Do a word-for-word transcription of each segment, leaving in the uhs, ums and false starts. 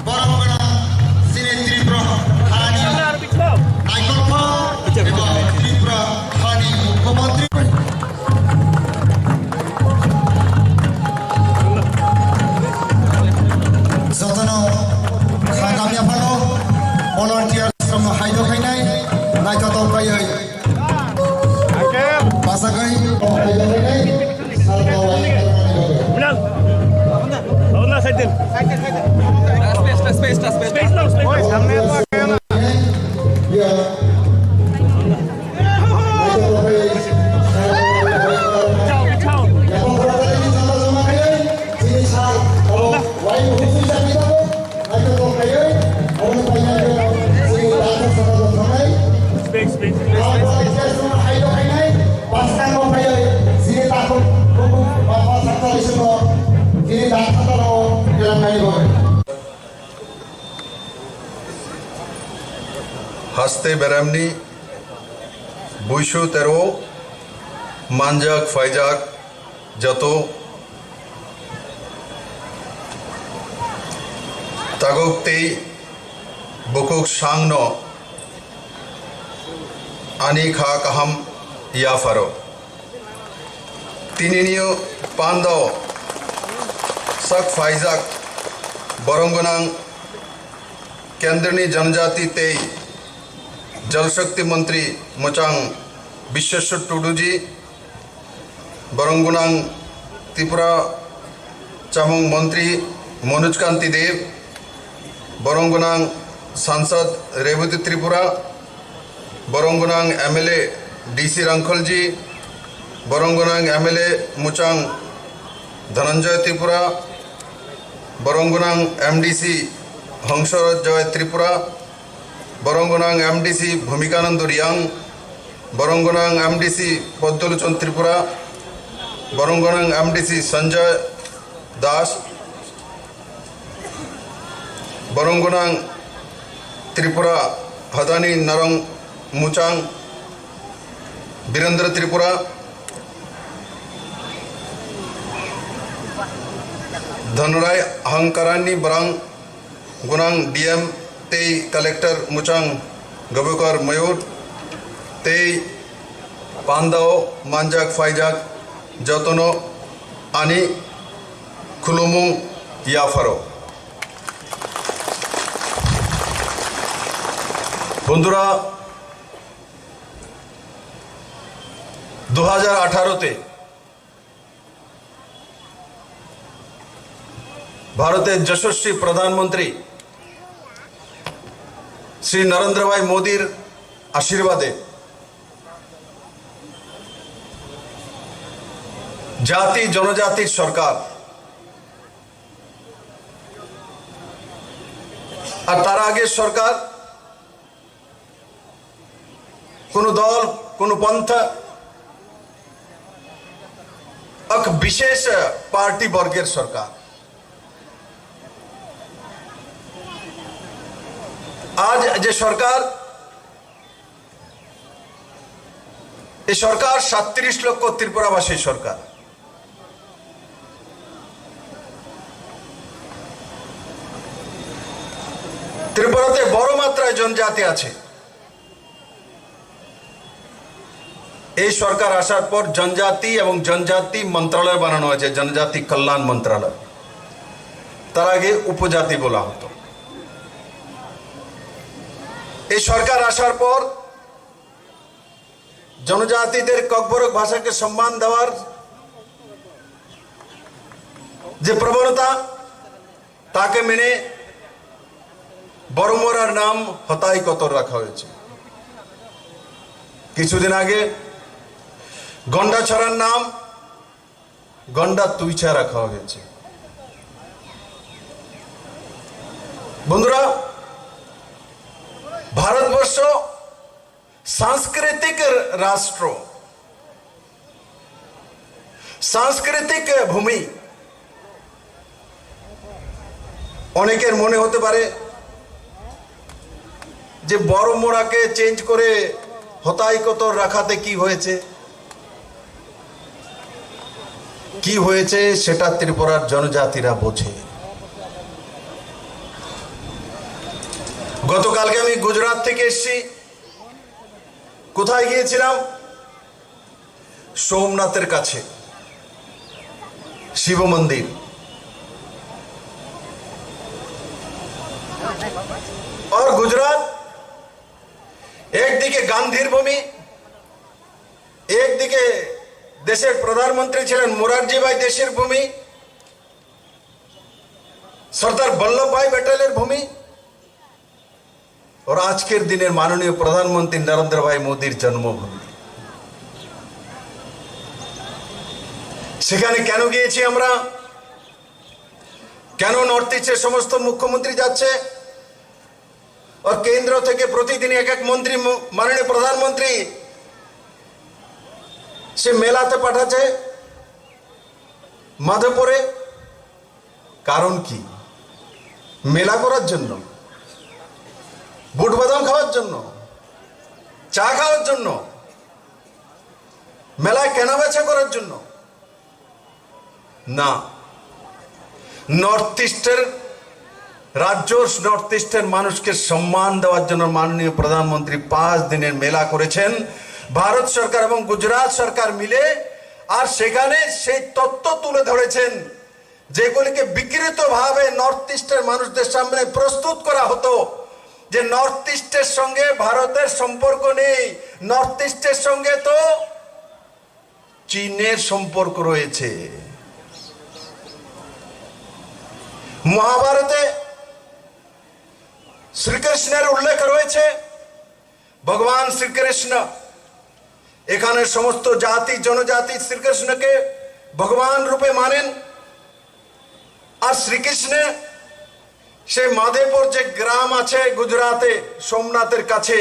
Borok gwnang chini Tripura hani naikolkha eba Tripura hani mukhyamantri. Jotono kha kamya phano volunteers rok no haido khainai naithotok kaiwi. Pasagwi. Minang. Bawa side din. Space, space, space, space. Space lang, space. Bichao, bichao. Speak, speak, speak, speak, speak. Haste beramni buisu tero manjak phaijak joto tagok tei bokok sangno ani kha kaham yapharo. Tinini pandao sak phaijak borong gwnang kendroni janjati tei jal shakti mantri mwchang Bisweshwar Tuduji, borong gwnang Tripura chamung mantri Manoj Kanti Deb, borong gwnang sansad Rebati Tripura, borong gwnang M L A D C Rangkhalji, borong gwnang M L A mwchang Dhananjay Tripura, borong gwnang M D C Hongso Joy Tripura, borong gwnang M D C Bhumikanand Riang, borong gwnang M D C Poddolochon Tripura, borong gwnang M D C Sanjay Das, borong gwnang Tripura Hadani Narong Muchang Birendra Tripura, Dhanrai Hangkarani borong gwnang D M tei Collector Muchang Gabekar Mayur tei pandao manjak phaijak jotono ani khulumung yapharo. Bondhura, dui hajar atharo te ভারতের যশস্বী প্রধানমন্ত্রী শ্রী নরেন্দ্র ভাই মোদীর আশীর্বাদে জাতি জনজাতির সরকার আর তার আগের সরকার কোনো দল, কোনো পন্থা, এক বিশেষ পার্টি বর্গের সরকার। আজ যে সরকার, এই সরকার সাতত্রিশ লক্ষ ত্রিপুরাবাসীর সরকার। ত্রিপুরাতে বড় মাত্রায় জনজাতি আছে। এই সরকার আসার পর জনজাতি এবং জনজাতি মন্ত্রণালয় বানানো হয়েছে, জনজাতি কল্যাণ মন্ত্রণালয়। তার আগে উপজাতি বলা হতো। এই সরকার আসার পর জনজাতিদের ককবরক ভাষাকে সম্মান দেওয়ার যে প্রবণতা, তাকে মেনে বড়মুড়ার নাম হতাই কতর রাখা হয়েছে। কিছুদিন আগে গন্ডাছড়ার নাম গন্ডা তুইছা রাখা হয়েছে। বন্ধুরা, ভারতবর্ষ সাংস্কৃতিক রাষ্ট্র। সাংস্কৃতিক ভূমি। অনেকের মনে হতে পারে যে বড় মোড়াকে চেঞ্জ করে হতাই কত রাখাতে কি হয়েছে, কি হয়েছে সেটা ত্রিপুরার জনজাতিরা বোঝে। গতকালকে আমি গুজরাট থেকে এসেছি। কোথায় গিয়েছিলাম? সোমনাথের কাছে শিব মন্দির। আর গুজরাট একদিকে গান্ধীর ভূমি, একদিকে দেশের প্রধানমন্ত্রী ছিলেন মোরারজি ভাই দেশাইর ভূমি, সর্দার বল্লভ ভাই প্যাটেলের ভূমি, আর আজকের দিনের মাননীয় প্রধানমন্ত্রী নরেন্দ্র ভাই মোদীর জন্মভূমি। সেখানে কেন গিয়েছি আমরা? কেন নর্থ ইস্টের সমস্ত মুখ্যমন্ত্রী যাচ্ছে? আর কেন্দ্র থেকে প্রতিদিন এক এক মন্ত্রী, ম-, মাননীয় প্রধানমন্ত্রী সে মেলাতে পাঠাচ্ছে মাধবপুরে। কারণ কি? মেলা করার জন্য, বুট বাদাম খাওয়ার জন্য, চা খাওয়ার জন্য, মেলায় কেনাবেচা করার জন্য? না। নর্থ ইস্টের রাজ্য, নর্থ ইস্টের মানুষকে সম্মান দেওয়ার জন্য মাননীয় প্রধানমন্ত্রী পাঁচ দিনের মেলা করেছেন ভারত সরকার এবং গুজরাট সরকার মিলে। আর সেখানে সেই তত্ত্ব তুলে ধরেছেন, যেগুলিকে বিকৃতভাবে নর্থ ইস্টের মানুষদের সামনে প্রস্তুত করা হতো যে নর্থ ইস্টের সঙ্গে ভারতের সম্পর্ক নেই, নর্থ ইস্টের সঙ্গে তো চীনের সম্পর্ক রয়েছে। মহাভারতে শ্রীকৃষ্ণের উল্লেখ রয়েছে, ভগবান শ্রীকৃষ্ণ এখানে সমস্ত জাতি জনজাতি শ্রীকৃষ্ণকে ভগবান রূপে মানেন। আর শ্রীকৃষ্ণ সেই মাধেপুর যে গ্রাম আছে গুজরাটে, সোমনাথের কাছে,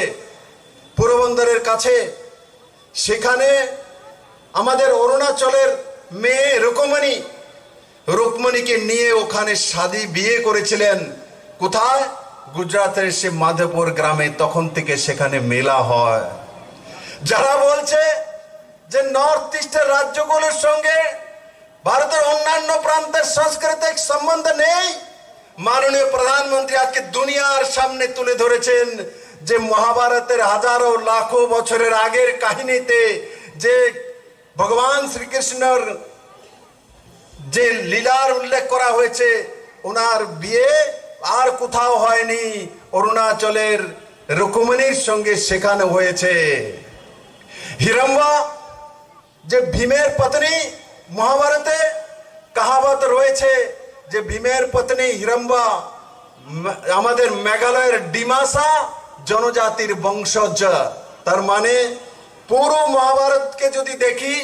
পোরবন্দরের কাছে, সেখানে আমাদের অরুণাচলের মেয়ে রুকমণি, রুকমণিকে নিয়ে ওখানে শাদী বিয়ে করেছিলেন। কোথায়? গুজরাটের সে মাধেপুর গ্রামে। তখন থেকে সেখানে মেলা হয়। যারা বলছে যে নর্থ ইস্টের রাজ্যগুলোর সঙ্গে ভারতের অন্যান্য প্রান্তের সাংস্কৃতিক সম্বন্ধ নেই, মাননীয় প্রধানমন্ত্রী আজকে দুনিয়ার সামনে তুলে ধরেছেন যে মহাভারতের হাজারো লাখো বছরের আগের কাহিনীতে যে ভগবান শ্রীকৃষ্ণর যে লীলার উল্লেখ করা হয়েছে, ওনার বিয়ে আর কোথাও হয়নি, অরুণাচলের রুক্মিণীর সঙ্গে সেখানে হয়েছে। হিড়ম্বা যে ভীমের পত্নী, মহাভারতে কাহাবত রয়েছে যে ভীমের পত্নী হিড়ম্বা মে-, আমাদের মেঘালয়ের ডিমাসা জনজাতির বংশজ। তার মানে পুরো মহাভারতকে যদি দেখি,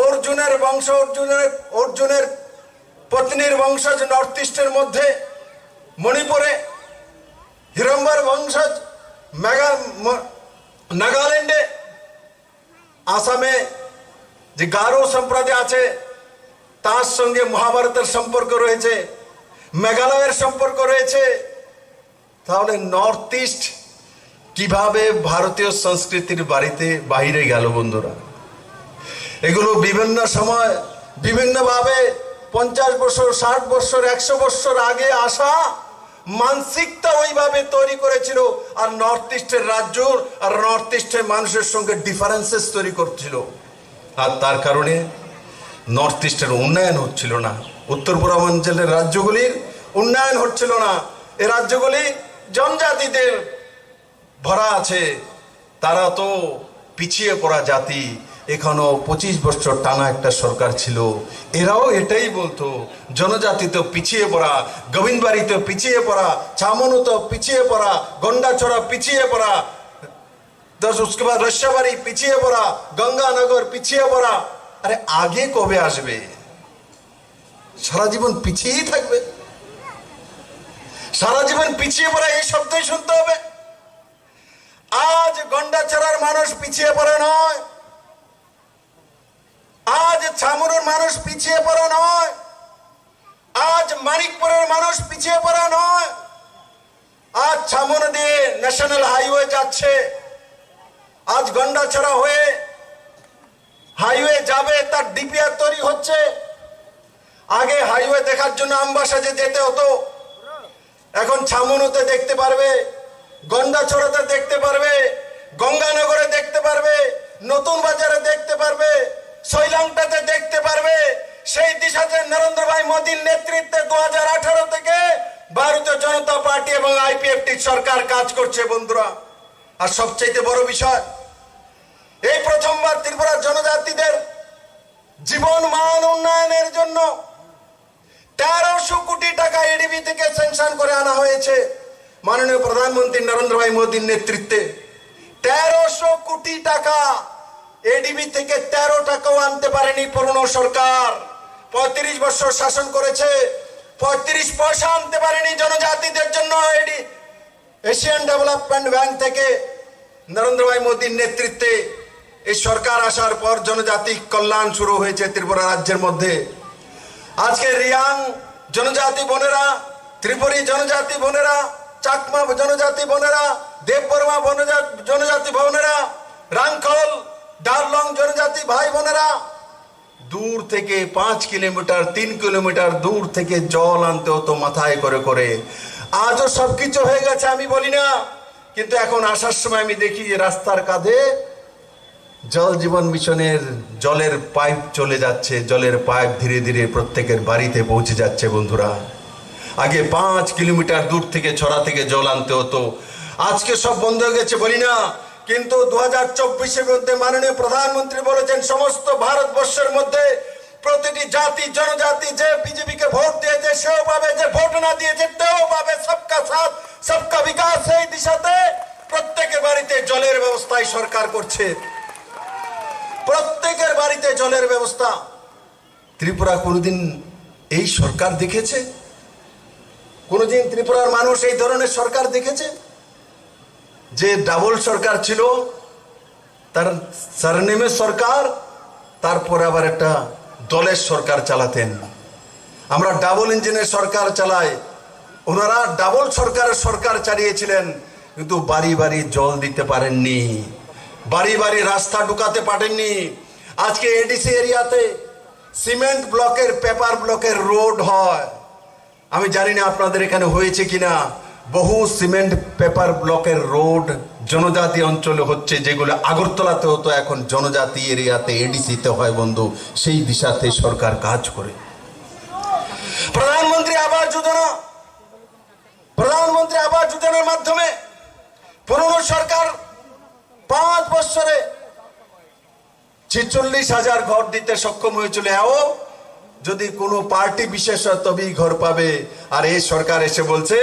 অর্জুনের বংশ, অর্জুনের, অর্জুনের পত্নীর বংশজ নর্থ ইস্টের মধ্যে, মণিপুরে, হিড়ম্বার বংশজ মেঘা-, ম-, নাগাল্যান্ডে, আসামে যে গারো সম্প্রদায় আছে, তার সঙ্গে মহাভারতের সম্পর্ক রয়েছে, মেঘালয়ের সম্পর্ক রয়েছে। তাহলে নর্থ ইস্ট কিভাবে ভারতীয় সংস্কৃতির বাড়িতে বাইরে গেল, বন্ধুরা? এগুলো বিভিন্ন সময় বিভিন্নভাবে পঞ্চাশ বছর, ষাট বছর, একশো বছর আগে আসা মানসিকতা ওইভাবে তৈরি করেছিল। আর নর্থ ইস্টের রাজ্য আর নর্থ ইস্টের মানুষের সঙ্গে ডিফারেন্সেস তৈরি করছিল। আর তার কারণে নর্থ ইস্টের উন্নয়ন হচ্ছিল না, উত্তর পূর্বাঞ্চলের রাজ্যগুলির উন্নয়ন হচ্ছিল না। এ রাজ্যগুলি জনজাতিদের ভরা আছে, তারা তো পিছিয়ে পড়া জাতি। এখানেও পঁচিশ বছর টানা একটা সরকার ছিল, এরাও এটাই বলতো, জনজাতি তো পিছিয়ে পড়া, গোবিন্দবাড়ি তো পিছিয়ে পড়া, ছামনু তো পিছিয়ে পড়া, গন্ডাছড়া পিছিয়ে পড়া, দশ, उसके बाद রসিয়াবাড়ি পিছিয়ে পড়া, গঙ্গানগর পিছিয়ে পড়া। আরে, আগে কবে আসবে? সারা জীবন পিছিয়েই থাকবে, সারা জীবন পিছিয়ে পড়া, এই শব্দই শুনতে হবে। আজ গন্ডাছড়ার মানুষ পিছিয়ে পড়া নয়, আজ ছামনুর মানুষ পিছিয়ে পড়া নয়, আজ মানিকপুরের মানুষ পিছিয়ে পড়া নয়। আজ ছামনো দিয়ে ন্যাশনাল হাইওয়ে যাচ্ছে, আজ গন্ডাছড়া হয়ে হাইওয়ে যাবে, তার ডিপিআর তৈরি হচ্ছে। আগে হাইওয়ে দেখার জন্য আমবাসা যে যেতে হতো, এখন ছামনুতে দেখতে পারবে, গন্ডাছড়াতে দেখতে পারবে, গঙ্গানগরে দেখতে পারবে, নতুন বাজারে দেখতে পারবে, সৈলাংটাতে দেখতে পারবে। সেই দিশাতে নরেন্দ্র ভাই মোদীর নেতৃত্বে দু হাজার আঠারো থেকে ভারতীয় জনতা পার্টি এবং আইপিএফটি সরকার কাজ করছে বন্ধুরা। আর সবচেয়ে বড় বিষয়, এই প্রথমবার ত্রিপুরা জনজাতিদের জীবন মান উন্নয়নের জন্য তেরোশো কোটি টাকা এডিবি থেকে স্যাংশন করে আনা হয়েছে মাননীয় প্রধানমন্ত্রী নরেন্দ্র ভাই মোদীর নেতৃত্বে। তেরোশো কোটি টাকা এডিবি থেকে তেরো টাকাও আনতে পারেনি পুরনো সরকার। পঁয়ত্রিশ বছর শাসন করেছে, পঁয়ত্রিশ পয়সা আনতে পারেনি জনজাতিদের জন্য এডি এশিয়ান ডেভেলপমেন্ট ব্যাংক থেকে নরেন্দ্র ভাই মোদীর নেতৃত্বে এই সরকার আসার পর জনজাতি কল্যাণ শুরু হয়েছে ত্রিপুরা রাজ্যের মধ্যে। আজকে রিয়াং জনজাতি বোনেরা, ত্রিপুরী জনজাতি বোনেরা, চাকমা জনজাতি বোনেরা, দেববর্মা বনজা-, জনজাতি বোনেরা, রাংখল, ডারলং জনজাতি ভাই বোনেরা, দূর থেকে পাঁচ কিলোমিটার, তিন কিলোমিটার দূর থেকে জল আনতে হতো মাথায় করে করে। আজও সবকিছু হয়ে গেছে আমি বলি না, কিন্তু এখন আসার সময় আমি দেখি যে রাস্তার কাঁধে জল জীবন মিশনের জলের পাইপ চলে যাচ্ছে, জলের পাইপ ধীরে ধীরে প্রত্যেকের বাড়িতে পৌঁছে যাচ্ছে বন্ধুরা। আগে পাঁচ কিলোমিটার দূর থেকে ছড়া থেকে জল আনতে হতো, আজকে সব বন্ধ হয়ে গেছে বলি না, কিন্তু দু হাজার চব্বিশের মধ্যে মাননীয় প্রধানমন্ত্রী বলেছেন সমস্ত ভারতবর্ষের মধ্যে প্রতিটি জাতি জনজাতি যে বিজেপিকে ভোট দিয়েছে সেও পাবে, যে ভোট না দিয়েছে তেও পাবে। সবকা সাথ সবকা বিকাশ, এই দিশাতে প্রত্যেকের বাড়িতে জলের ব্যবস্থাই সরকার করছে, প্রত্যেকের বাড়িতে জলের ব্যবস্থা। ত্রিপুরা কোনোদিন এই সরকার দেখেছে? কোনোদিন ত্রিপুরার মানুষ এই ধরনের সরকার দেখেছে? যে ডাবল সরকার ছিল, তার সারনেমে সরকার, তারপরে আবার একটা দলের সরকার চালাতেন। আমরা ডাবল ইঞ্জিনের সরকার চালাই, ওনারা ডাবল সরকারের সরকার চালিয়েছিলেন, কিন্তু বাড়ি বাড়ি জল দিতে পারেননি, বাড়ি বাড়ি রাস্তা ঢুকাতে পারেননি। আজকে এডিসি এরিয়াতে সিমেন্ট ব্লকের, পেপার ব্লকের রোড হয়, আমি জানি না আপনাদের এখানে হয়েছে কিনা, বহু সিমেন্ট পেপার ব্লকের রোড জনজাতি অঞ্চলে হচ্ছে, যেগুলো আগরতলাতে হতো এখন জনজাতি এরিয়াতে, এডিসিতে হয় বন্ধু। সেই দিশাতে সরকার কাজ করে। প্রধানমন্ত্রী আবাস যোজনা, প্রধানমন্ত্রী আবাস যোজনার মাধ্যমে পুরনো সরকার পাঁচ বছরে ছেচল্লিশ হাজার ঘর দিতে সক্ষম হয়েছিল। এও যদি কোনো পার্টি বিশেষ হয় তবেই ঘর পাবে। আর এই সরকার এসে বলছে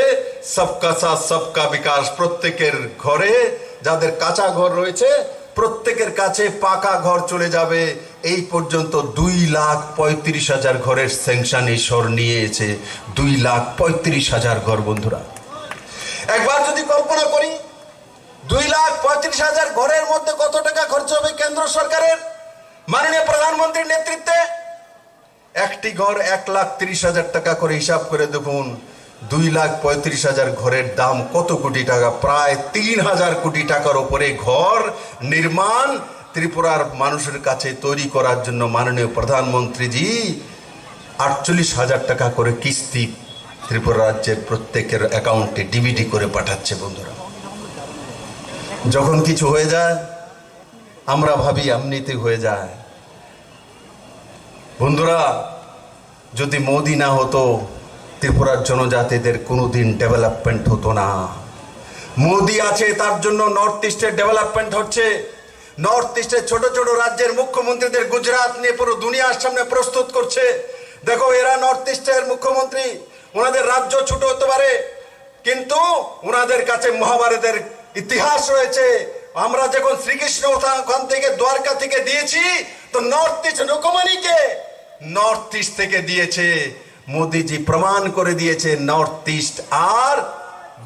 সবকা সাথ সবকা বিকাশ, প্রত্যেকের ঘরে, যাদের কাঁচা ঘর রয়েছে প্রত্যেকের কাছে পাকা ঘর চলে যাবে। এই পর্যন্ত দুই লাখ পঁয়ত্রিশ হাজার ঘরের স্যাংশন এই সর নিয়েছে। দুই লাখ পঁয়ত্রিশ হাজার ঘর বন্ধুরা, একবার যদি কল্পনা করি, দুই লাখ পঁয়ত্রিশ হাজার ঘরের মধ্যে কত টাকা খরচ হবে কেন্দ্র সরকারের, মাননীয় প্রধানমন্ত্রীর নেতৃত্বে? একটি ঘর এক লাখ ত্রিশ হাজার টাকা করে হিসাব করে দেখুন, দুই লাখ পঁয়ত্রিশ হাজার ঘরের দাম কত কোটি টাকা? প্রায় তিন হাজার কোটি টাকার উপরে ঘর নির্মাণ ত্রিপুরার মানুষের কাছে তৈরি করার জন্য মাননীয় প্রধানমন্ত্রীজি আটচল্লিশ হাজার টাকা করে কিস্তি ত্রিপুরা রাজ্যের প্রত্যেকের অ্যাকাউন্টে ডিবিডি করে পাঠাচ্ছে বন্ধুরা। যখন কিছু হয়ে যায়, আমরা ভাবি এমনিতেই হয়ে যায়। বন্ধুরা, যদি মোদি না হতো, ত্রিপুরার জনজাতিদের কোনোদিন ডেভেলপমেন্ট হতো না। মোদি আছে, তার জন্য নর্থ ইস্টের ডেভেলপমেন্ট হচ্ছে। নর্থ ইস্টের ছোট ছোট রাজ্যের মুখ্যমন্ত্রীদের গুজরাট নিয়ে পুরো দুনিয়ার সামনে প্রস্তুত করছে। দেখো, এরা নর্থ ইস্টের মুখ্যমন্ত্রী, ওনাদের রাজ্য ছোট হতে পারে, কিন্তু ওনাদের কাছে মহাভারতের ইতিহাস রয়েছে। আমরা যখন শ্রীকৃষ্ণ ওখান থেকে, দ্বারকা থেকে দিয়েছি, তো নর্থ ইস্ট রুক্মিণীকে নর্থ ইস্ট থেকে দিয়েছে। মোদিজি প্রমাণ করে দিয়েছে নর্থ ইস্ট আর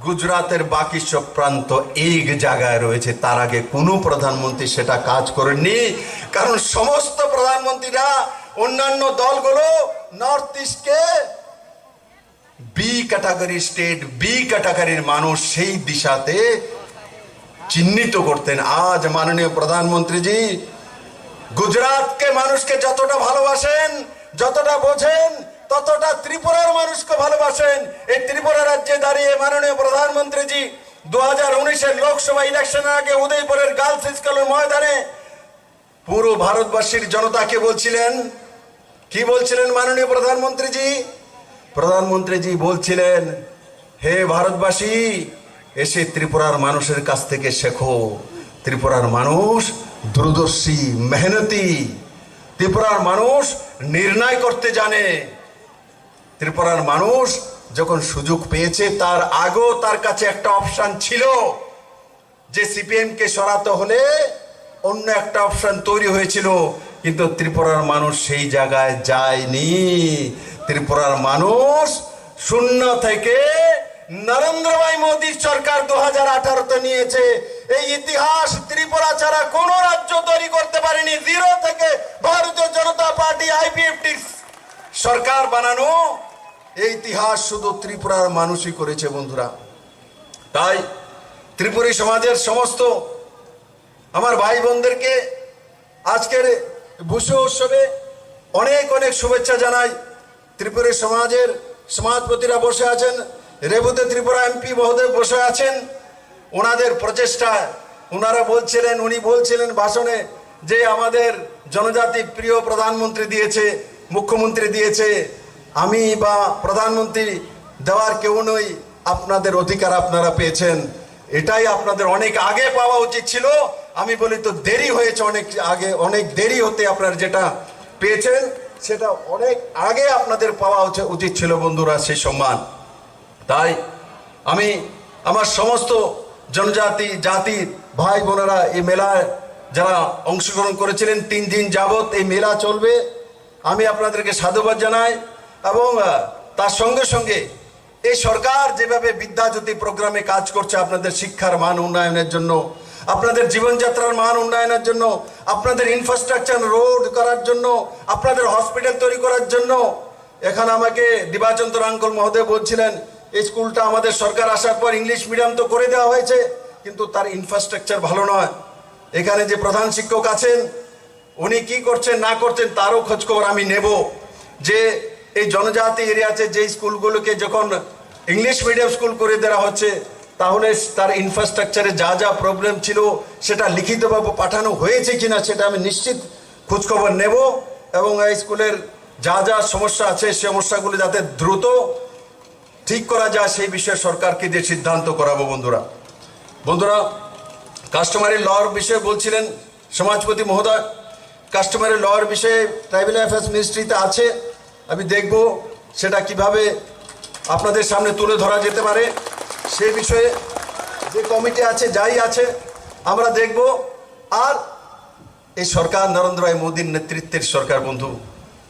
গুজরাটের বাকি সব প্রান্ত এক জায়গায় রয়েছে। তার আগে কোনো প্রধানমন্ত্রী সেটা কাজ করেননি, কারণ সমস্ত প্রধানমন্ত্রীরা অন্যান্য দলগুলো নর্থ ইস্টকে বি ক্যাটাগরি স্টেট, বি ক্যাটাগরির মানুষ সেই দিশাতে চিহ্নিত করতেন। আজ মাননীয় প্রধানমন্ত্রীজি গুজরাটকে মানুষকে যতটা ভালোবাসেন, যতটা বোঝেন, ততটা ত্রিপুরার মানুষকে ভালোবাসেন। এই ত্রিপুরা রাজ্যে দাঁড়িয়ে মাননীয় প্রধানমন্ত্রীজি দু হাজার উনিশের লোকসভা ইলেকশনের আগে উদয়পুরের গার্লস স্কুলের ময়দানে পুরো ভারতবাসীর জনতাকে বলছিলেন, কি বলছিলেন মাননীয় প্রধানমন্ত্রীজি? প্রধানমন্ত্রীজি বলছিলেন, "হে ভারতবাসী, এসে ত্রিপুরার মানুষের কাছ থেকে শেখো। ত্রিপুরার মানুষ দূরদর্শী, মেহনতি। ত্রিপুরার মানুষ নির্ণয় করতে জানে। ত্রিপুরার মানুষ যখন সুযোগ পেয়েছে, তার আগেও তার কাছে একটা অপশন ছিল।" যে সিপিএম কে সরাতে হলে অন্য একটা অপশন তৈরি হয়েছিল, কিন্তু ত্রিপুরার মানুষ সেই জায়গায় যায়নি। ত্রিপুরার মানুষ শূন্য থেকে নরেন্দ্র ভাই মোদীর সরকার দু হাজার আঠারোতে নিয়েছে। এই ইতিহাস ত্রিপুরা ছাড়া কোনো রাজ্য তৈরি করতে পারেনি। জিরো থেকে ভারতীয় জনতা পার্টি, আইপিএফটির সরকার বানানো, এই ইতিহাস শুধু ত্রিপুরার মানুষই করেছে, বন্ধুরা। তাই ত্রিপুরী সমাজের সমস্ত আমার ভাই বোনদেরকে আজকের বুসু উৎসবে অনেক অনেক শুভেচ্ছা জানাই। ত্রিপুরী সমাজের সমাজপতিরা বসে আছেন, রেবতী ত্রিপুরা এমপি মহোদয় বসে আছেন, ওনাদের প্রচেষ্টায় ওনারা বলছিলেন, উনি বলছিলেন ভাষণে যে আমাদের জনজাতি প্রিয় প্রধানমন্ত্রী দিয়েছে, মুখ্যমন্ত্রী দিয়েছে, আমি বা প্রধানমন্ত্রী দেওয়ার কেউ নেই, আপনাদের অধিকার আপনারা পেয়েছেন, এটাই আপনাদের অনেক আগে পাওয়া উচিত ছিল। আমি বলি তো দেরি হয়েছে, অনেক আগে, অনেক দেরি হতে আপনারা যেটা পেয়েছেন সেটা অনেক আগে আপনাদের পাওয়া উচি-, উচিত ছিল বন্ধুরা, সেই সম্মান। তাই আমি আমার সমস্ত জনজাতি জাতির ভাই বোনেরা এই মেলায় যারা অংশগ্রহণ করেছিলেন, তিন দিন যাবত এই মেলা চলবে, আমি আপনাদেরকে সাধুবাদ জানাই। এবং আহ, তার সঙ্গে সঙ্গে এই সরকার যেভাবে বিদ্যাজ্যোতি প্রোগ্রামে কাজ করছে, আপনাদের শিক্ষার মান উন্নয়নের জন্য, আপনাদের জীবনযাত্রার মান উন্নয়নের জন্য, আপনাদের ইনফ্রাস্ট্রাকচার রোড করার জন্য, আপনাদের হসপিটাল তৈরি করার জন্য, এখানে আমাকে দিবাচন্দ্র আঙ্কল মহোদয় বলছিলেন, এই স্কুলটা আমাদের সরকার আসার পর ইংলিশ মিডিয়াম তো করে দেওয়া হয়েছে, কিন্তু তার ইনফ্রাস্ট্রাকচার ভালো নয়। এখানে যে প্রধান শিক্ষক আছেন, উনি কি করছেন না করছেন তারও খোঁজখবর আমি নেব। যে এই জনজাতি এরিয়াতে যে স্কুলগুলোকে যখন ইংলিশ মিডিয়াম স্কুল করে দেওয়া হচ্ছে, তাহলে তার ইনফ্রাস্ট্রাকচারে যা যা প্রবলেম ছিল সেটা লিখিতভাবে পাঠানো হয়েছে কিনা সেটা আমি নিশ্চিত খোঁজখবর নেব। এবং এই স্কুলের যা যা সমস্যা আছে, সমস্যাগুলো যাতে দ্রুত ঠিক করা যায়, সেই বিষয়ে সরকারকে দিয়ে সিদ্ধান্ত করাবো, বন্ধুরা। বন্ধুরা, কাস্টমারি লর বিষয়ে বলছিলেন সমাজপতি মহোদয়, কাস্টমারি লর বিষয়ে ট্রাইবাল অ্যাফেয়ার্স মিনিস্ট্রিতে আছে, আমি দেখব সেটা কিভাবে আপনাদের সামনে তুলে ধরা যেতে পারে। সে বিষয়ে যে কমিটি আছে, যাই আছে, আমরা দেখব। আর এই সরকার, নরেন্দ্র ভাই মোদীর নেতৃত্বের সরকার, বন্ধু,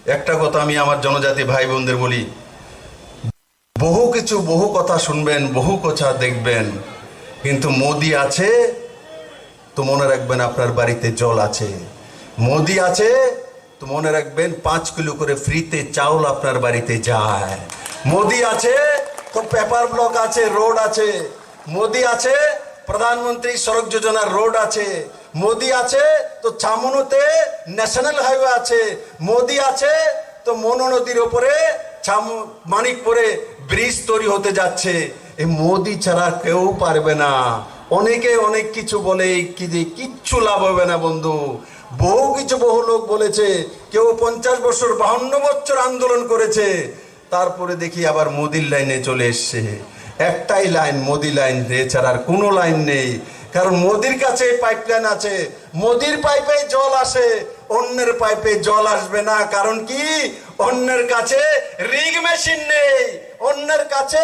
একটা কথা আমি আমার জনজাতি ভাই বোনদের বলি, বহু কিছু, বহু কথা শুনবেন, বহু কথা দেখবেন, কিন্তু মোদি আছে তো মনে রাখবেন আপনার বাড়িতে জল আছে। মোদি আছে তো মনে রাখবেন পাঁচ কিলো করে ফ্রিতে চাউল আপনার বাড়িতে যায়। মোদি আছে তো পেপার ব্লক আছে, রোড আছে। মোদি আছে, প্রধানমন্ত্রী সড়ক যোজনার রোড আছে। মোদি আছে তো চামুনুতে ন্যাশনাল হাইওয়ে আছে। মোদি আছে তো মনু নদীর ওপরে চামু-, মানিকপুরে ব্রিজ তৈরি হতে যাচ্ছে। এই মোদি ছাড়া কেউ পারবে না। অনেকে অনেক কিছু বলে, কি যে কিচ্ছু লাভ হবে না, বন্ধু। বহু কিছু বহু লোক বলেছে, কেউ পঞ্চাশ বছর, বাহান্ন বছর আন্দোলন করেছে, তারপরে দেখি আবার মোদির লাইনে চলে এসছে। একটাই লাইন, মোদি লাইন, এছাড়া আর কোনো লাইন নেই। কারণ মোদির কাছে পাইপলাইন আছে, মোদির পাইপে জল আসে, অন্যের পাইপে জল আসবে না। কারণ কি? অন্যের কাছে রিগ মেশিন নেই, অন্যের কাছে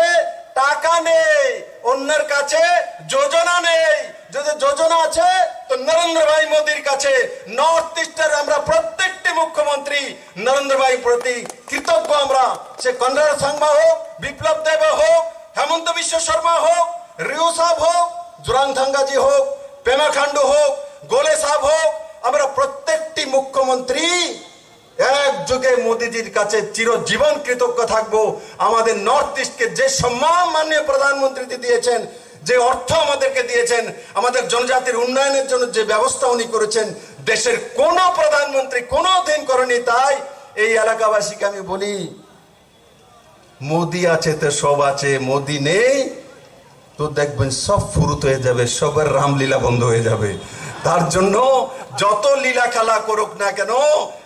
টাকা নেই, অন্যের কাছে যোজনা নেই। যদি যোজনা আছে তো নরেন্দ্র ভাই মোদির কাছে। নর্থ ইস্টের আমরা প্রত্যেকটি মুখ্যমন্ত্রী নরেন্দ্র ভাই প্রতি কৃতজ্ঞ আমরা। সে কনরাড সাংমা হোক, বিপ্লব দেব হোক, হেমন্ত বিশ্ব শর্মা হোক, রিও সাহেব হোক, জোরাং থাঙ্গাজি হোক, পেমা খান্ডু হোক, গোলে সাহেব হোক, আমরা প্রত্যেকটি মুখ্যমন্ত্রী এক যুগে মোদিজির কাছে চিরজীবন কৃতজ্ঞ থাকব। আমাদের নর্থ ইস্টকে যে সম্মান মাননীয় প্রধানমন্ত্রীজি দিয়েছেন, যে অর্থ আমাদেরকে দিয়েছেন, আমাদের জনজাতির উন্নয়নের জন্য যে ব্যবস্থা উনি করেছেন, দেশের কোনো প্রধানমন্ত্রী কোনো দিন করেনি। তাই এই এলাকাবাসীকে আমি বলি, মোদি আছে তো সব আছে, মোদি নেই তো দেখবেন সব ফুরুত হয়ে যাবে, সবের রামলীলা বন্ধ হয়ে যাবে। তার জন্য যত লীলা খেলা করুক না কেন,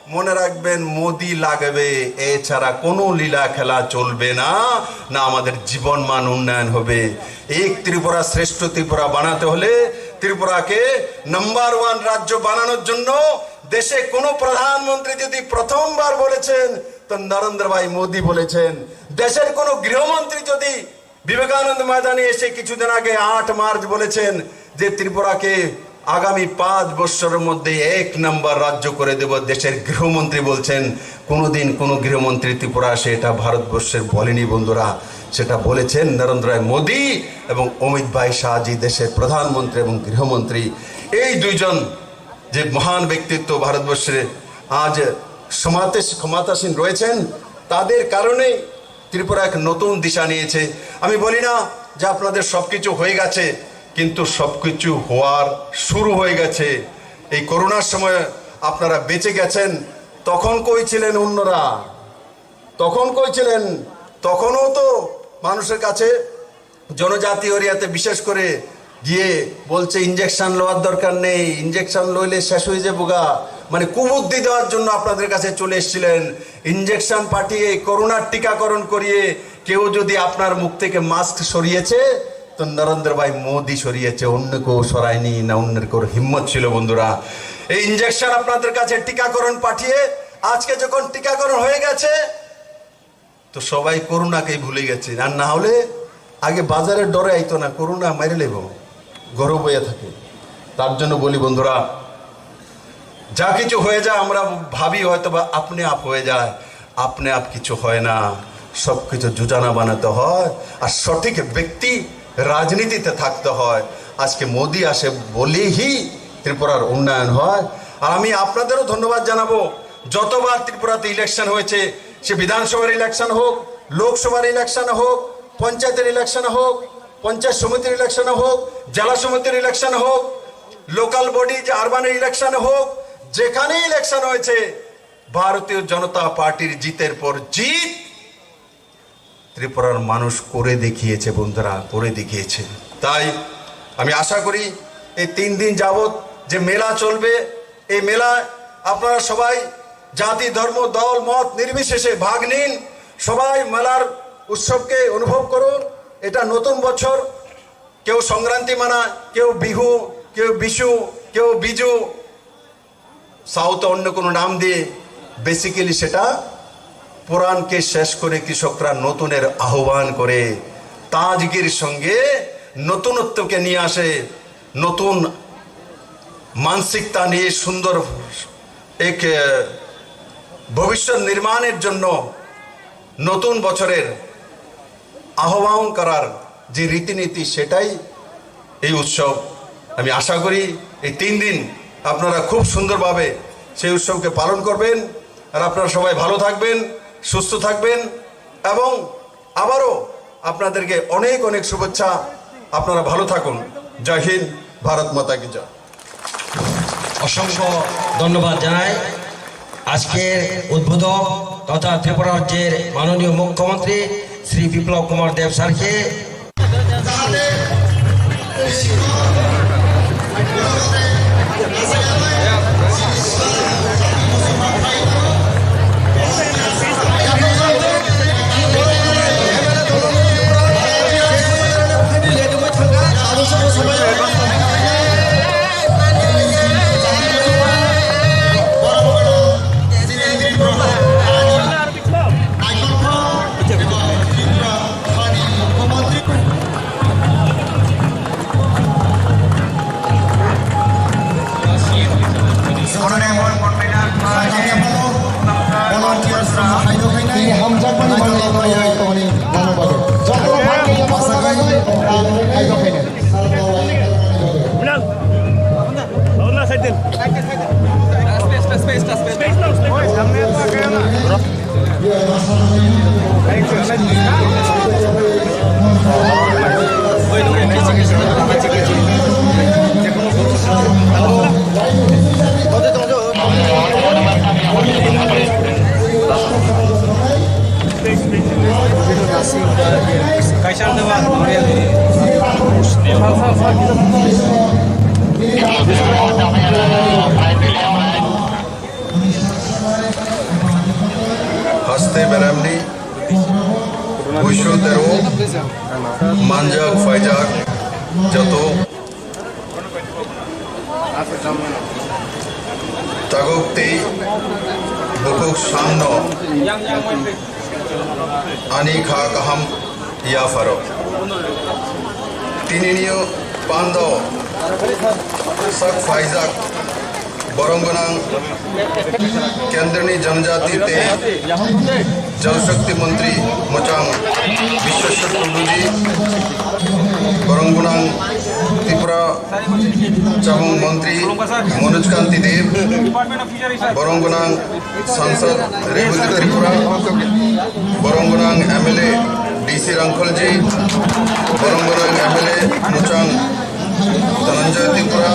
মনে রাখবেন মোদি লাগবে, এছাড়া কোনো লীলা খেলা চলবে না, না আমাদের জীবনমান উন্নয়ন হবে। এক ত্রিপুরা শ্রেষ্ঠ ত্রিপুরা বানাতে হলে ত্রিপুরাকে নাম্বার ওয়ান রাজ্য বানানোর জন্য দেশে কোনো প্রধানমন্ত্রী যদি প্রথমবার বলেছেন, তো নরেন্দ্র ভাই মোদি বলেছেন। দেশের কোনো গৃহমন্ত্রী যদি বিবেকানন্দ ময়দানে এসে কিছুদিন আগে আট মার্চ বলেছেন যে ত্রিপুরাকে আগামী পাঁচ বছরের মধ্যে এক নাম্বার রাজ্য করে দেব, দেশের গৃহমন্ত্রী বলছেন। কোনোদিন কোনো গৃহমন্ত্রী ত্রিপুরা আসে এটা ভারতবর্ষের বলেনি বন্ধুরা, সেটা বলেছেন নরেন্দ্র মোদী এবং অমিত ভাই শাহজি, দেশের প্রধানমন্ত্রী এবং গৃহমন্ত্রী। এই দুইজন যে মহান ব্যক্তিত্ব ভারতবর্ষে আজ সমাতে-, ক্ষমতাসীন রয়েছেন, তাদের কারণেই ত্রিপুরা এক নতুন দিশা নিয়েছে। আমি বলি না যে আপনাদের সবকিছু হয়ে গেছে, কিন্তু সবকিছু হওয়ার শুরু হয়ে গেছে। এই করোনার সময় আপনারা বেঁচে গেছেন। তখন কই ছিলেন অন্যরা? তখন কই ছিলেন? তখনও তো মানুষের কাছে জনজাতি এরিয়াতে বিশেষ করে গিয়ে বলছে, "ইঞ্জেকশন লওয়ার দরকার নেই, ইঞ্জেকশন লইলে শেষ হয়ে যাবো গা।" মানে কুবুদ্ধি দেওয়ার জন্য আপনাদের কাছে চলে এসেছিলেন। ইঞ্জেকশন পাঠিয়ে, করোনার টিকাকরণ করিয়ে কেউ যদি আপনার মুখ থেকে মাস্ক সরিয়েছে, তো নরেন্দ্র ভাই মোদি সরিয়েছে, অন্য কেউ সরায়নি, না অন্যের কেউ হিম্মত ছিল বন্ধুরা। এই ইঞ্জেকশন আপনাদের কাছে টিকাকরণ পাঠিয়ে আজকে যখন টিকাকরণ হয়ে গেছে, তো সবাই করোনাকেই ভুলে গেছে। আর না হলে আগে বাজারে ডরে আইতো না, করোনা মেরে লেব, ঘরে বইয়া থাকে। তার জন্য বলি বন্ধুরা, যা কিছু হয়ে যায় আমরা ভাবি হয়তো বা আপনি আপ হয়ে যায়, আপনি আপ কিছু হয় না। সব কিছু যোজনা বানাতে হয়, আর সঠিক ব্যক্তি রাজনীতিতে থাকতে হয়। আজকে মোদি আসে বলেই ত্রিপুরার উন্নয়ন হয়। আর আমি আপনাদেরও ধন্যবাদ জানাবো, যতবার ত্রিপুরাতে ইলেকশন হয়েছে, সে বিধানসভার ইলেকশন হোক, লোকসভার ইলেকশন হোক, পঞ্চায়েতের ইলেকশন হোক, পঞ্চায়েত সমিতির ইলেকশন হোক, জেলা সমিতির ইলেকশন হোক, লোকাল বডি যে আরবানের ইলেকশন হোক, যেখানে ইলেকশন হয়েছে, ভারতীয় জনতা পার্টির জিতের পর জিত ত্রিপুরার মানুষ করে দেখিয়েছে বন্ধুরা, করে দেখিয়েছে। তাই আমি আশা করি এই তিন দিন যাবত যে মেলা চলবে, এই মেলায় আপনারা সবাই জাতি, ধর্ম, দল, মত নির্বিশেষে ভাগ নিন। সবাই মেলার উৎসবকে অনুভব করুন। এটা নতুন বছর, কেউ সংক্রান্তি মানায়, কেউ বিহু, কেউ বিষু, কেউ বিজু, সাউথে অন্য কোনো নাম দিয়ে, বেসিক্যালি সেটা পুরানকে শেষ করে কৃষকরা নতুনের আহ্বান করে, তাজগির সঙ্গে নতুনত্বকে নিয়ে আসে, নতুন মানসিকতা নিয়ে সুন্দর এক, আহ, ভবিষ্যৎ নির্মাণের জন্য নতুন বছরের আহ্বান করার যে রীতিনীতি, সেটাই এই উৎসব। আমি আশা করি এই তিন দিন আপনারা খুব সুন্দরভাবে সেই উৎসবকে পালন করবেন। আর আপনারা সবাই ভালো থাকবেন, সুস্থ থাকবেন এবং আবারও আপনাদেরকে অনেক অনেক শুভেচ্ছা। আপনারা ভালো থাকুন। জয় হিন্দ, ভারত মাতা কি জয়। অসংখ্য ধন্যবাদ জানাই আজকের উদ্বোধক তথা ত্রিপুরা রাজ্যের মাননীয় মুখ্যমন্ত্রী শ্রী বিপ্লব কুমার দেব স্যারকে। Haste beramni buisu tero manjak phaijak joto Taguk tei bukuk samno ani kha kaham yapharo. Tinini pando sak phaijak borong gwnang kendroni janjati tei jalshakti montri mwchang Bisweshwar Tuduji, borong gwnang Tripura Chamung Montri Manoj Kanti Deb, borong gwnang Sansad Rebati Tripura, borong gwnang M L A D C Rangkholji, borong gwnang M L A Muchang Dhananjay Tripura,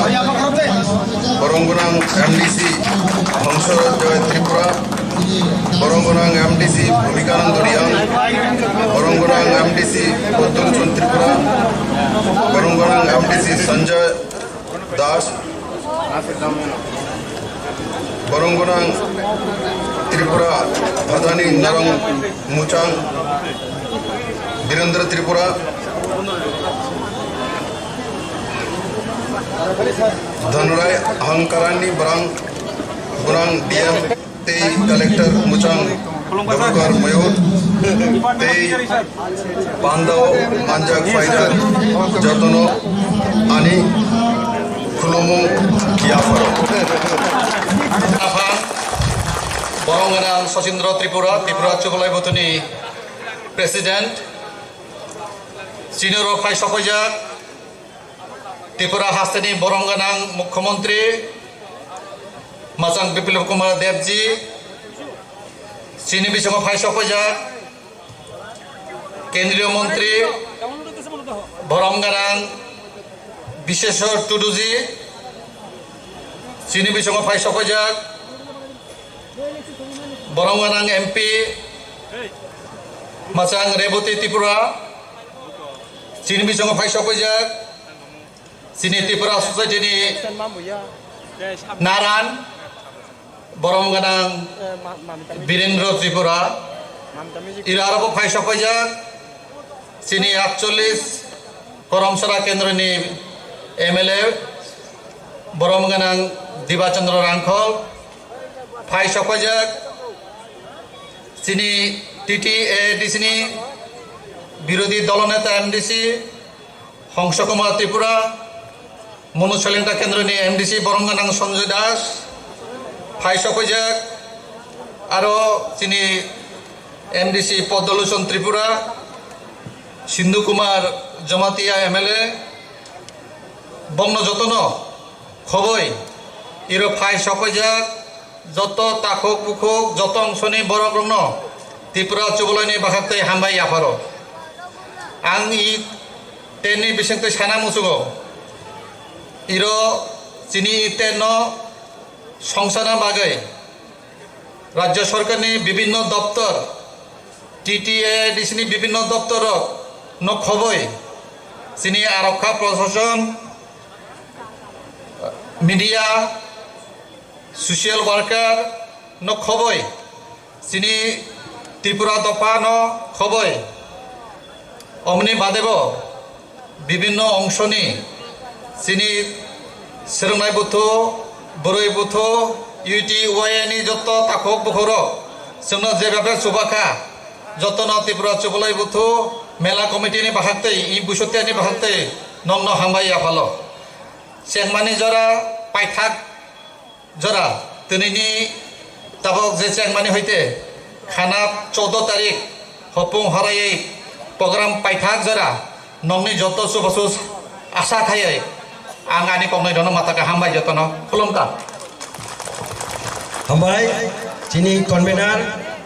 borong gwnang M D C Hongso Joy Tripura, borong gwnang M D C Bhumikanand Riang, borong gwnang M D C Putul Chand Tripura, borong gwnang M D C Sanjay Das, borong gwnang Tripura Hadani Narong Muchang, Birendra Tripura, Dhanrai Hangkarani borong gwnang D M tei collector Muchang Gobekar Mayur tei Pandao manjak phaijak jotono ani khulumung yapharo. Aphang borong gwnang Sachindra Tripura, Tripura Chubalai Buthuni President, senior rok phai sokphaijak, Tripura hasteni borong gwnang Mukhyamantri Machang Biplab Kumar Debji, chini bisingo phai sokphaijak, Kendriya Montri, borong gwnang Biseshwar Tuduji, chini bisingo phai sokphaijak, borong gwnang M P Machang Rebati Tripura, chini bisingo phai sokphaijak, chini Tripura Society ni Naran, borong gwnang Birendra Tripura, ira aro bo phai sokphaijak, chini aatchollish Karamsara kendroni M L A, borong gwnang Diba Chandra Rangkhol, phai sokphaijak, chini T T A D C ni birodhi dolo neta M D C Hongso Kumar Tripura, Monu Soilengta kendroni M D C borong gwnang Sanjay Das, phai sokphaijak, aro chini M D C Padma Lochon Tripura, Sindhu Kumar Jamatia M L A, bongno jotono khoboi iro phai sokphaijak, joto takhuk bukhuk, joto ongsoni borok rokno Tripura Chubalaini bakhak tei hambai yapharo. Ang i tenni bisingtwi sana muchugo, iro chini i tenno songsana bagwi Rajya Sorkarni bibhinno doptor, T T A D C ni bibhinno doptor rok no khoboi, chini arokha, prosason, media, social worker no khoboi, chini Tripura dopha no khoboi, omoni badebo bibhinno ongsoni chini swrwngnai buthu, bwrwi buthu, U T Y A ni joto takhuk bukhuk rok chwngno je bebak chuba kha, jotono Tripura Chubalai Buthu Mela Committee ni bahaktwi, i Buisotya ni bahaktwi nokno hambai yaphalo. Chengmani jora paithak jora, twnini tabok je chengmani hoite khana choudo tarik hopung horaiwi program paithak jora, nokni joto chubachu asa khaiwi ang ani koknai rono mata kaham bai jotono khulumkha. Hambai, chini convener,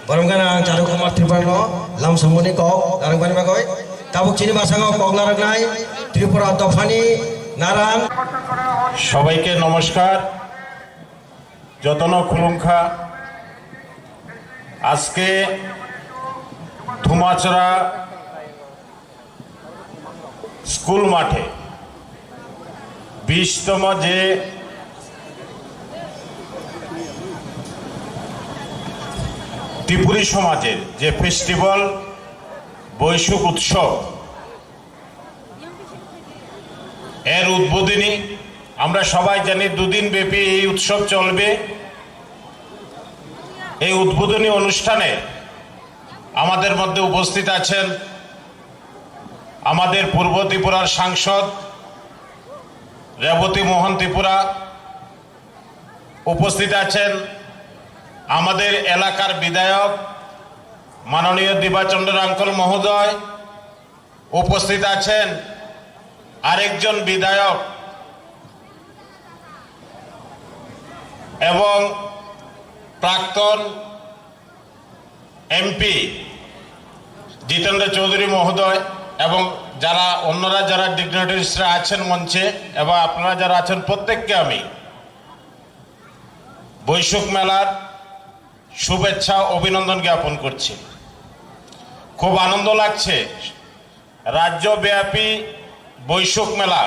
boromgana ang Charu Kumar Tripura no lamsongmani kok narwkmani bagwi. Tabuk chini bwskango kok narwknai Tripura dophani naran. সবাইকে নমস্কার। যতন খুলুমখা। আজকে ধুমাচড়া স্কুল মাঠে বিশতম যে ত্রিপুরী সমাজের যে ফেস্টিভ্যাল বৈশাখ উৎসব, এর উদ্বোধনী, আমরা সবাই জানি দুদিন ব্যাপী এই উৎসব চলবে। এই উদ্বোধনী অনুষ্ঠানে আমাদের মধ্যে উপস্থিত আছেন আমাদের পূর্ব ত্রিপুরার সাংসদ রেবতী মোহন ত্রিপুরা, উপস্থিত আছেন আমাদের এলাকার বিধায়ক মাননীয় দিবাচন্দ্র রাংখল মহোদয়, উপস্থিত আছেন আরেকজন বিধায়ক এবং প্রাক্তন এমপি জিতেন্দ্র চৌধুরী মহোদয় এবং যারা অন্যরা, যারা ডিগনিটারিজরা আছেন মঞ্চে এবং আপনারা যারা আছেন, প্রত্যেককে আমি বৈশাখ মেলার শুভেচ্ছা, অভিনন্দন জ্ঞাপন করছি। খুব আনন্দ লাগছে, রাজ্যব্যাপী বৈশাখ মেলা,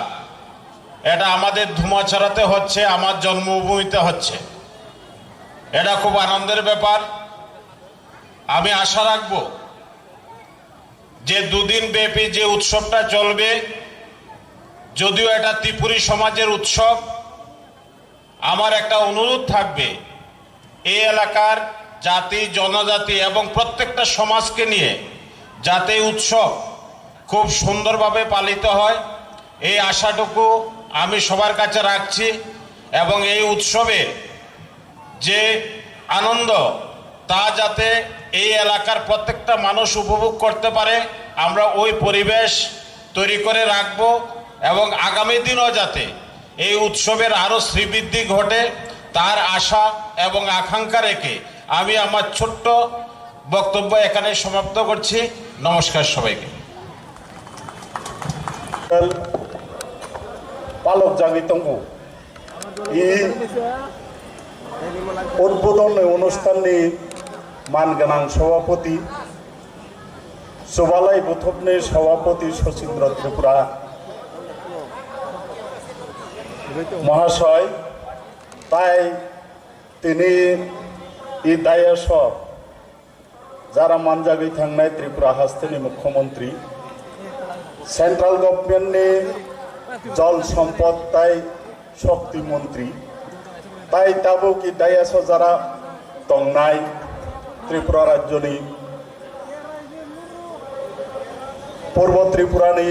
এটা আমাদের ধুমাছড়াতে হচ্ছে, আমার জন্মভূমিতে হচ্ছে। এটা খুব আনন্দের ব্যাপার। আমি আশা রাখব যে দুদিন ব্যাপী যে উৎসবটা চলবে, যদিও এটা ত্রিপুরী সমাজের উৎসব, আমার একটা অনুরোধ থাকবে, এই এলাকার জাতি, জনজাতি এবং প্রত্যেকটা সমাজকে নিয়ে যাতে এই উৎসব খুব সুন্দরভাবে পালিত হয়, এই আশাটুকু আমি সবার কাছে রাখছি। এবং এই উৎসবের যে আনন্দ, তা যাতে এই এলাকার প্রত্যেকটা মানুষ উপভোগ করতে পারে, আমরা ওই পরিবেশ তৈরি করে রাখব এবং আগামী দিনও যাতে এই উৎসবের আরও শ্রীবৃদ্ধি ঘটে, তার আশা এবং আকাঙ্ক্ষা রেখে আমি আমার ছোট্ট বক্তব্য এখানে সমাপ্ত করছি। নমস্কার সবাইকে। Palok jagwi tongo. I udbodhon ni onusthan ni man gwnang sobhapoti, Chubalai Buthop ni sobhapoti Sachindra Tripura Mahasai, tai tini i dais o jara manjagwi thangnai Tripura hasteni Mukhyamantri, Central Government ni Jal Sampad tai Shakti Mantri, tai tabuk i dais o jara tongnai Tripura rajyoni Purbo Tripura ni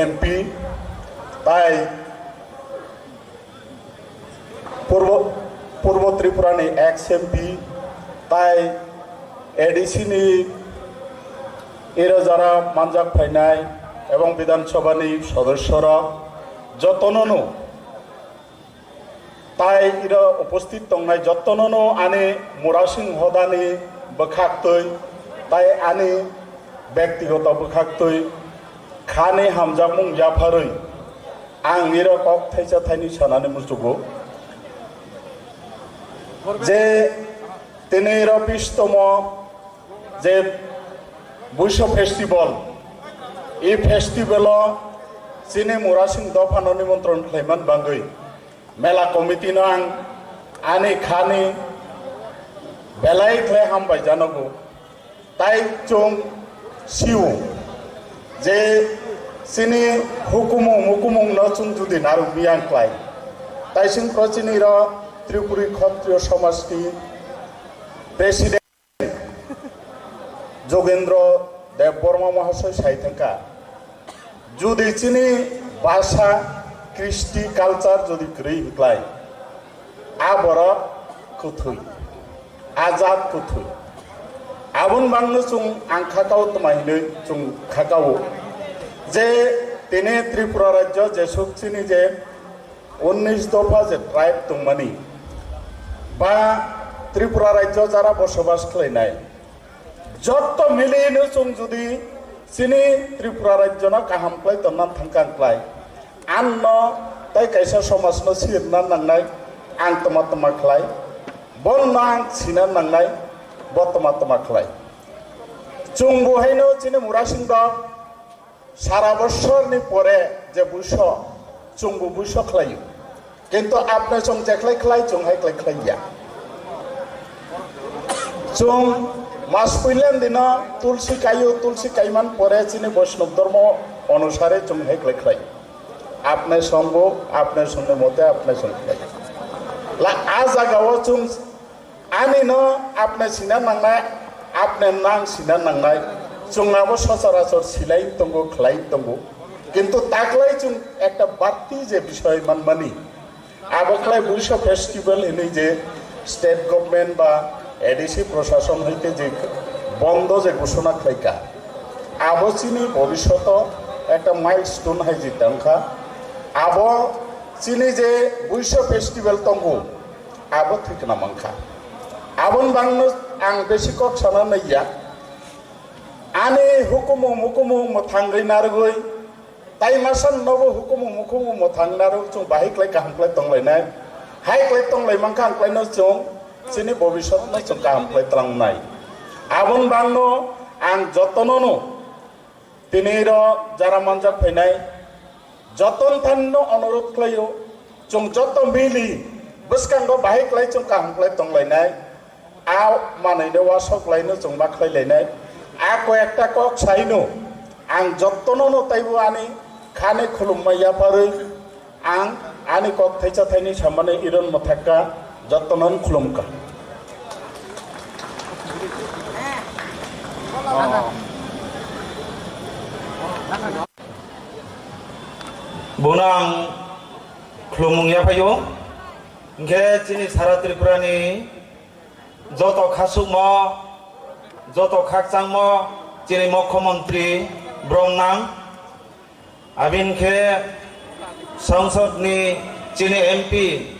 M P, tai Purbo, Purbo Tripura ni ex M P, tai A D C ni iro jara manjak phainai ebong Bidhan Sabha ni sodosyo rok jotono no, tai iro uposthit tongnai jotono no ani Murasing hodani bwkhaktwi tai ani bektigoto bwkhaktwi khani hamjakmung yapharwi ang iro kok thaisa thaini sanani muchugo. Je tini iro bistomo je Buiso festival, i festival o chini Murasing dophano nimontron khlaimani bagwi mela committee no ang ani khani belai khlai hambai janogo. Tai chwng sio je chini hukumu mukumung no chwng judi narwk miyang klai. Tai chwng pro chini ro Tripuri Khatriyo Somaj ni President Jogendro Debbarma Mahasai sai thangkha, judi chini bhasha, kristi, culture judi kwrwi hwklai, a borok kwthwi, a jat kwthwi. Aboni bagwino chwng ang khakao tma hinwi chwng khakao je tini Tripura rajyo jesuk chini je unnish dopha je tribe tongmani ba Tripura rajyo jara bosobas khlainai, jotto milino chwng judi chini Tripura rajyono kaham khlai tonna thangkang khlai, anno tai kaisa somajno sirna nangnai, ang tma tma khlai, bono ang sina nangnai, bo tma tma khlai. Chwng bo haino chini Murasing rok sara bosorni pore je buiso Chwngbo buiso khlaio. Kintu apne chwng jekhlai khlai, chwng hai khlai khlai ya. Chwng mas puilen dino tulsi kaio, tulsi kaiman pore chini Vaishnav dhormo onusare chwng hai khlai khlai. Apne chwngbo, apne chwngni mote apne chwng khlai. La a jagao chwng Ani no apne sina nangnai, apne nang sina nangnai. Chwng abo sochorachor silai tongo, khlai tongo. Kintu taklai chwng ekta batti je bisoi manmani. Abo khlai Buiso festival hinwi je state government ba A D C prosason hoite je bondo je ghosona khlaika. Abo chini bobishoto ekta milestone hai je tangkha. Abo chini je Buiso festival tongo. Abo thwikna mankha. Aboni bangno ang besi kok sana naiya. Ani hukumu mukumu mwthangwi narwgwi, tai masa nobo hukumu mukumu mwthang narwk chwng bahai khlai kaham khlai tonglainai. Hai khlai tonglai mankha ang khlaino chwng chini bobisotno chwng kaham khlai tlangnai. Aboni bangno ang jotonono Tini ro jara manjak phainai joton thanno onurodh khlaio, chwng joto mili bwskango bahai khlai chwng kaham khlai tonglainai, a manwino wasok laino chwng ma khlailainai. A koi ekta kok saino ang jotonono taibo ani khani khulumma yapharwi Ang ani kok thaisa thaini samani Iron Mwthakka jotono khulumkha. Bono ang khulumung yaphaio. Hinkhe chini sara Tripura ni joto khasukmo, joto khakchangmo chini Mukhyamantri brom nang. Abini khe Sangsad ni chini M P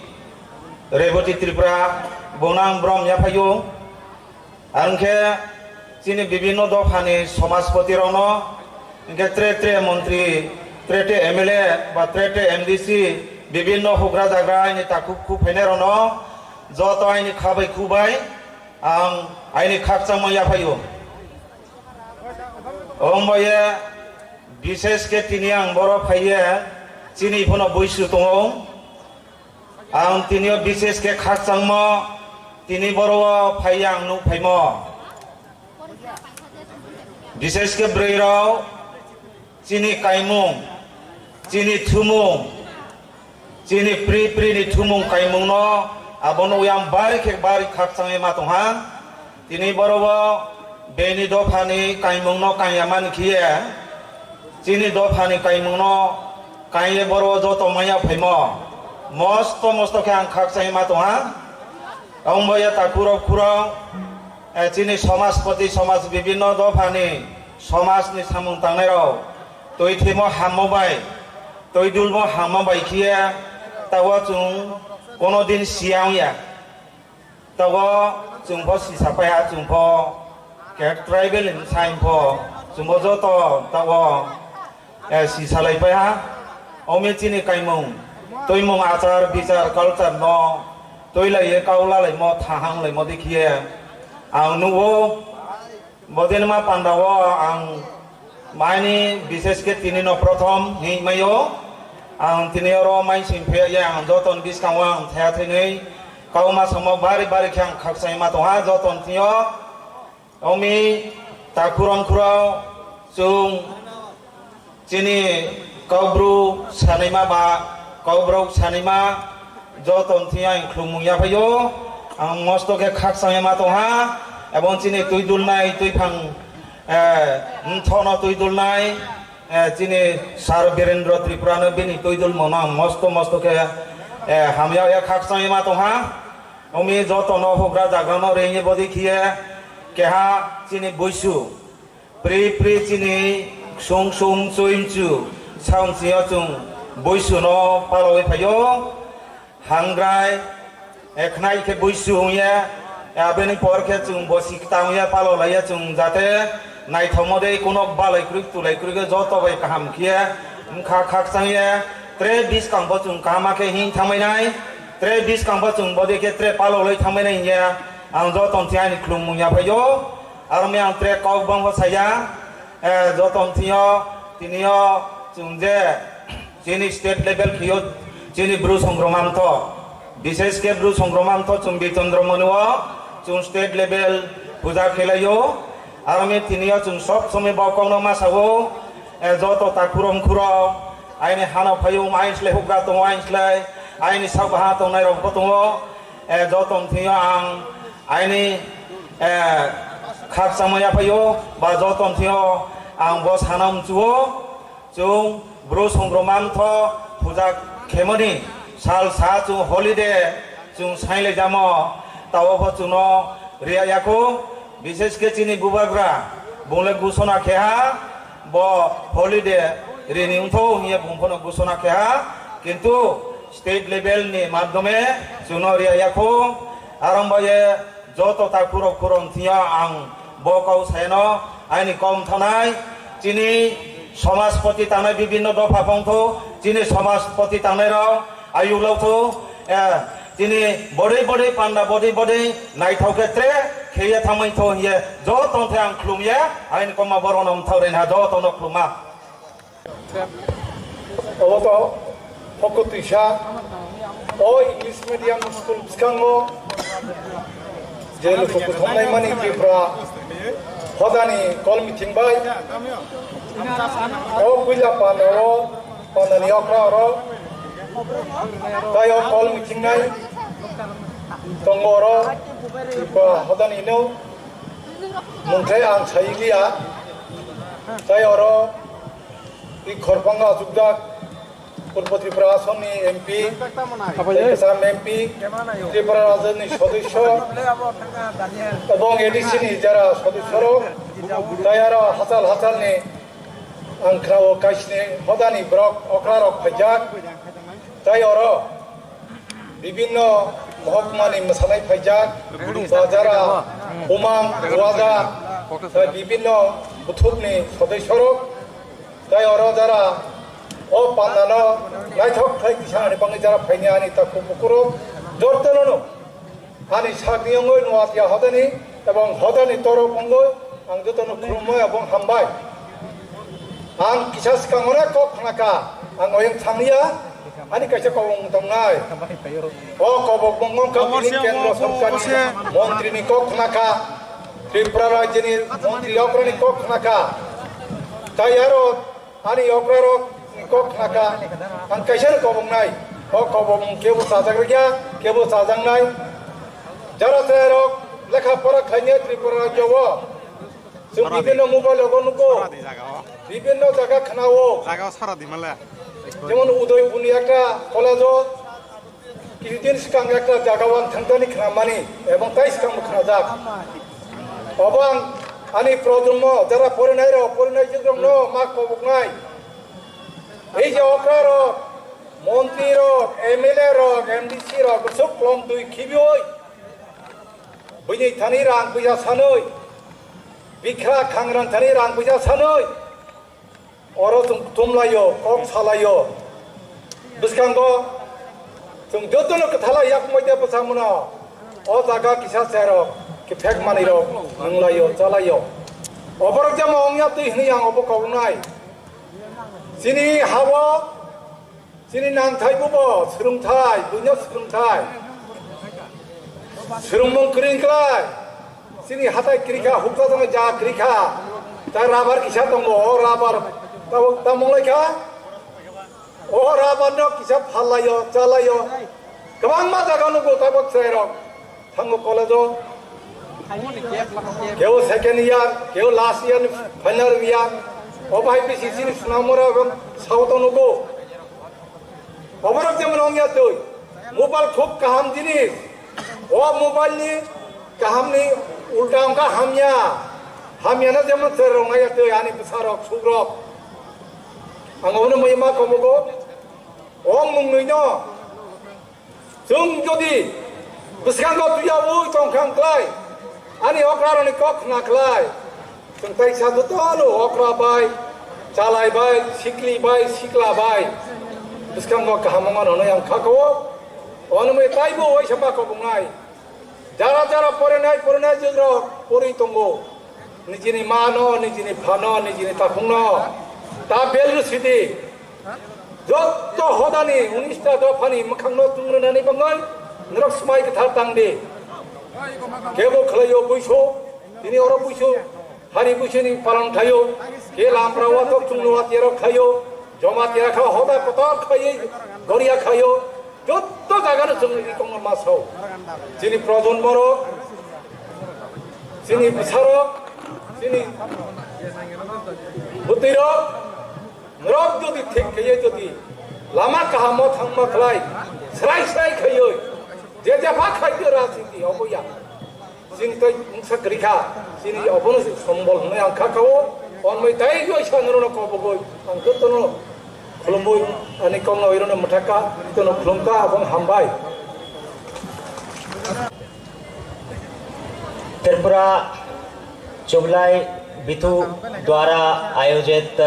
Rebati Tripura, bono ang brom yaphaio. Ang khe chini bibinno dophani somaspoti rokno, hinkhe tre tre montri, tre tre M L A ba tre tre M D C, bibinno hugra jagra aini takhuk khuk phainai rokno joto aini kha bai khu bai ang aini khakchangma yaphaio. Omo ye Bishesh khe tini ang boro phaiye chini phano buisu tongo. Ang tini o bishesh khe khakchangmo tini boro o phaiye ang nuk phaimo. Bishesh khe bwrwi rok chini kaimung, chini thumung, Chini pri pri ni thumung kaimung no abono yang bari khe bari khakchangwi ma tongha. Tini boro bo bini dopha ni kaimung no kaiya mani khiye, chini dopha ni kaimung no kaiye boro joto maya phaimo. Mosto mosto khe ang khakchangwi ma tongha. Ang bo ya ta khurok khurok, eh, chini somajpoti somaj bibinno dopha ni somaj ni samung tangnai rok twi thimo hammo bai. Twi dulmo hamma bai khiya, tawa chwng kono din siya wngya. Tawa chwng pho sisa paiha, chwng pho kek tribal ni sign pho, chwng pho joto tawa, eh, sisa lai paiha. Omi chini kaimung, twimung achar, bichar, culture no twi lai ye kau la lai mo, thahang lai mo dikhiye. Ang nugo, Bodinma panda o ang maini bishesh khe tini no prothom hing maio. Ang tini oro mai sing phe ya ang joton biskang o ang thaya thinwi kauma samo bari bari khe ang khakchai ma tongha joton tio. Omi ta khurang khurao chwng Chini Kaubru sanaima ba Kaubrok sanaima joto thwi ang khulumung yaphaio. Ang mosto khe khakchangma tongha, ebong chini twi dulnai twi phang, eh, mthono twi dulnai, eh, chini Sir Birendra Tripura no bini twi dulmano ang mosto mosto khe, eh, hamya ya khakchangma tongha. Omi joto no hugra jaga no rengye bodi khiye keha chini buisu. Pri pri chini ksung ksung chwimchu saung chio chwng buisu no paloi phaio. Hangrai, eh, khnai khe buisu hungya, eh, abeni por khe chwng bosi kwtang ya palo laiya chwng jate naithokmo dei kunok balai kwrwi tulai kwrwi khe joto bai kaham khe wngkha khakchang ya. Tre biskang bo chwng kaham khe hing thangmai nai, tre biskang bo chwng bodi khe tre palo lai thangmai nai hingya ang joto thwi ani khulumung ya phaio. Aro mi ang tre kok bangbo saya, eh, joto thio, tinio, chwng je, Chini state level khiyo chini Bru Songroma mtho. Bishesh khe Bru Songroma mtho chwng Birchandra Moni o chwng state level puja khelaio. Aroni tini o chwng sob somoi bo kokno ma sao, eh, joto takhurok mkhurok aini hano phaio aini slai hukra tongo aini slai aini sak baha tongnai rok bo tongo. Eh, joto mthio ang aini, eh, khakchangma yaphaio ba joto mthio ang bo sana mchuo. Chwng Bru Songroma mtho puja khemani sal sa chwng holiday chwng sailai jamo, tao bo chwngno riya yakho, bishesh khe chini bubagra bungle gusona kheha bo holiday rini wngtho hiya bung phano gusona kheha, kintu state level ni madhyome chwngno riya yakho, arong baye joto ta khurok khurok thia ang bo kau saino aini kom thanai chini somajpoti tangnai bibinno dopha pongtho chini somajpoti tangnai rok ayuk lautho, eh, chini body body panda body body naithok khe tre kheye thamai tho hiye joto the ang khlumya aini koma borok no mthau rena joto no khluma. Obo to pokotwisa o English medium school bwskango je luku kuthumnai mani Tripura hodani kol meeting bai o puila panda o pandani okra oro tai o kol meeting nai tongo oro Tripura hodani no mungthai ang sai liya tai oro I khorpang achukjak Purbo Tripura asonni M P, Abo tei ye. Kwcham M P, Tripura Rajyani sodosyo, ebong A D C ni jara sodosyorok, tei aro hachal hachalni ang khnao kaisni hodani borok okrarok phaijak, tei oro bibinno mohokmani mwsanai phaijak, ba jara Umang, Wada, tei bibinno buthukni sodosyorok, tei oro jara o pandano naithok khlai tisanani bagwi jara phaini ani takhuk bukurok jotono no ani sakni wngwi Nuatia hodani ebong hodani torop wngwi ang jotono khulumwi ebong hambai. Ang kisa swkang onek kok khnakha, ang oyang thangya, ani kaisa kobong tongnai. O kobok bongong ka Kobor tini se kendro omo sorkarni se. Montri ni kok khnakha, Tripura rajyani montri okrani kok khnakha. Tai aro ani okrarok ni kok khnakha, ang kaisa no kobongnai. O kobong kebo sajak rikya, kebo sajaknai. Jara chwrairok lekha pora khlainai Tripura rajyo o. Chwng bibinno mobile rogo nugo. Bibinno jaga khnao. Jaga o sara di male. Jemon Udaipurni ekta college o kisudin swkang ekta jaga o ang thangtani khnamani ebong tai swkang bo khnajak. Obo ang ani projonmo jara porinai rok, porinai jwk rokno ma koboknai. Ei je okra rok, montri rok, M L A rok, M D C rok, bwswk klom twi khibioi. Bini thani rang puisa sanoi, bikha khangrang thani rang puisa sanoi, oro chwng tumlaio, kok salaio. Bwskango chwng jotono kwthalai yakmai de bwsa mano. O jaga kisa cherok, kiphek manwi rok, nwnglaio, chalaio. Oborok jemo ongya twi hwnwi ang obo kobongnai. Chini hao Chini nangthai bubo swrwngthai, buino swrwngthai. Swrwngmung kwrwng klai. Chini hatai kwrwikha, hukjagwi jaga kwrwikha. Tai rubber kisa tongo, o rubber. Tamo, tamo wnglaikha? O rubber no kisa phallaio, chalaio. Kwbangma jaga nugo tabuk chwrairok. Thango college o. Kebo second year, kebo last year ni final year. Obo hai bisi chini swnamora ebong sao to nugo. Oborok jemon ongya twi. Mobile khub kaham jinis. O mobile ni kaham ni ulta ongkha hamya. Hamya no jemon chwrairok ongya twi ani bwsarok, sukrok. Ang obono muima komogo. O mwngnwi no. Chwng jodi bwskango tuyaui tongkha wngklai, ani okrarokni kok khna khlai, chwng taisa jotono okra bai, chalai bai, sikli bai, sikla bai bwskango kaham wngmano hwnwi ang kha kho. Ono mui taibo waisa ma kobongnai. Jara jara porinai, porinai jwkrok porwi tongo. Nijini mano, nijini phano, nijini takhukno ta value sidi. Jotto hodani unista dophani mwkhangno chungrwnani bagwi norok swmai kwthar tang di. Kebo khlaio buisu, tini oro buisu, hari buisuni palon khlaio, ke lamra wathok chungno watiyarok khlaio, joma tiyakha hoda kotor khlaiwi goria khlaio, jotto jagano chwng ri tongma sao. Chini projonmorok, chini bwsarok, chini bwtwirok, norok jodi thik khe jodi lama kahamo thangma khlai, srai srai khaioi, je jepha khaio rajniti obo ya. Chini tei mungsa kwrwi kha, chini obono sombol hwnwi ang kha kao, onmoi tei joi sangrono kobogoi, ang jotono khulumoi, ani kongno oirono mwthakha, jotono khulumkha, abong hambai. Tripura चुगलाई बिथु द्वारा आयोजित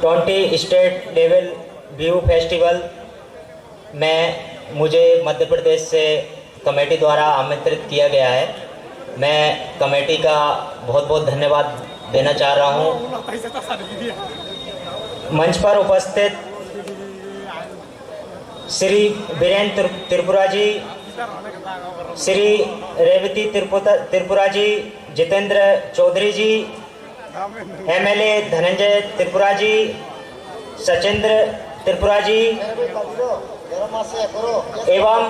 twenty state level Bihu फेस्टिवल में मुझे मध्य प्रदेश से कमेटी द्वारा आमंत्रित किया गया है। मैं कमेटी का बहुत बहुत धन्यवाद देना चाह रहा हूँ। मंच पर उपस्थित श्री बीरेंद्र त्रिपुरा जी, श्री रेवती त्रिपुरा जी, जितेंद्र चौधरी जी, एमएलए धनंजय त्रिपुरा जी, सचिंद्र त्रिपुरा जी एवं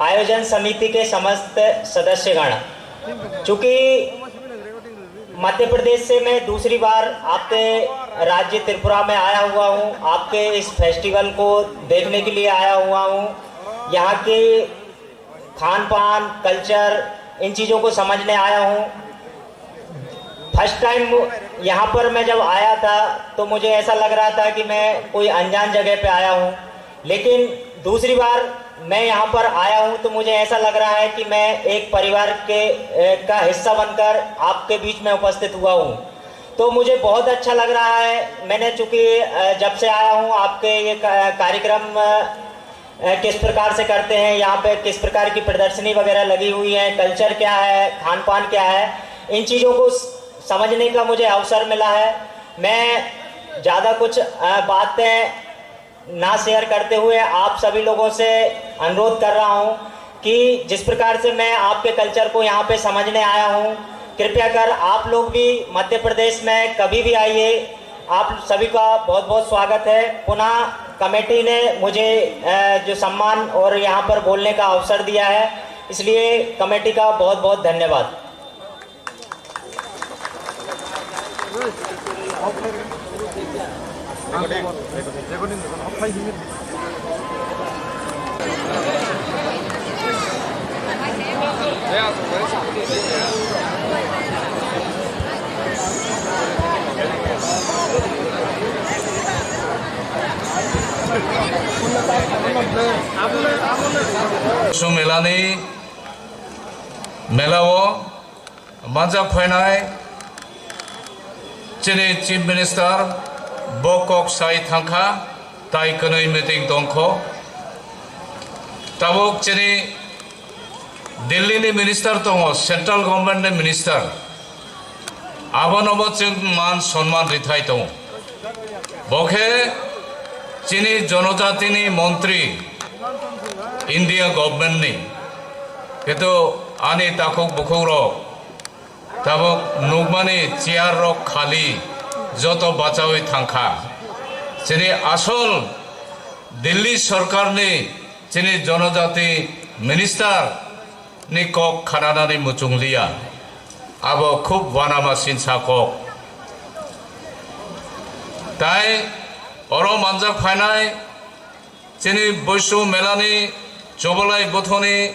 आयोजन समिति के समस्त सदस्यगण, चूंकि मध्य प्रदेश से मैं दूसरी बार आपके राज्य त्रिपुरा में आया हुआ हूँ, आपके इस फेस्टिवल को देखने के लिए आया हुआ हूँ। यहाँ के खान पान, कल्चर, इन चीज़ों को समझने आया हूँ। फर्स्ट टाइम यहाँ पर मैं जब आया था तो मुझे ऐसा लग रहा था कि मैं कोई अनजान जगह पे आया हूँ, लेकिन दूसरी बार मैं यहाँ पर आया हूँ तो मुझे ऐसा लग रहा है कि मैं एक परिवार के का हिस्सा बनकर आपके बीच में उपस्थित हुआ हूँ। तो मुझे बहुत अच्छा लग रहा है। मैंने चूँकि जब से आया हूँ आपके ये कार्यक्रम किस प्रकार से करते हैं, यहाँ पे किस प्रकार की प्रदर्शनी वगैरह लगी हुई है, कल्चर क्या है, खान पान क्या है, इन चीज़ों को समझने का मुझे अवसर मिला है। मैं ज़्यादा कुछ बातें ना शेयर करते हुए आप सभी लोगों से अनुरोध कर रहा हूँ कि जिस प्रकार से मैं आपके कल्चर को यहाँ पे समझने आया हूँ, कृपया कर आप लोग भी मध्य प्रदेश में कभी भी आइए, आप सभी का बहुत बहुत स्वागत है। पुनः कमेटी ने मुझे जो सम्मान और यहाँ पर बोलने का अवसर दिया है, इसलिए कमेटी का बहुत बहुत धन्यवाद। Su melani melao manjak phainai chini Chief Minister bo kok sai thangkha, tai kwnwi meeting tongkho. Tabuk chini Delhi ni minister tongo, central government ni minister, abono bo chwng man sonman rithai tongo. Bo khe chini jonojatini montri India government ni, kintu ani takhuk bukhuk rok tabuk nukmani chair rok khali, joto bachaui thangkha. Chini asol Delhi sorkar ni chini jonojati minister ni kok khananani muchung liya, abo khub wanama sinsa kok. Tai oro manjak phainai chini Boisu melani Chobolai Bothoni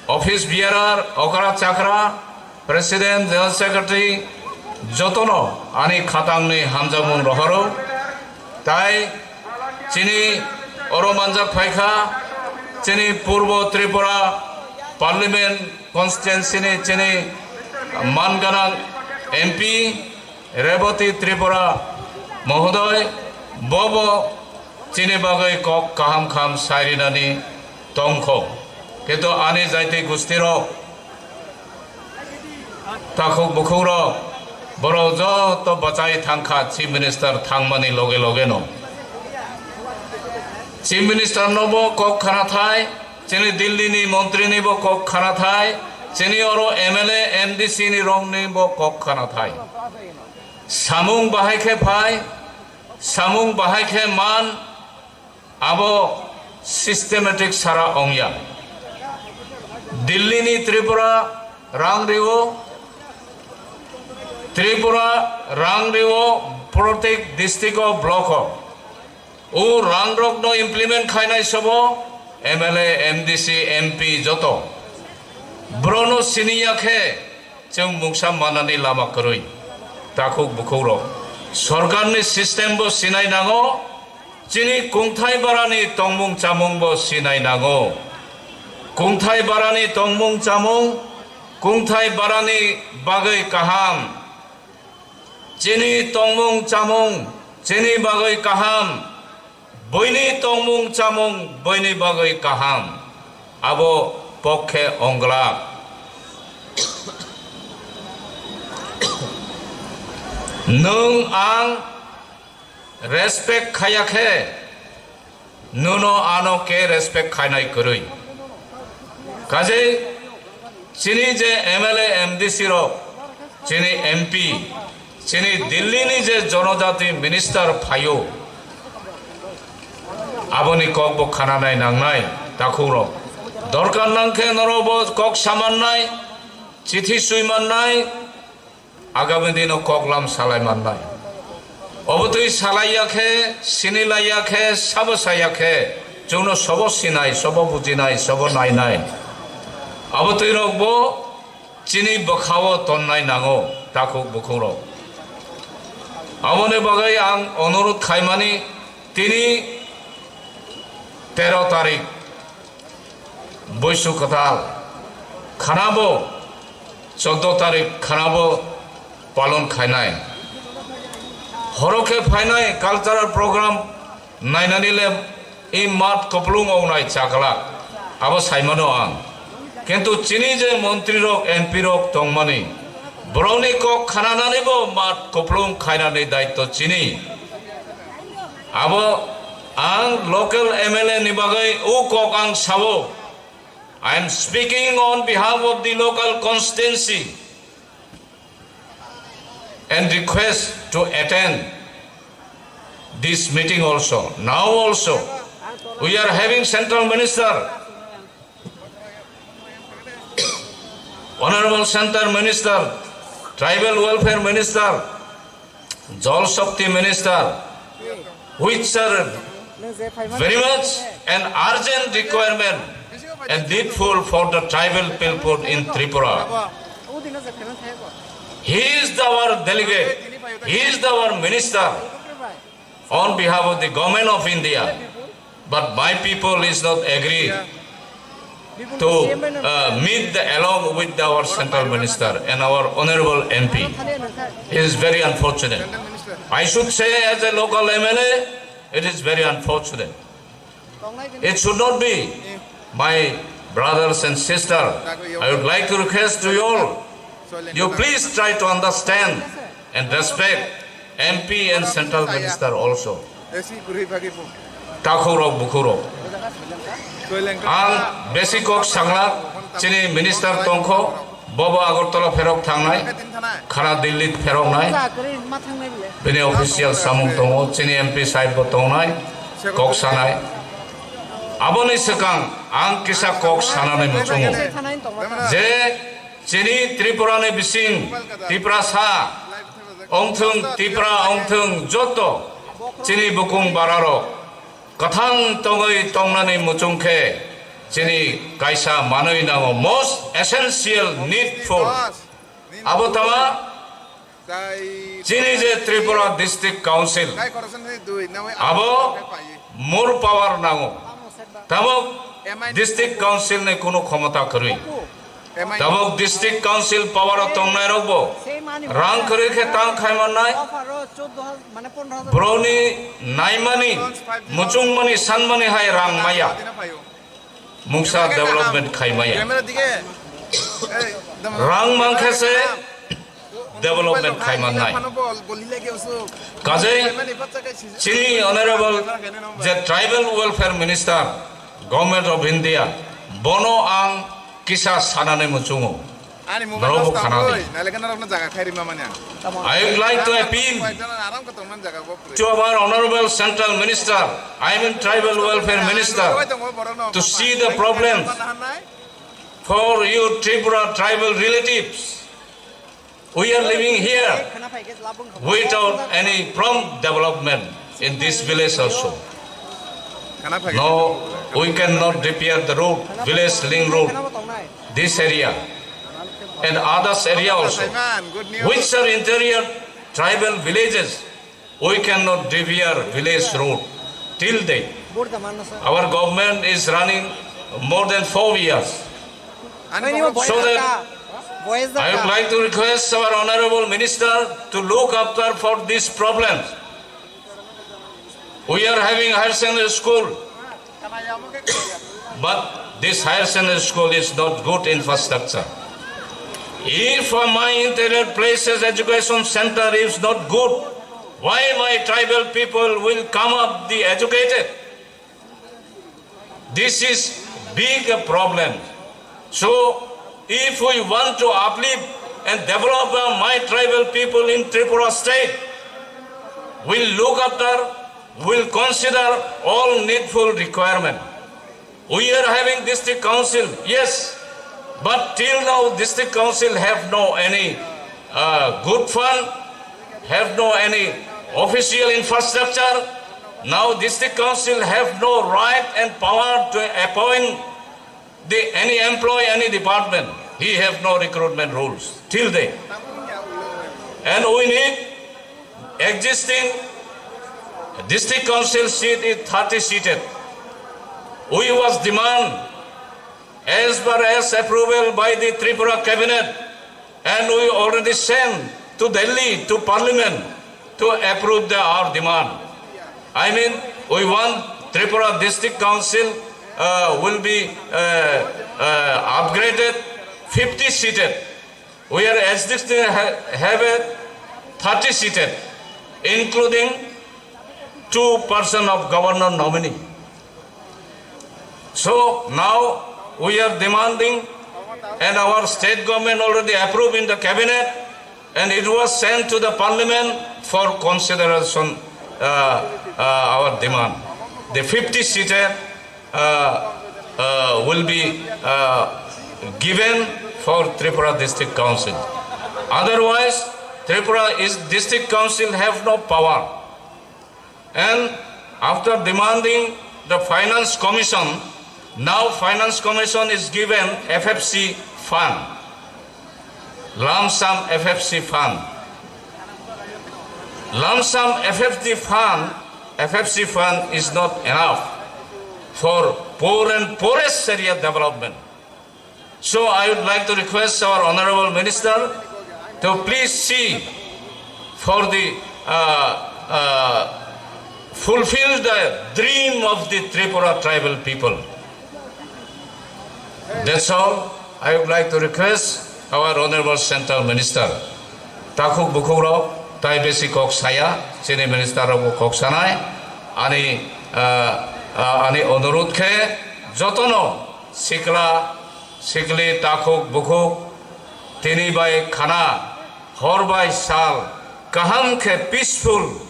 office bearer, okra chakra, president, general secretary, jotono ani khatangni hamjakmung rohoro. Tai chini oro manjak phaikha, chini Purbo Tripura Parliament Constituency ni chini manganang M P Rebati Tripura Mohodoy, bobo chini bagwi kok kaham kham sairinani tongkho. Kintu ani jaiti gustirok, takhuk bukhukrok, Borok joto bachai thangkha Chief Minister thangmani loge loge no. Chief Minister no bo kok khana thai, chini Delhi ni montri ni bo kok khana thai, chini oro M L A, M D C ni rong ni bo kok khana thai. Samung bahai khe phai, samung bahai khe man, abo systematic sara ongya. Delhi ni Tripura rang rio, Tripura rang rio, protek district o block o. O rang rok no implement khainai sobo M L A, M D C, M P joto. Bro no siniya khe, chwng mungsa manani lama kwrwi. Takhuk bukhuk rok. Sorkar ni system bo sinai nango, chini kungthai barani tongmung chamung bo sinai nango. Kungthai barani tongmung chamung, kungthai barani bagwi kaham. Chini tongmung chamung, chini bagwi kaham. Buini tongmung chamung buini bagwi kaham, abo pokhe onglak. Nwng ang respect khaya khe, nwno ano ke respect khainai kwrwi. Kajei chini je M L A, M D C rok, chini M P, chini Delhi ni je jonojati minister phaio, aboni kok bo khananai nangnai, takhuk rok. Dorkar nang khe norok bo kok samannai, chithi sui mannai, agami dino kok lam salai mannai. Obotwi salaiya khe, sinilaiya khe, sabo saya khe, chwngno sobo sinai, sobo bujinai, sobo nainai. Abotwi rok bo chini bwkhao tonnai nango, takhuk bukhuk rok. Aboni bagwi ang onurut khaimani, tini tero tarik, Boisu kwtal khanabo, choudo tarik khanabo palon khainai. Horo khe phainai cultural program nainani le i mat koplung wngnai chakla, abo saimano ang. Kintu chini je montri rok, M P rok tongmani, borokni kok khananani bo mat koplung khainani daitto chini. Abo ang local M L A ni bagwi o kok ang sao. I am speaking on behalf of the local constituency and request to attend this meeting also. Now also, we are having Central Minister, Honorable Central Minister, Tribal Welfare Minister, Jal Shakti Minister, which are very much an urgent requirement and needful for the tribal people in Tripura. He is our delegate, he is our minister on behalf of the government of India. But my people is not agree to uh, meet the, along with our central minister and our honorable M P. It is very unfortunate. I should say, as a local M L A, it is very unfortunate. It should not be. My brothers and sisters, I would like to request to you all, you please try to understand and respect M P and central minister also. Takhuk rok, bukhuk rok. Ang besi kok sangla, chini minister tongkho, bobo Agartala pherok thangnai, khana Delhi pheroknai. Bini official samung tongo, chini M P sahib bo tongnai, kok sanai. Aboni swkang ang kisa kok sanani muchungo. Je chini Tripura ni bising, Tiprasa ongthung, Tipra ongthung, joto chini bukung bararok kwthang tongwi tongnani muchung khe chini kaisa manwi nango, most essential, needful. Abo tama chini je Tripura District Council, abo more power nango. Tabuk District Council ni kunu khomota kwrwi. Tabuk District Council power o tongnai rok bo rang kwrwi khe tang khai mannai. Broni naimani, muchungmani, sanmani hai rang maya. Mungsa development khai maya. Rang mankhe se development khaimannai. Kajei chini honorable je tribal welfare minister, Government of India, bono ang kisa sanani muchungo. Norokbo khana di. I would like to appeal to our honorable central minister, I mean tribal welfare minister, to see the problem for your Tripura tribal relatives. We are living here without any prompt development in this village also. No, we cannot repair the road, village link road, this area and others area also, which are interior tribal villages. We cannot repair village road till date. Our government is running more than four years. So that I would like to request our honorable minister to look after for these problems. We are having higher secondary school, but this higher secondary school is not good infrastructure. If my interior places education center is not good, why my tribal people will come up the educated? This is big problem. So, if we want to uplift and develop uh, my tribal people in Tripura state, we'll look after, we'll consider all needful requirement. We are having district council, yes, but till now district council have no any uh, good fund, have no any official infrastructure. Now district council have no right and power to appoint the any employee, any department. He have no recruitment rules till day. And we need existing district council seat is thirty seated. We was demand as per as approval by the Tripura cabinet, and we already sent to Delhi to parliament to approve the, our demand. I mean, we want Tripura District Council uh, will be uh, uh, upgraded fifty seated. We are existing ha- have a thirty seated, including two person of governor nominee. So now we are demanding, and our state government already approved in the cabinet, and it was sent to the parliament for consideration. Uh, uh, our demand, the fifty seated uh, uh, will be uh, given for Tripura District Council. Otherwise, Tripura is district council have no power. And after demanding the finance commission, now finance commission is given F F C fund, lump sum F F C fund. Lump sum F F C fund, F F C fund is not enough for poor and poorest area development. So I would like to request our honorable minister to please see for the uh, uh, fulfill the dream of the Tripura tribal people. That's all. I would like to request our honorable central minister, takhuk bukhuk rok tai besi kok saya, chini minister rok bo kok sanai, ani uh, uh, ani onurut khe jotono sikla sikli takhuk bukhuk tini bai khana hor bai sal kaham khe peaceful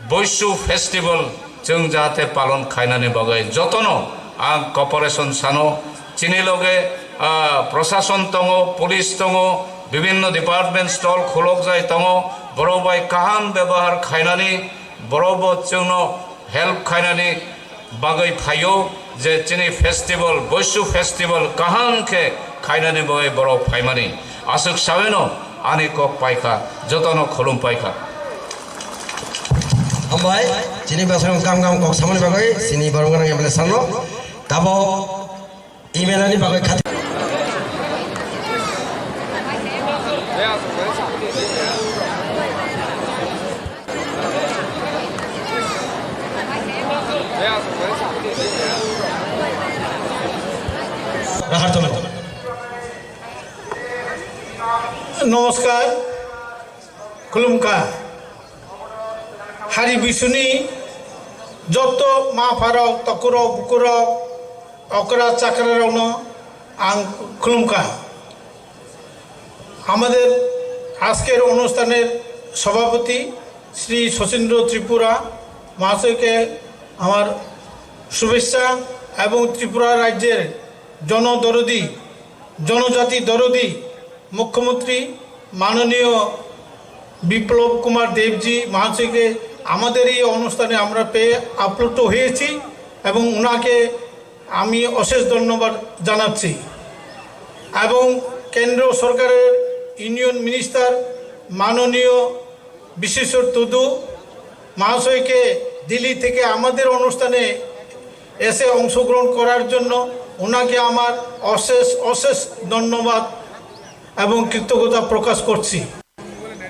Boisu festival chwng jahate palon khainani bagwi jotono ang cooperation sano. Chini loge ah, prosason tongo, police tongo, bibinno department stall khulok jai tongo. Borok bai kaham bebahar khainani borok bo chwngno help khainani bagwi phaio, je chini festival, Boisu festival kaham khe khainani bagwi borok phaimani. Aswk saweno ani kok paikha, jotono khulum paikha. Hambai, chini basai kam kam kok samani bagwi chini borok gwnang M L A sir no. Tabok email ani bagwi khat. Rahartolo. নমস্কার। Khulumkha. Hari Bisuni joto ma pharok, tokurok, bukurok, okra chakrarokno ang khulumkha. আমাদের আজকের অনুষ্ঠানের সভাপতি শ্রী শচীন্দ্র ত্রিপুরা মহাশয়কে আমার শুভেচ্ছা এবং ত্রিপুরা রাজ্যের জনদরদি, জনজাতি দরদি মুখ্যমন্ত্রী মাননীয় বিপ্লব কুমার দেবজি মহাশয়কে আমাদের এই অনুষ্ঠানে আমরা পেয়ে আপ্লুত হয়েছি এবং ওনাকে আমি অশেষ ধন্যবাদ জানাচ্ছি। এবং কেন্দ্র সরকারের ইউনিয়ন মিনিস্টার মাননীয় বিশ্বেশ্বর তুদু মহাশয়কে দিল্লি থেকে আমাদের অনুষ্ঠানে এসে অংশগ্রহণ করার জন্য ওনাকে আমার অশেষ অশেষ ধন্যবাদ এবং কৃতজ্ঞতা প্রকাশ করছি।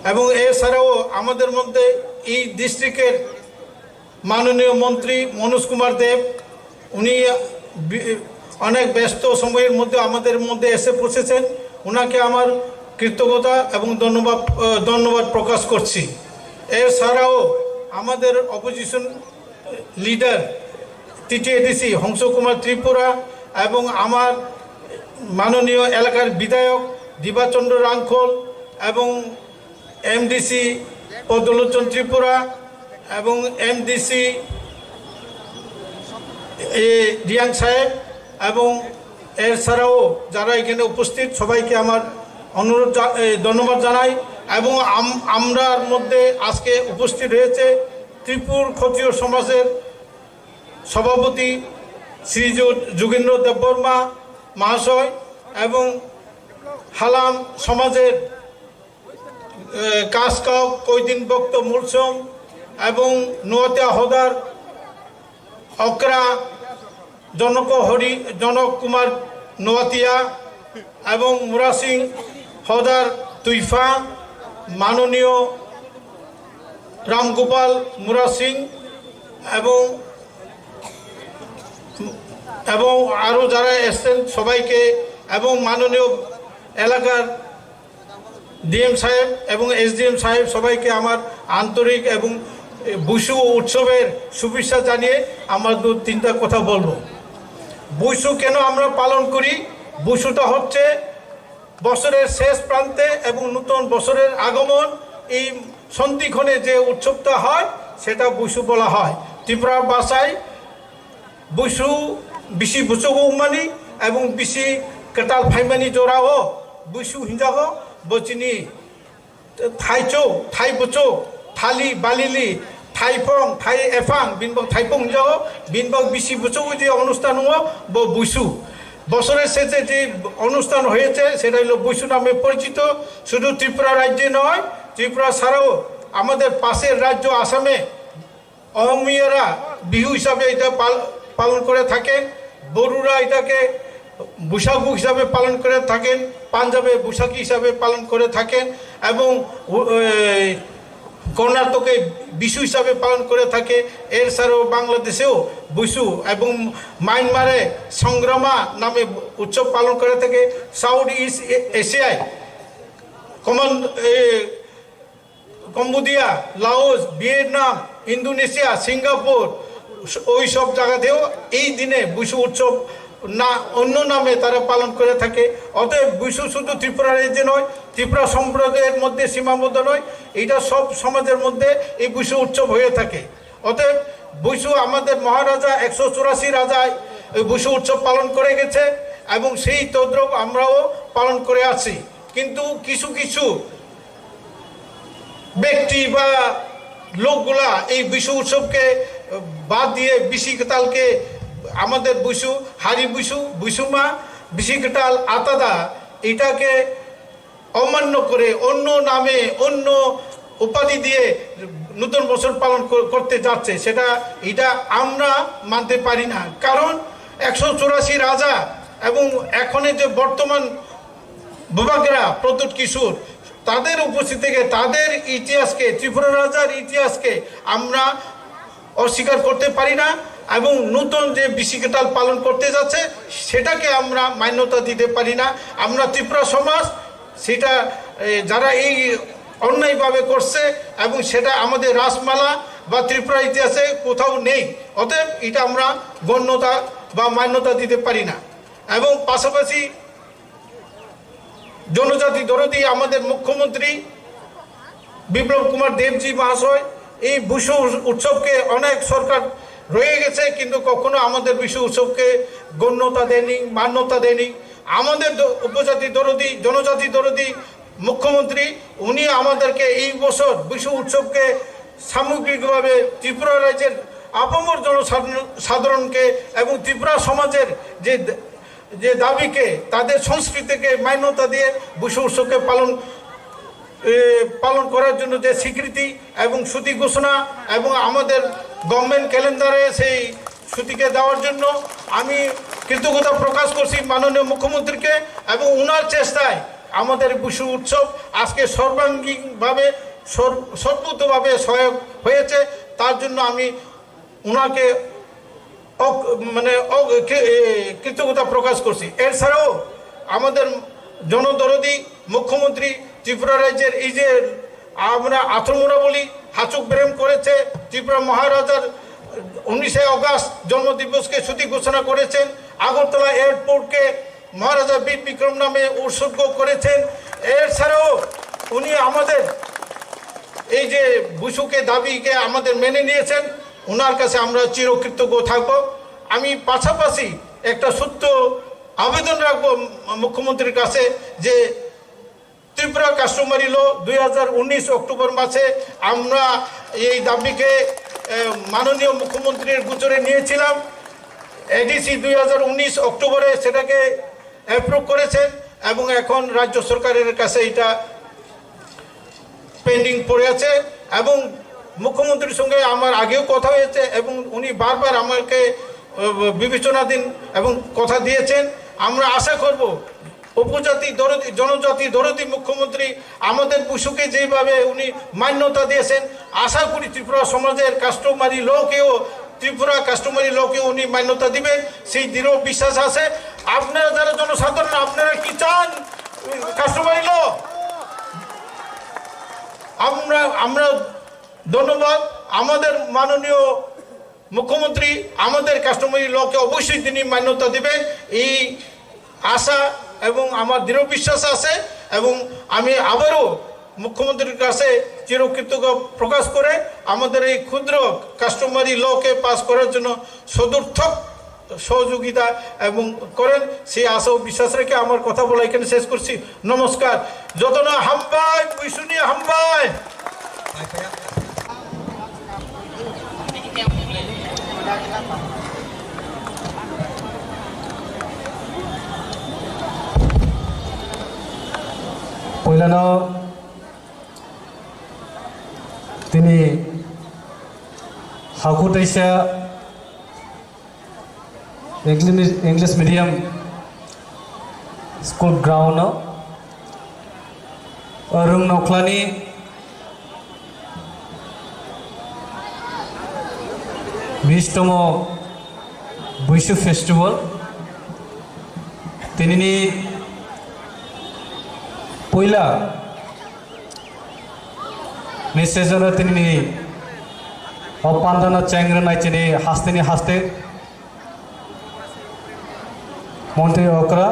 এবং এছাড়াও আমাদের মধ্যে এই ডিস্ট্রিক্টের মাননীয় মন্ত্রী মনোজ কুমার দেব, উনি বি-, অনেক ব্যস্ত সময়ের মধ্যে আমাদের মধ্যে এসে পৌঁছেছেন। ওনাকে আমার কৃতজ্ঞতা এবং ধন্যবাদ, আহ, ধন্যবাদ প্রকাশ করছি। এছাড়াও আমাদের অপোজিশন লিডার টিটিএডিসি হংস কুমার ত্রিপুরা এবং আমার মাননীয় এলাকার বিধায়ক দিবাচন্দ্র রাংখল এবং এমডিসি পদ্মলোচন ত্রিপুরা এবং এমডিসি রিয়াং সাহেব এবং এছাড়াও যারা এখানে উপস্থিত সবাইকে আমার অনুরোধ জা- এ, ধন্যবাদ জানাই। এবং আম- আমরার মধ্যে আজকে উপস্থিত হয়েছে ত্রিপুর ক্ষত্রিয় সমাজের সভাপতি শ্রীযুত যোগেন্দ্র দেববর্মা মহাশয় এবং হালাম সমাজের, এ, কাসকাও কৈদিন ভক্ত মূলসম এবং নোয়াতিয়া হদার অকরা জনক হরি, জনক কুমার নোয়াতিয়া এবং মুরা সিং হদার তুইফা, মাননীয় রামগোপাল মুরা সিং এবং, এবং আরও যারা এসছেন সবাইকে এবং মাননীয় এলাকার ডিএম সাহেব এবং এসডিএম সাহেব সবাইকে আমার আন্তরিক এবং বুসু উৎসবের শুভেচ্ছা জানিয়ে আমার দু তিনটা কথা বলবো। বুসু কেন আমরা পালন করি? বুসুটা হচ্ছে বছরের শেষ প্রান্তে এবং নতুন বছরের আগমন, এই সন্ধিক্ষণে যে উৎসবটা হয় সেটা বুসু বলা হয়। ত্রিপুরা ভাষায় বুসু bisi buchuk wngmani ebong bisi kwtal phaimani jorao buisu hinjago. Bo chini thaichuk, thai buchuk, thali, balili, thaipong, thai ephang, binbok thaipong hinjago, binbok bisi buchuk je onusthan wngo bo buisu. বছরের শেষে যে অনুষ্ঠান হয়েছে সেটা হলো বুইসু নামে পরিচিত। শুধু ত্রিপুরা রাজ্যে নয়, ত্রিপুরা ছাড়াও আমাদের পাশের রাজ্য আসামে অহমিয়ারা বিহু হিসাবে এটা পাল-, পালন করে থাকেন। বড়ুরা এটাকে বৈশাখু হিসাবে পালন করে থাকেন, পাঞ্জাবে বৈশাখী হিসাবে পালন করে থাকেন এবং উ-, এই, কর্ণাটকে বিশু হিসাবে পালন করে থাকে। এছাড়াও বাংলাদেশেও বুইসু এবং মায়ানমারে সংগ্রামা নামে উৎসব পালন করে থাকে। সাউথ ইস্ট এ-, এশিয়ায় common, uh, Cambodia, Laos, Vietnam, Indonesia, Singapore, ওই সব জায়গাতেও এই দিনে বুইসু উৎসব না অন্য নামে তারা পালন করে থাকে। অতএব বুইসু শুধু ত্রিপুরা রাজ্যে নয়, ত্রিপুরা সম্প্রদায়ের মধ্যে সীমাবদ্ধ নয়, এটা সব সমাজের মধ্যে এই বুইসু উৎসব হয়ে থাকে। অতএব বুইসু আমাদের মহারাজা একশো চুরাশি রাজা এই বুইসু উৎসব পালন করে গেছে এবং সেই তদ্রুপ আমরাও পালন করে আছি। কিন্তু কিছু কিছু ব্যক্তি বা লোকগুলা এই বুইসু উৎসবকে বাদ দিয়ে বিশি কাতালকে আমাদের বুইসু, হারি বুইসু, বুইসুমা, বিশি কাতাল আতাদা এটাকে অমান্য করে অন্য নামে, অন্য উপাধি দিয়ে নতুন বছর পালন কর-, করতে যাচ্ছে, সেটা, এটা আমরা মানতে পারি না। কারণ একশো চুরাশি রাজা এবং এখনের যে বর্তমান বুবাগ্রা প্রদ্যুৎ কিশোর, তাদের উপস্থিত থেকে তাদের ইতিহাসকে, ত্রিপুরা রাজার ইতিহাসকে আমরা অস্বীকার করতে পারি না এবং নতুন যে বিশি কাতাল পালন করতে যাচ্ছে সেটাকে আমরা মান্যতা দিতে পারি না। আমরা ত্রিপুরা সমাজ সেটা, এ, যারা এই অন্যায়ভাবে করছে এবং সেটা আমাদের রাসমালা বা ত্রিপুরা ইতিহাসে কোথাও নেই। অতএব এটা আমরা গণ্যতা বা মান্যতা দিতে পারি না। এবং পাশাপাশি জনজাতি দরদি আমাদের মুখ্যমন্ত্রী বিপ্লব কুমার দেবজি মহাশয় এই বুশু উৎসবকে অনেক সরকার রয়ে গেছে, কিন্তু কখনো আমাদের বুশু উৎসবকে গণ্যতা দেয়নি, মান্যতা দেয়নি। আমাদের দ-, উপজাতি দরদি, জনজাতি দরদি মুখ্যমন্ত্রী, উনি আমাদেরকে এই বছর বুশু উৎসবকে সামগ্রিকভাবে ত্রিপুরা রাজ্যের আপামর জনসাধারণ, সাধারণকে এবং ত্রিপুরা সমাজের যে, যে দাবিকে, তাদের সংস্কৃতিকে মান্যতা দিয়ে বুশু উৎসবকে পালন, এ, পালন করার জন্য যে স্বীকৃতি এবং ছুটি ঘোষণা এবং আমাদের গভর্নমেন্ট ক্যালেন্ডারে সেই ছুটিকে দেওয়ার জন্য আমি কৃতজ্ঞতা প্রকাশ করছি মাননীয় মুখ্যমন্ত্রীকে। এবং ওনার চেষ্টায় আমাদের বুশু উৎসব আজকে সর্বাঙ্গীনভাবে সর-, সর্বতোভাবে সহায়ক হয়েছে। তার জন্য আমি ওনাকে অক-, মানে অ-, কৃ-, এ, কৃতজ্ঞতা প্রকাশ করছি। এছাড়াও আমাদের জনদরদি মুখ্যমন্ত্রী ত্রিপুরা রাজ্যের এই যে আমরা আথমরা বলি, হাচুক ব্রেম করেছে, ত্রিপুরা মহারাজার উনিশে অগাস্ট জন্মদিবসকে ছুটি ঘোষণা করেছেন, আগরতলা এয়ারপোর্টকে মহারাজা বীর বিক্রম নামে উৎসর্গ করেছেন। এছাড়াও উনি আমাদের এই যে বুসুকে দাবিকে আমাদের মেনে নিয়েছেন, ওনার কাছে আমরা চিরকৃতজ্ঞ থাকব। আমি পাশাপাশি একটা ছোট্ট আবেদন রাখবো মুখ্যমন্ত্রীর কাছে যে ত্রিপুরা কাস্টমারি ল দুই হাজার উনিশ অক্টোবর মাসে আমরা এই দাবিকে, এ, মাননীয় মুখ্যমন্ত্রীর গোচরে নিয়েছিলাম। এডিসি দুই হাজার উনিশ অক্টোবরে সেটাকে অ্যাপ্রুভ করেছেন এবং এখন রাজ্য সরকারের কাছে এটা পেন্ডিং পড়ে আছে। এবং মুখ্যমন্ত্রীর সঙ্গে আমার আগেও কথা হয়েছে এবং উনি বারবার আমাকে, আহ, বিবেচনাধীন এবং কথা দিয়েছেন। আমরা আশা করব উপজাতি দরদি, জনজাতি দরদি মুখ্যমন্ত্রী আমাদের বুসুকে যেভাবে উনি মান্যতা দিয়েছেন, আশা করি ত্রিপুরা সমাজের কাস্টমারি লকেও, ত্রিপুরা কাস্টমারি লকেও উনি মান্যতা দিবেন, সেই দৃঢ় বিশ্বাস আছে। আপনারা যারা জনসাধারণ, আপনারা কি চান কাস্টমারি ল? আমরা, আমরা ধন্যবাদ। আমাদের মাননীয় মুখ্যমন্ত্রী আমাদের কাস্টমারি লকে অবশ্যই তিনি মান্যতা দিবেন, এই আশা এবং আমার দৃঢ় বিশ্বাস আছে। এবং আমি আবারও মুখ্যমন্ত্রীর কাছে চিরকৃতজ্ঞ প্রকাশ করে আমাদের এই ক্ষুদ্র কাস্টমারি লকে পাস করার জন্য সদর্থক সহযোগিতা এবং করেন, সেই আশা ও বিশ্বাস রেখে আমার কথা বলা এখানে শেষ করছি। নমস্কার। যতনা হামবাই, বুসুনি হামবাই। Poilano tini haku teisa English, English medium school ground o, o rung nokhlani bishtomo Buisu festival tinini puila ni session o tinini o pandano chengrwnai chini hasteni haste Montri Okra,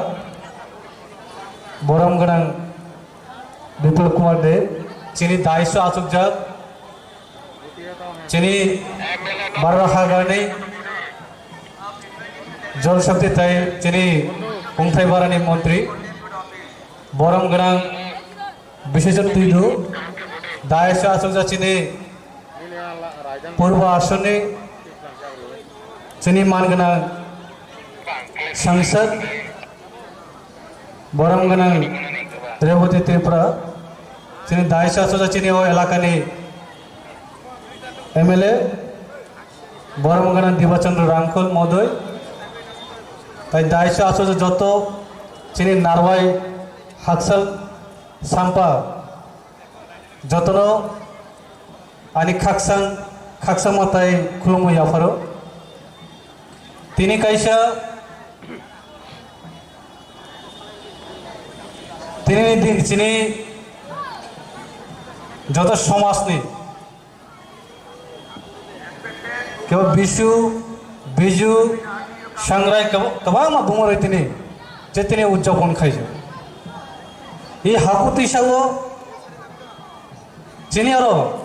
Borom Gwnang Bipul Kumar Deb, chini daiso achukjak, chini Barwa Hagarni Jol Shakti tai chini Kungthai Barani Montri, Borom Gwnang Biswajit Tuidu, daiso achukjak chini Purba Asonni chini man gwnang sangsad, borom gwnang Rebati Tripura, chini daiso achukjak chini o elakani M L A, borom gwnang Diba Chandra Rangkhol modoi, tai daiso achukjak joto chini narwai Haksal Sampa jotono ani khakchang, khakchangma tai khulumwi yapharo. Tini kaisa, tini ni din chini Joto somajni kebo Bisu, Biju, Sangrai kebo-, kwbangma bumung rwi tini je tini udjapon khaijak. I haku twisao chini aro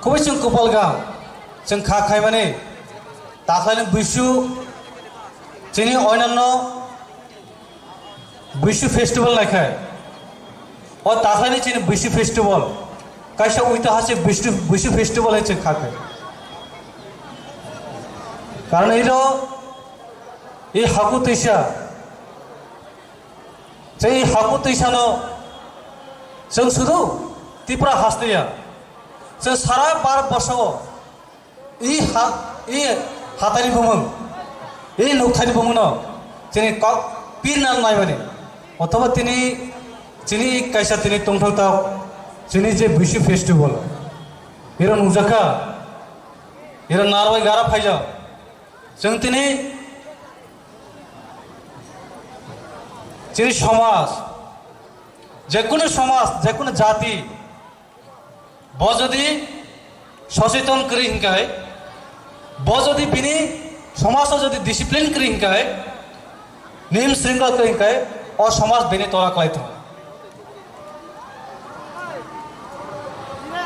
kubui chwng kupal gam chwng kha khaimani takhaini Bisu chini oinanno Bisu festival naikhai. O takhaini chini Bisu festival. Kaisa uito hase Bisu, Bisu festival hai chwng kha khai. Karon iro i haku twisa. Chwng i haku twisano chwng sudu Tripura hasteo ya. Chwng sara Bharat borsao I ha, i hatani bumung, i nukthani bumungno chini kok pirna naimani. Othoba tini, chini kaisa tini tongthok tok, chini je Bisu festival. Iro nukjakha, iro narwai gara phaijak. Chwng tini, chini somaj, jekunu somaj, jekunu jati, Bo jodi socheton kwrwi hinkai, bo jodi bini somajno jodi discipline kwrwi hinkai, niyom shringkhola kwrwi hinkai, o somaj bini tola kwlai tongo.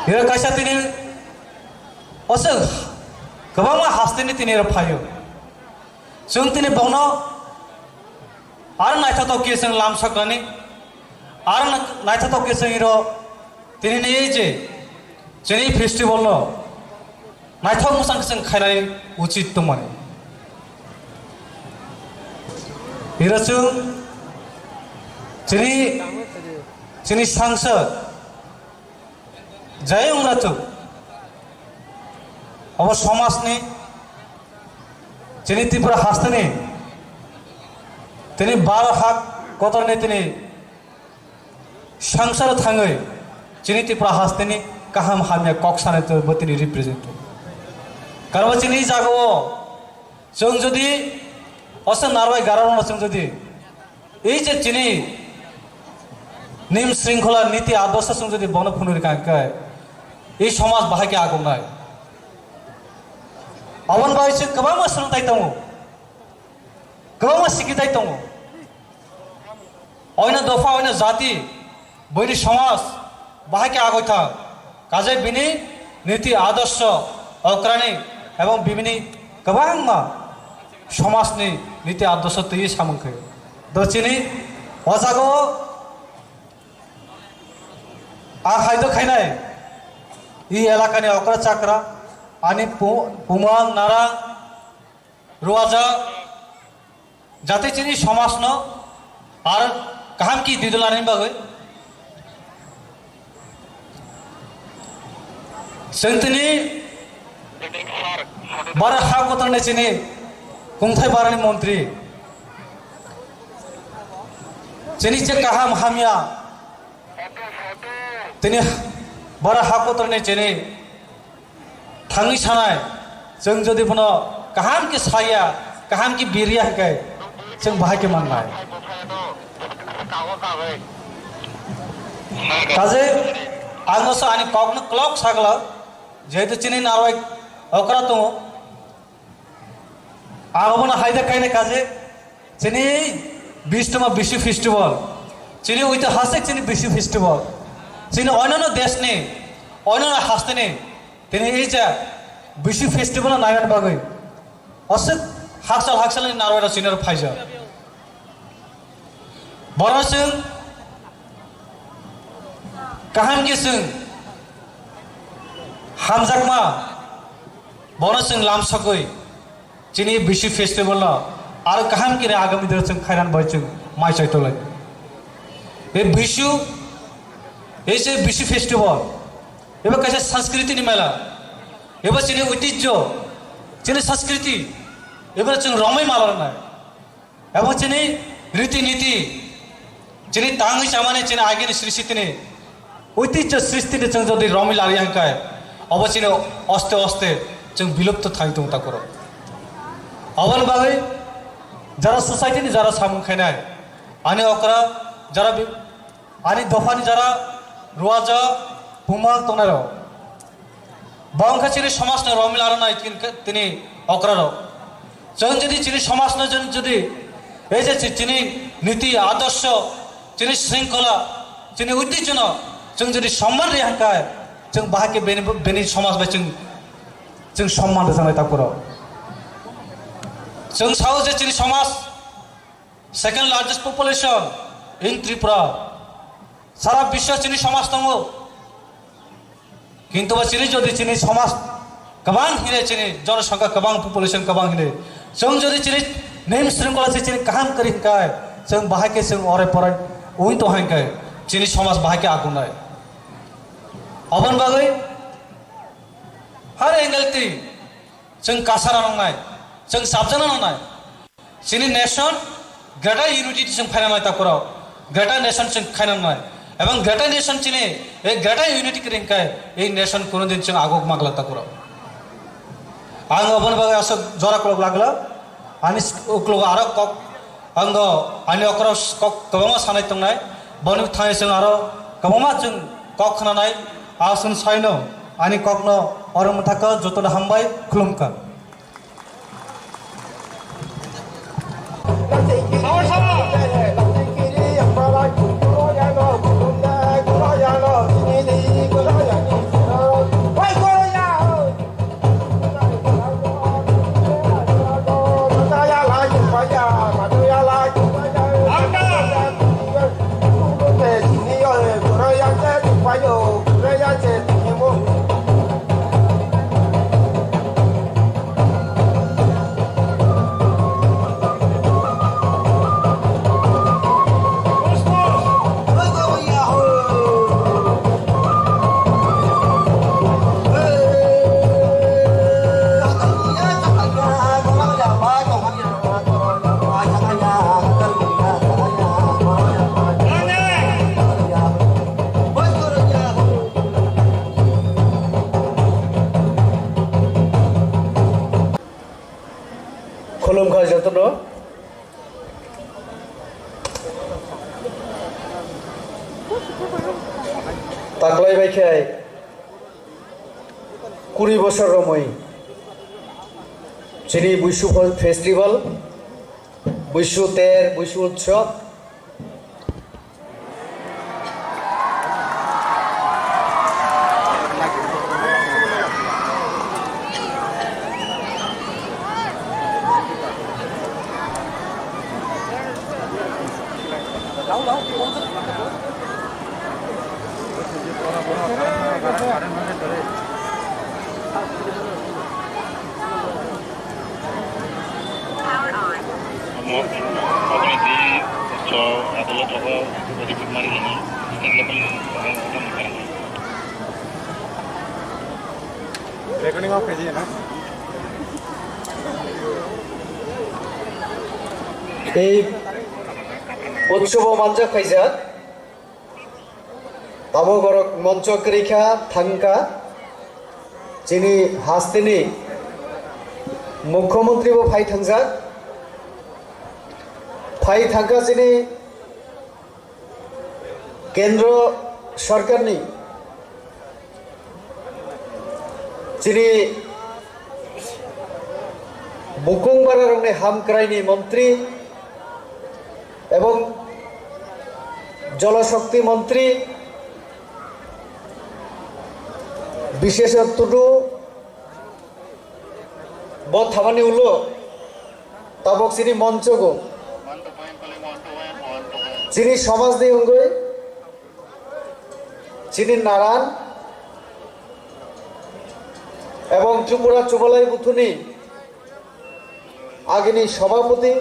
Iro kaisa tini oswk kwbangma hasteni tini iro phaio. Chwng tini bokno aro naithotok khe chwng lam sakrani, aro na-, naithotok khe chwng iro tini ni ei je chini festival no naithok mwchang chwng khainai uchit tongmani. Iro chwng chini, chini sangsad Jai wngna tuk. Obo somajni, chini Tripura hasteni, tini baro hak kotorni tini sangsaro thangwi, chini Tripura hasteni kaham hamya kok sanai twi bo tini represent. Karon chini jagao chwng jodi osa narwai gararokno chwng jodi Ei je chini niyom shringkhola niti adorsho chwng jodi bono phunui rwkha hwnkhe, ei somaj bahai khe agongnai. Aboni bagwi chwng kwbangma swrwngthai tongo, kwbangma sikitai tongo. Oino dopha, oino jati, buini somaj bahai khe agoi thang. Kaje bini niti adorsho okrani ebong bini kwbangma somajni niti adorsho twiwi samung khe. Do chini o jagao ang hai do khainai, i elakani okra chakra, ani pu-, puma nara, Ruwajak jati chini somajno ar kaham ki didulani bagwi. Chwng tini bara ha kotorni chini kungthai barani montri. Chini che kaham hamya. Tini bara ha kotorni chini Thangwi sanai, chwng jodi bono kaham khe saya, kaham khe biriya hwnkhe, chwng bahai khe mannai. Kaje, ang no sa ani kokno klok sagla, jehetu chini narwai okra tongo. Ang bono haida kaine kaje, chini Bistoma Bisu Festival, chini oitihasik chini Bisu Festival, chini onyono deshni, onyono hasteni, tini ei je Bisu Festival nainani bagwi, aswk hakchal hakchalni narwai rok chini oro phaijak. Bono chwng kaham khe chwng hamjakma, bono chwng lamsogwi chini Bisu festival no aro kaham khe agami dino chwng khainan bai chwng mai chai tolai. E Bisu, e je Bisu festival, ebo kaisa sanskriti ni mela, ebo chini oitijjo, chini sanskriti, ebo chwng romwi malarnai. Abo chini riti niti, chini tangwi chamani chini agini srishti ni, oitijjo srishti ni chwng jodi romwi lariya hwnkhe, abo chini oste oste chwng bilupto thangwi tongo takoro. Aboni bagwi jara society ni jara samung khainai, ani okra jara bi-, ani dophani jara Ruajak, bumal tongnai rok. Bo wngkha chini somaj no romwi larwnai tin-, tini okra rok. Chwng jodi chini somaj no jodi, jodi ei je chi-, chini niti, adorsho, chini shringkhola, chini oitijho no chwng jodi somman ri hwnkhe, chwng bahai khe bini, bini somaj bai chwng, chwng somman rwjaknai takhurok. Chwng sao je chini somaj second largest population in Tripura. Sara biswa chini somaj tongo. Kintu ba chini jodi chini somaj kwbang hine, chini jonosongkha kwbang, population kwbang hine, chwng jodi chini niyom shringkhola se chini kaham kwrwi hwnkhe, chwng bahai khe chwng orai porai ui tong hwnkhe chini somaj bahai khe agunai. Aboni bagwi har angle ti chwng kasara nangnai, chwng sabjana nangnai. Chini nation greater unity chwng phaina nai takhurok. Greater nation chwng khaina nai. Ebong greater nation chini, ei greater unity kwrwi hwnkhe ei nation kunudin chwng aguk magla takhurok. Ang oboni bagwi aswk jora kolok lagla. Ani s-, uklogo aro kok, ango ani okra s-, kok kwbangma sanai tongnai. Boni thani chwng aro kwbangma chwng kok khnanai. Aswk saino ani kokno oro mwthakha jotono hambai khulumkha. Khulumkha jotono. Taklai bai khe kuri bosor romwi chini Buisu festival, Buisu ter, Buisu utsob. Omo, oboni di ucho adolot rogo report mari hini, state level ni rogo otom karang. Recording off khaisi na? Ei utsobo manjak khaijak. Tabuk borok moncho kwrwi kha, thang kha. Chini hasteni mukhyamantri bo phai thangjak. Phai thang kha chini kendro sarkarni, chini bukung bararokni hamkraini montri ebong jolashokti montri Biseswar Tudu bo thamani ulo tabok chini monchogo chini somajni wngwi chini naran ebong Tripura Chubalai Buthuni agini sabhapati,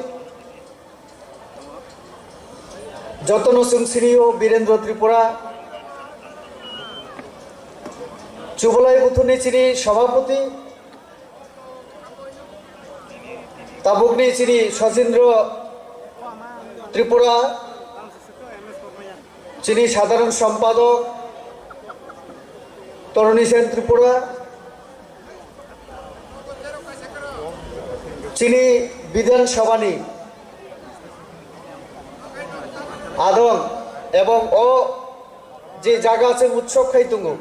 jotono chwng sini o Birendra Tripura, Chubalai Buthuni chini sabhapati, tabukni chini Sachindra Tripura, chini sadharan sampadok Toroni Sen Tripura, chini Bidhan Sabhani adong ebong o Je jaga chwng utsob khai tongo,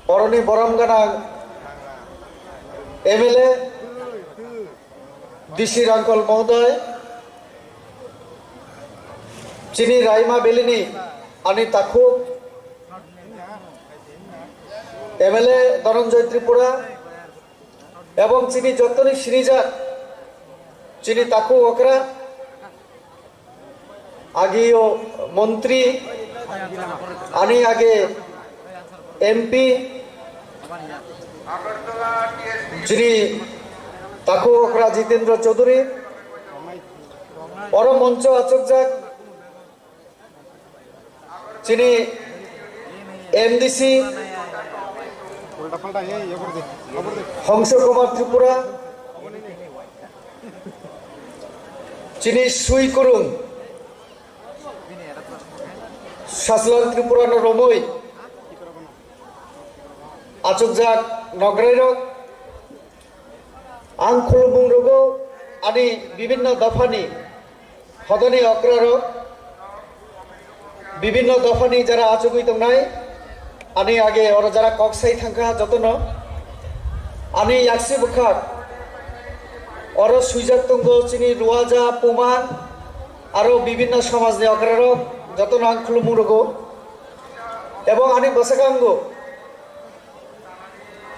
oroni borom gwnang M L A D C Rangkhol Mohoday, chini Raima Valley ni ani takhuk M L A Dhananjay Tripura, ebong chini jottoni sinijak chini takhuk okra, ageo montri, ani age M P, chini takhuk okra Jitendra Chaudhary, oro moncho achukjak chini M D C Hongso Kumar Tripura, chini sui kurung Sachwlang Tripura no romwi achukjak nograi rok, ang khulumung rogo ani bibinno dophani hodani okra rok, bibinno dophani jara achugwi tongnai, ani age oro jara kok sai thangkha jotono, ani yaksi bwkhak oro swijak tongo chini Ruaja, Pumang, aro bibinno somajni okra rok jotono ang khulumung rogo, ebong ani bwskango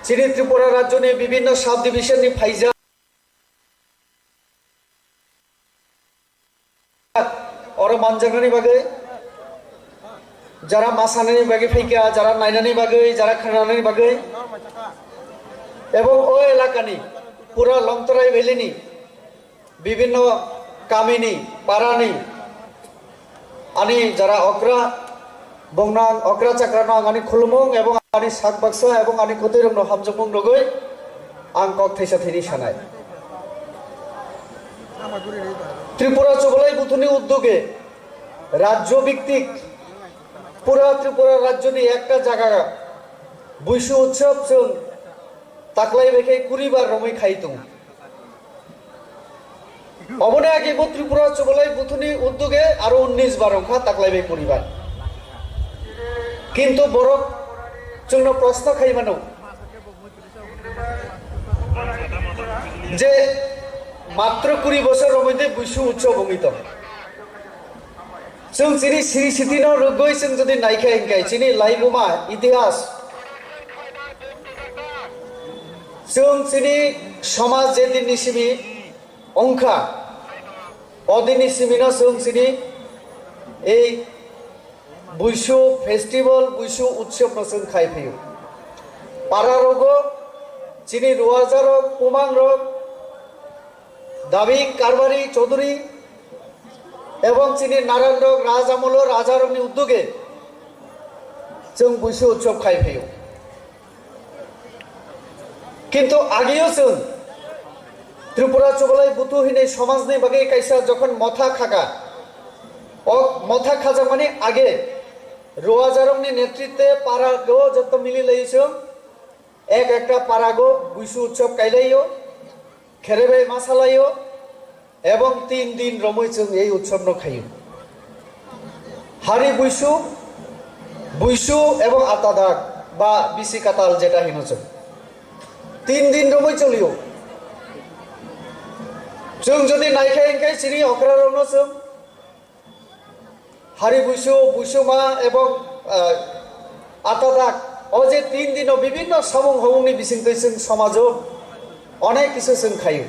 chini Tripura rajyoni bibinno sub division ni phaijak. Oro manjaknani bagwi, jara masanani bagwi phaikha, jara nainani bagwi, jara khnanani bagwi, ebong o elakani pura Longtrai Valley ni bibinno kamini, parani, ani jara okra, bongno ang okra chakrano ang ani khulumung ebong ani sak baksa ebong ani kwtwirokno hamjakmung rogwi ang kok thaisa thini sanai. Tripura Chubalai Buthuni uddoge rajyo biktik pura Tripura rajyoni ekta jaga Buisu Utsav chwng taklai bai khe kuri bar romwi khai tongo. Oboni age bo Tripura Chubalai Buthuni uddoge aro unnish bar wngkha taklai bai poribar. Kintu borok chwngno proshno khai mano je matro kuri bosor romwi de Buisu Utsav wngwi tong. Chwng chini siri sitino rwgwi chwng jodi naikha hinkhe chini laibuma itihas chwng chini somaj je dinni simi wngkha, o dinni simino chwng chini ei Buisu festival, Buisu utsabno chwng khai phaio. Para rogo chini Ruajarok, Pumangrok, Dabing, Karbari, Chaudhuri ebong chini Narayanrok raj amolo rajarokni uddoge chwng Buisu utsab khai phaio. Kintu ageo chwng Tripura Chubalai Buthu hinwi somajni bagwi kaisa jokhon motha khaka, o motha khajakmani age Ruajarokni netritwe parago joto mili lai chwng ek ekta parago Buisu utsab kailaio, kherebai ma salaio, ebong tin din romwi chwng ei utsabno khaio. Hari Buisu, Buisu ebong Atadak ba Bisi Katal jeta hino chwng. Tin din romwi cholio. Chwng jodi naikha hinkhe chini okrarokno chwng Hari Buisu, Buisuma ebong, ah, Atadak, o je tin dino bibinno samung homungni bisingtwi chwng somajo onek kisu chwng khaio.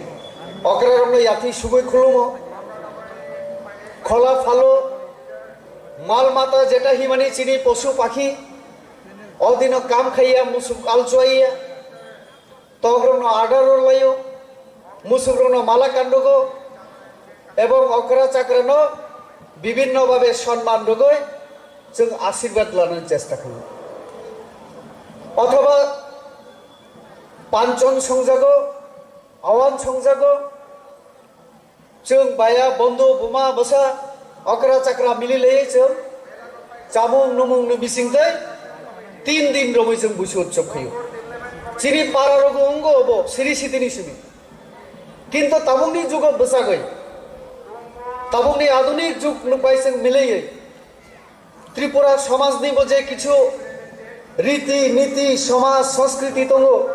Okrarokno yathwi sugwi khulumo, khola phalo, mal mata jeta himani chini posu pakhi, o dino kam khaiya, musuk alchuaiya, tokrokno adar rwlaio, musukrokno mala kandugo, ebong okra chakrano bibinno babe sonman rwgwi chwng asirwad lanani chesta khlaio. Othoba panchon songjago, awan songjago, chwng baya, bondhu, buma, bwsa, okra chakra mili laiwi chwng chamung numung ni bisingtwi tin din romwi chwng Buisu utsob khaio. Chini para rogo wngo obo siri sitini simi. Kintu tabukni jugo bwchagwi, tabukni adunik jug nukbai chwng milaiwi Tripura somajni bo je kichu riti niti, somaj, sanskriti tongo,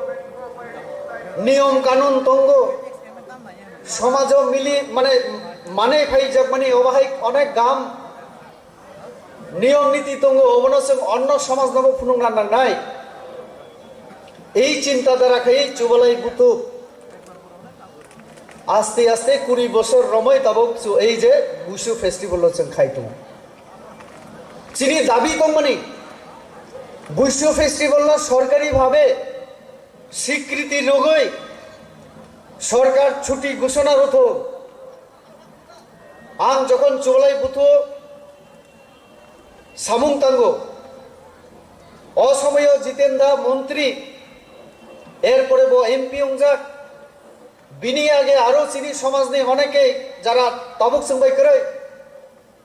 niyom kanun tongo, somajo mili mane mane phai jak mani obo hai onek gam niyom niti tongo, obono chwng onno somajno bo phunukna nangnai. Ei chinta dhara khai Chubalai Buthu aste aste kuri bosor romoi tabok chu ei je Buisu festival o chwng khai tongo. Chini dabi tongmani Buisu festival no sorkari bhabe swikriti rwgwi sorkar chuti ghoshona rwthok. Ang jokhon Chubalai Buthu samung tango, o somoyo Jiten da montri, erpore bo M P wngjak, bini age aro chini somajni onekei jara tabuk chwngbai kwrwi,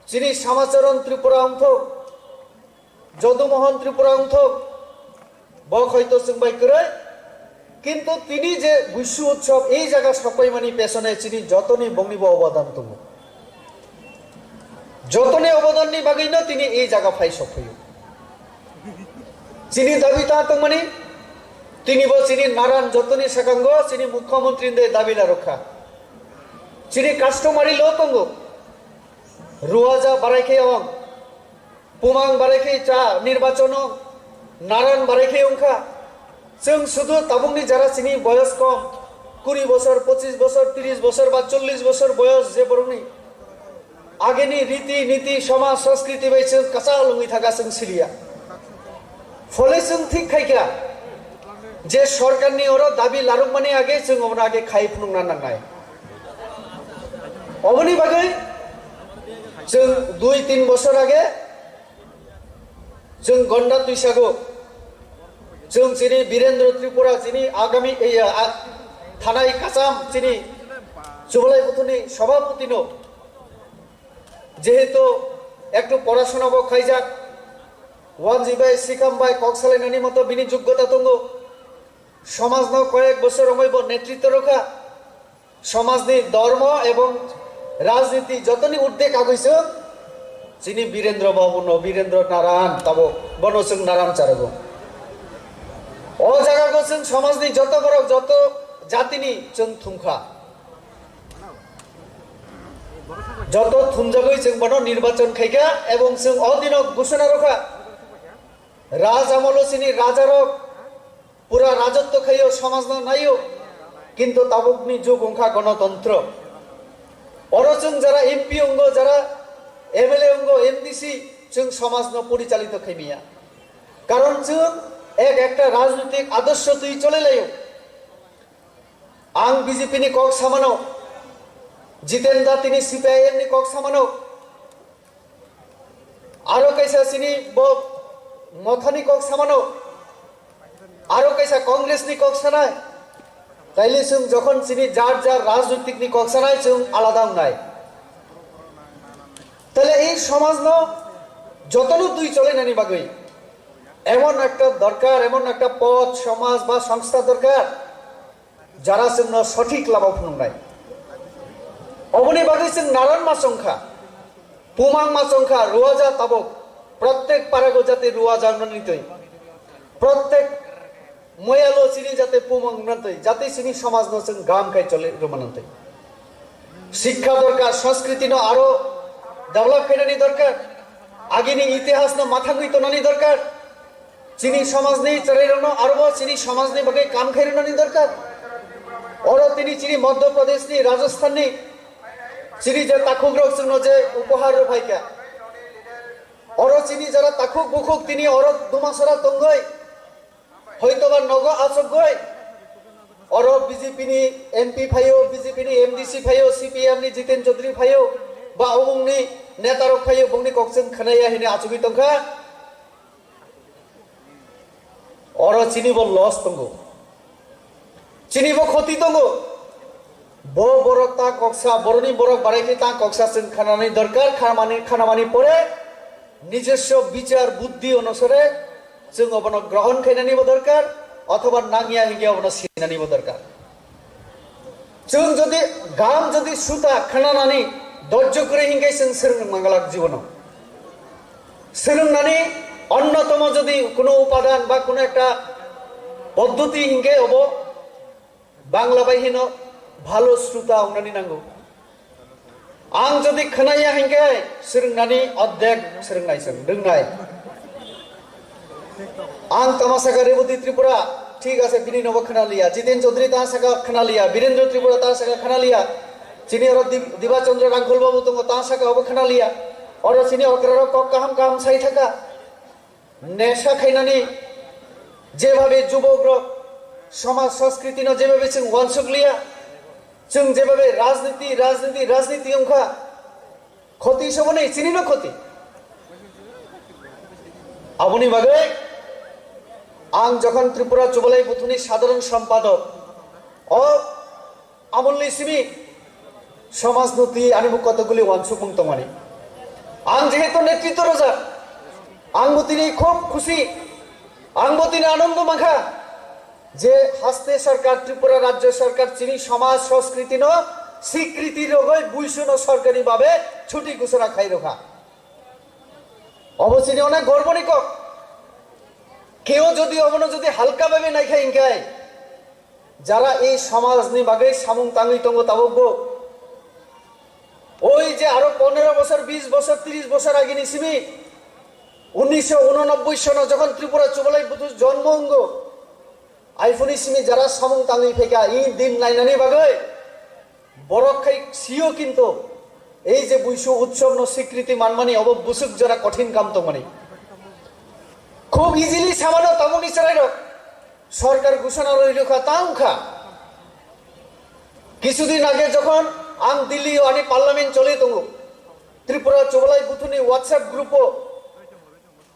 chini Samacharan Tripura wngthok, Jodumohon Tripura wngthok, bo hoito chwngbai kwrwi, kintu tini je Buisu Utsav ei jaga sokpaimani pesone chini jotoni bongnibo obodan tongo. Jotoni obodanni bagwino tini ei jaga phai sokphaio. Chini dabi ta tongmani, tini bo chini naran jotoni sakango chini mukhyamantri de dabi larokha. Chini customary law tongo, ruaja barai khe ong, pumang barai khe cha, nirbachono naran barai khe ongkha. Chwng sudu tabukni jara chini boyos kom, kuri bosor, pochis bosor, tris bosor ba chollis bosor boyos je borokni ageni riti niti, somaj sanskriti bai chwng kwchal wngwi thaka chwng siliya. Phole chwng thik khaikha je sorkarni oro dabi larukmani age chwng obono age khai phunukna nangnai. Oboni bagwi chwng dui tin bosor age chwng gonda twisago, chwng chini Birendra Tripura chini agami, eh, a, thanai kacham chini Chubalai Buthuni sabhaputino jehetu ektu porashona bo khaijak, wanji bai sikam bai kok salainani moto bini joggota tongo, somajno koyek bosor romoi bo netritto rokha, somajni dhormo ebong rajniti jotoni urdhwe kagwi chwng chini Birendra Babu no, Birendra Naran tabo bono chwng naran charogo. O jaga go chwng somajni joto borok, joto jatini chwng thumkha. Joto thumjagwi chwng bono nirbachon khaikha ebong chwng o dino ghoshona rokha. Raj amolo chini rajarok pura rajotto khaio, somajno naio, kintu tabukni jug wngkha gonotontro. Oro chwng jara M P wngo, jara M L A wngo, M D C, chwng somajno porichalito khaimaya. Karon chwng ek ekta rajnitik adorsho twi chole laio. Ang B J P ni kok samano, Jiten da tini C P I M ni kok samano, aro kaisa chini bo Mothani kok samano, aro kaisa Congress ni kok sanai. Taile chwng jokhon chini jar jar rajnitik ni kok sanai chwng alada wngnai. Taile ei somaj no jotono twi cholainani bagwi emon ekta dorkar, emon ekta pod, somaj ba songstha dorkar. Jara chwngno sothik lama phunuknai. Oboni bagwi chwng naran ma chongkha, pumang ma chongkha, ruaja tabuk, prottek parago jate ruaja wngnani twi, prottek moyalo chini jate pumang wngnani twi, jate chini somajno chwng gam khai choli rwmanani twi. Sikha dorkar, sanskriti no aro develop khainani dorkar, agini itihas no mathangwi tonani dorkar. Chini somajni chwrairokno arobo chini somajni bagwi kam khairwnani dorkar. Oro tini chini Madhya Pradeshni, Rajasthanni chini je takhukrok chwngno je upohar rwphaikha, oro chini jara takhuk bukhuk tini oro Dumasara tongwi, hoitoba nogo achukgwi, oro B J P ni M P phaio, B J P ni M D C phaio, C P I M ni Jiten Chaudhary phaio, ba omungni netarok phaio, bongni kok chwng khnaya hwnwi achugwi tongkha. Oro chini bo loss tongo, chini bo khoti tongo. Bo borok ta koksa, boroni borok barai khe ta koksa chwng khanani dorkar, khanamani, khanamani pore nijoswo bichar buddhi onusare chwng obono grohon khainani bo dorkar, othoba nangya hinkhe obono sinani bo dorkar. Chwng jodi gam jodi suta khananani dojjo kwrwi hinkhe chwng swrwng mangalak jibono. Swrwngnani onnotomo jodi kuno upadan ba kuno ekta poddoti hinkhe obo Bangla bai hino bhalo sruta wngnani nango. Ang jodi khwnaya hinkhe swrwngnani ordek swrwngnai chwng rwngnai. Ang tama saka Reboti Tripura, thik ase, bini nobo khwnaliya. Jiten Chaudhary ta saka khwnaliya, Birendra Tripura ta saka khwnaliya. Chini oro Dib-, Diba Chandra Rangkhol babu tongo, ta saka obo khwnaliya. Oro chini okrarok kok kaham kaham sai thaka. Nesha khainani jebhabe jubokrok somaj sanskritino jebhabe chwng wansukliya, chwng jebhabe rajniti, rajniti, rajniti wngkha, khoti soboni chinino khoti. Aboni bagwi ang jokhon Tripura Chubalai Buthuni sadharon sompadok, o Amolni simi somaj no twi ani bo kotokguli wansukmung tongmani. Ang jehetu netritw rwjak, ang bo tini khub khusi, ang bo tini anondo mankha je haste sarkar, Tripura rajyo sarkar chini somaj sanskriti no sikriti rogoi buisu no sorkari babe chuti gusora khai rokha. Obo chini onek gorboni kok. Keo jodi obono jodi halka babe naikha hinkhe, jara ei somajni bagwi samung tangwi tongo tabukbo. Oi je aro pondro bosor, bis bosor, tris bosor agini simi unnisho unanobboi sono jokhon Tripura Chubalai Buthu jonmo wngo, aifuni simi jara samung tangwi phaikha, i din nainani bagwi borok khai sio kintu ei je buisu utsob no sikriti manmani obo busuk jora kothin kam tongmani. Khub easily samano tamoni chwrairok sorkar gusana roi rwkha ta wngkha. Kisudin age jokhon ang Delhi o ani parliament choli tongo, Tripura Chubalai Buthuni WhatsApp group o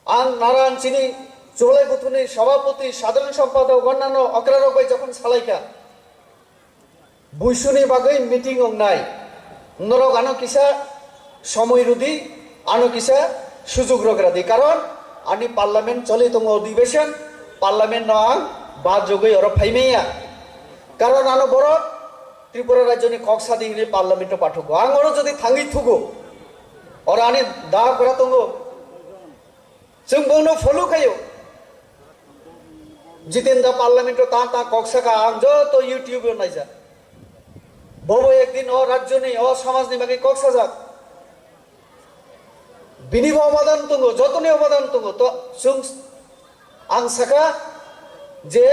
ang Naran chini Chubalai Buthuni sabhapati, sadharon sompadok, onnano okrarok bai jokhon salaikha, buisuni bagwi meeting wngnai. Norok ano kisa somoi rwdi, ano kisa sujuk rok rwdi. Karon ani parliament choli tongo, adhibeshon, parliament no ang bad jogwi oro phaimaya. Karon ano borok Tripura rajyoni kok sadi hwnwi parliament o pathugo. Ang oro jodi thangwi thugo, oro ani da kora tongo. Chwng bono follow khaio. Jitendra parliament o ta ta kok saka, ang joto YouTube o naija. Bobo ekdin o rajyoni, o samajni bagwi kok sajak. Bini bo obadan tongo, jotoni obadan tongo. To chwng, ang saka je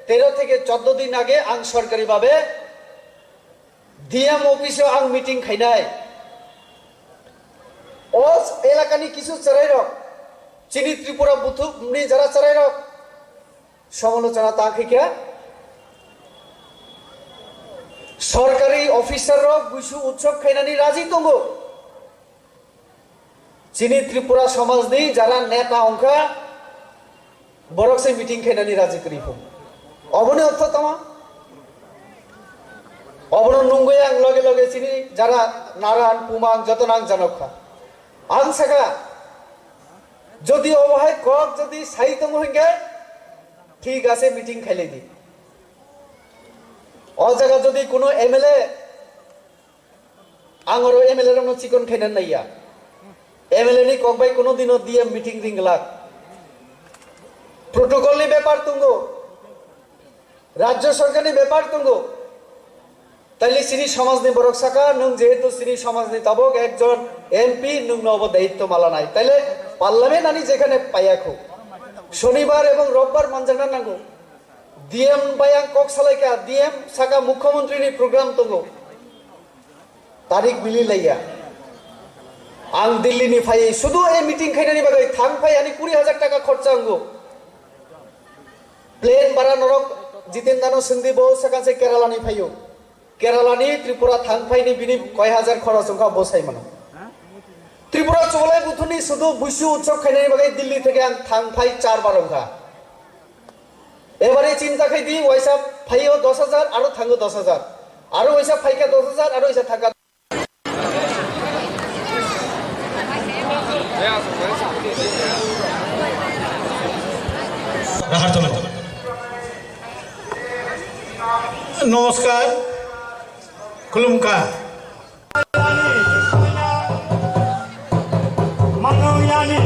tero theke choddo din age ang sorkari babe D M office o ang meeting khainai. O elakani kisu chwrairok, chini Tripura Buthuni jara chwrairok somalochona ta khaikha. Sorkari officer rok buisu utsob khainani raji tongo. Chini Tripura somajni jara neta wngkha, borok se meeting khainani raji kwrwi phung. Oboni ortho tama? Obono nungwi ang loge loge chini jara Naran, Pumang jotono ang janok kha. Ang saka, jodi obo hai kok jodi sai tongo hinkhe, thik ase, meeting khailai di. O jaga jodi kuno M L A Ang oro M L A rokno chikon khaina naiya. M L A ni kok bai kuno dino D M meeting ring glak. Protocol ni bepar tongo. Rajya sarkar ni bepar tongo. Taile chini somaj ni borok saka, nwng jehetu chini somaj ni tabok ekjon M P, nwng no obo daitto malanai. Taile parliament ani jekhane paiya kho. Shonibar ebong robbar manjakna nango. D M bai ang kok salaikha, D M saka mukhyamantri ni program tongo. Tarik mili laiya. Ang Delhi ni phai sudu ei meeting khainani bagwi thang phai ani kuri hajar taka khorcha wngo. Plane bara norok Jitendra no swngdi, bo sakang se Kerala ni phaio. Kerala ni Tripura thang phai ni bini koi hajar khoros wngkha bo sai mano. Tripura Chubalai Buthuni sudu buisu utsob khainani bagwi Delhi theke ang thang phai char bar wngkha. Ebare chinta khai di, waisa phaio dos hajar, aro thango dos hajar. Aro waisa phaikha dos hajar, aro waisa thangkha. Namaskar, khulumkha. Mano yani.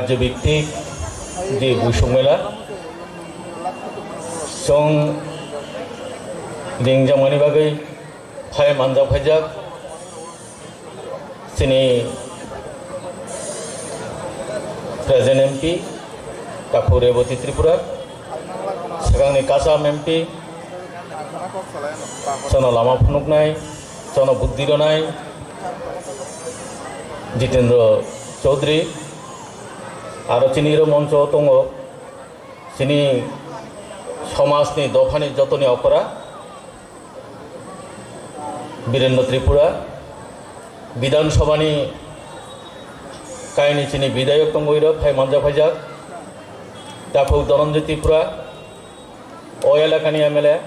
Je bikti, je buisuk mela, chwng ringjakmani bagwi phai manjak phaijak chini present M P Takhuk Reboti Tripura, swkangni kasam M P, chwngno lama phunuknai, chwngno buddhi rwnai Jitendra Chaudhary, aro chini iro moncho tongo, chini somajni dophani jotoni okra, Birendra Tripura, Bidhan Sabhani kaini chini bidhayok tongo iro phai manjak phaijak, Takhuk Dhananjay Tripura, o elakani M L A,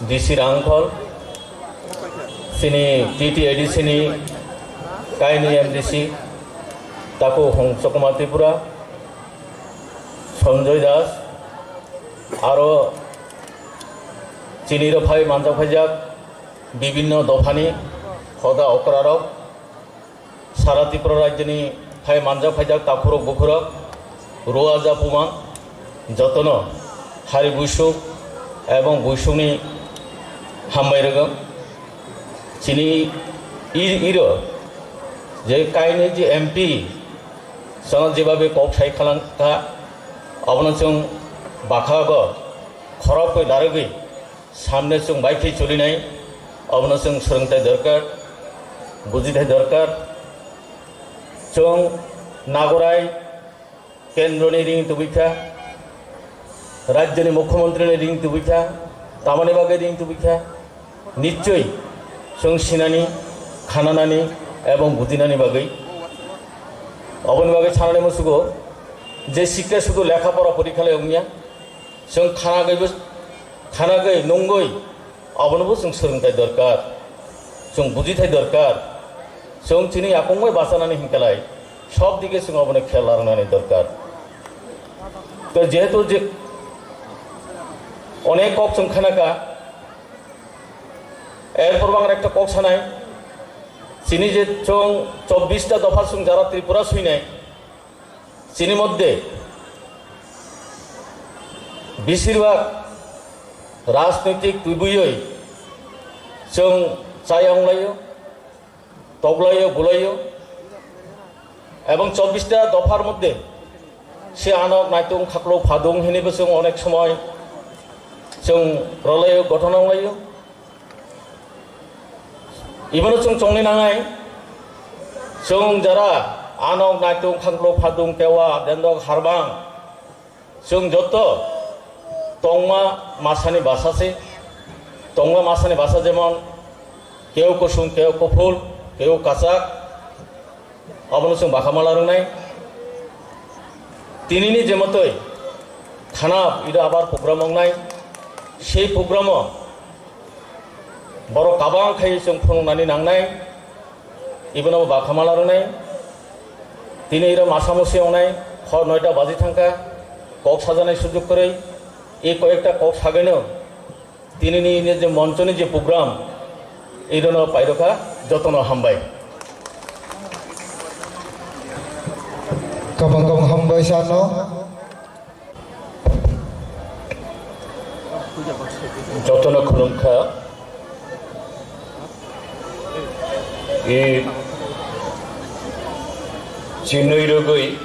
D C Rangkhol, chini T T A D C ni kaini M D C, Takhuk Hongso Kumar Tripura, Sanjoy Das, aro chini iro phai manjak phaijak bibinno dophani hoda okrarok, sara Tripura rajyoni phai manjak phaijak takhurok bukhurok, ruaja puman, jotono hari buisuk ebong buisukni hambai rwgwng. Chini i-, iro je kaini je M P chwngno jebabe kok sai khalang kha, obono chwng bakhago khorokgwi narwgwi samne chwng bai khe cholinai, obono chwng swrwngthai dorkar, bujithai dorkar. Chwng nagorai kendroni ring tubui kha, rajyoni mukhyamantrini ring tubui kha, tamani bagwi ring tubui kha, nichoi chwng sinani, khananani ebong bujinani bagwi. Oboni bagwi sanani musugo je sikha sudu lekha pora porikha lai wngya, chwng khanagwibo, khanagwi nungwi abonobo chwng swrwngthai dorkar, chwng bujithai dorkar, chwng chini yakung bai bachanani hinkalai sob dike chwng abono khela rwnani dorkar. To jehetu je onek kok chwng khanaka, erpor bo ang ekta kok sanai, chini je chwng chobbish ta dopha chwng jara Tripura swinai, chini moddhe beshirbhag rajnoitik twibuioi chwng chaya wnglaio, toklaio, bulaio, ebong chobbish ta dophar moddhe se anok naitung khaklo phadung hinwibo chwng onek somoy chwng rwlaio, gothona wnglaio. Ibono chwng chongni nangnai, chwng jara anok naitung khanglo phadung tewa dendok harbang, chwng joto tongma masani basa se, tongma masani basa jemon keu kusung, keu kuphul, keu kachak, obono chwng bakha mala rwngnai. Tinini je motoi khanap ida abar program wngnai, sei programo borok kabang khai chwng phunuknani nangnai, ibono bakha mala rwngnai. Tini iro masa musi wngnai, hor noita baji thangkha, kok sajanai sujuk kwrwi, e koyekta kok sagwino. Tinini je monchoni je program, irono pairokha, jotono hambai. Kabang kabang hambai sano. Jotono khulumkha. I chinwi rwgwi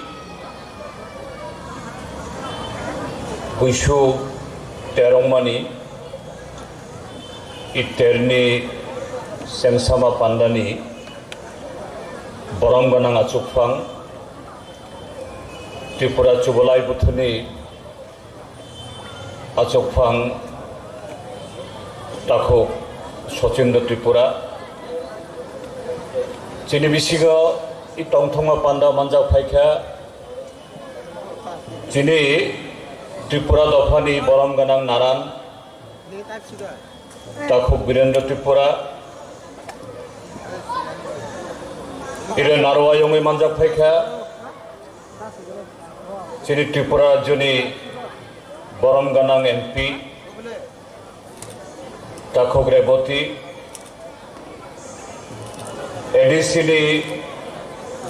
buisu terongmani. Iterni sengsama pandani borom gwnang achukphang, Tripura Chubalai Buthuni achukphang Takhuk Sachindra Tripura. Chini bisingo i tongthokma panda manjak phaikha, chini Tripura dophani borom gwnang naran Takhuk Birendra Tripura, ire narwai wngwi manjak phaikha, chini Tripura rajyoni borom gwnang M P Takhuk Reboti, A D C ni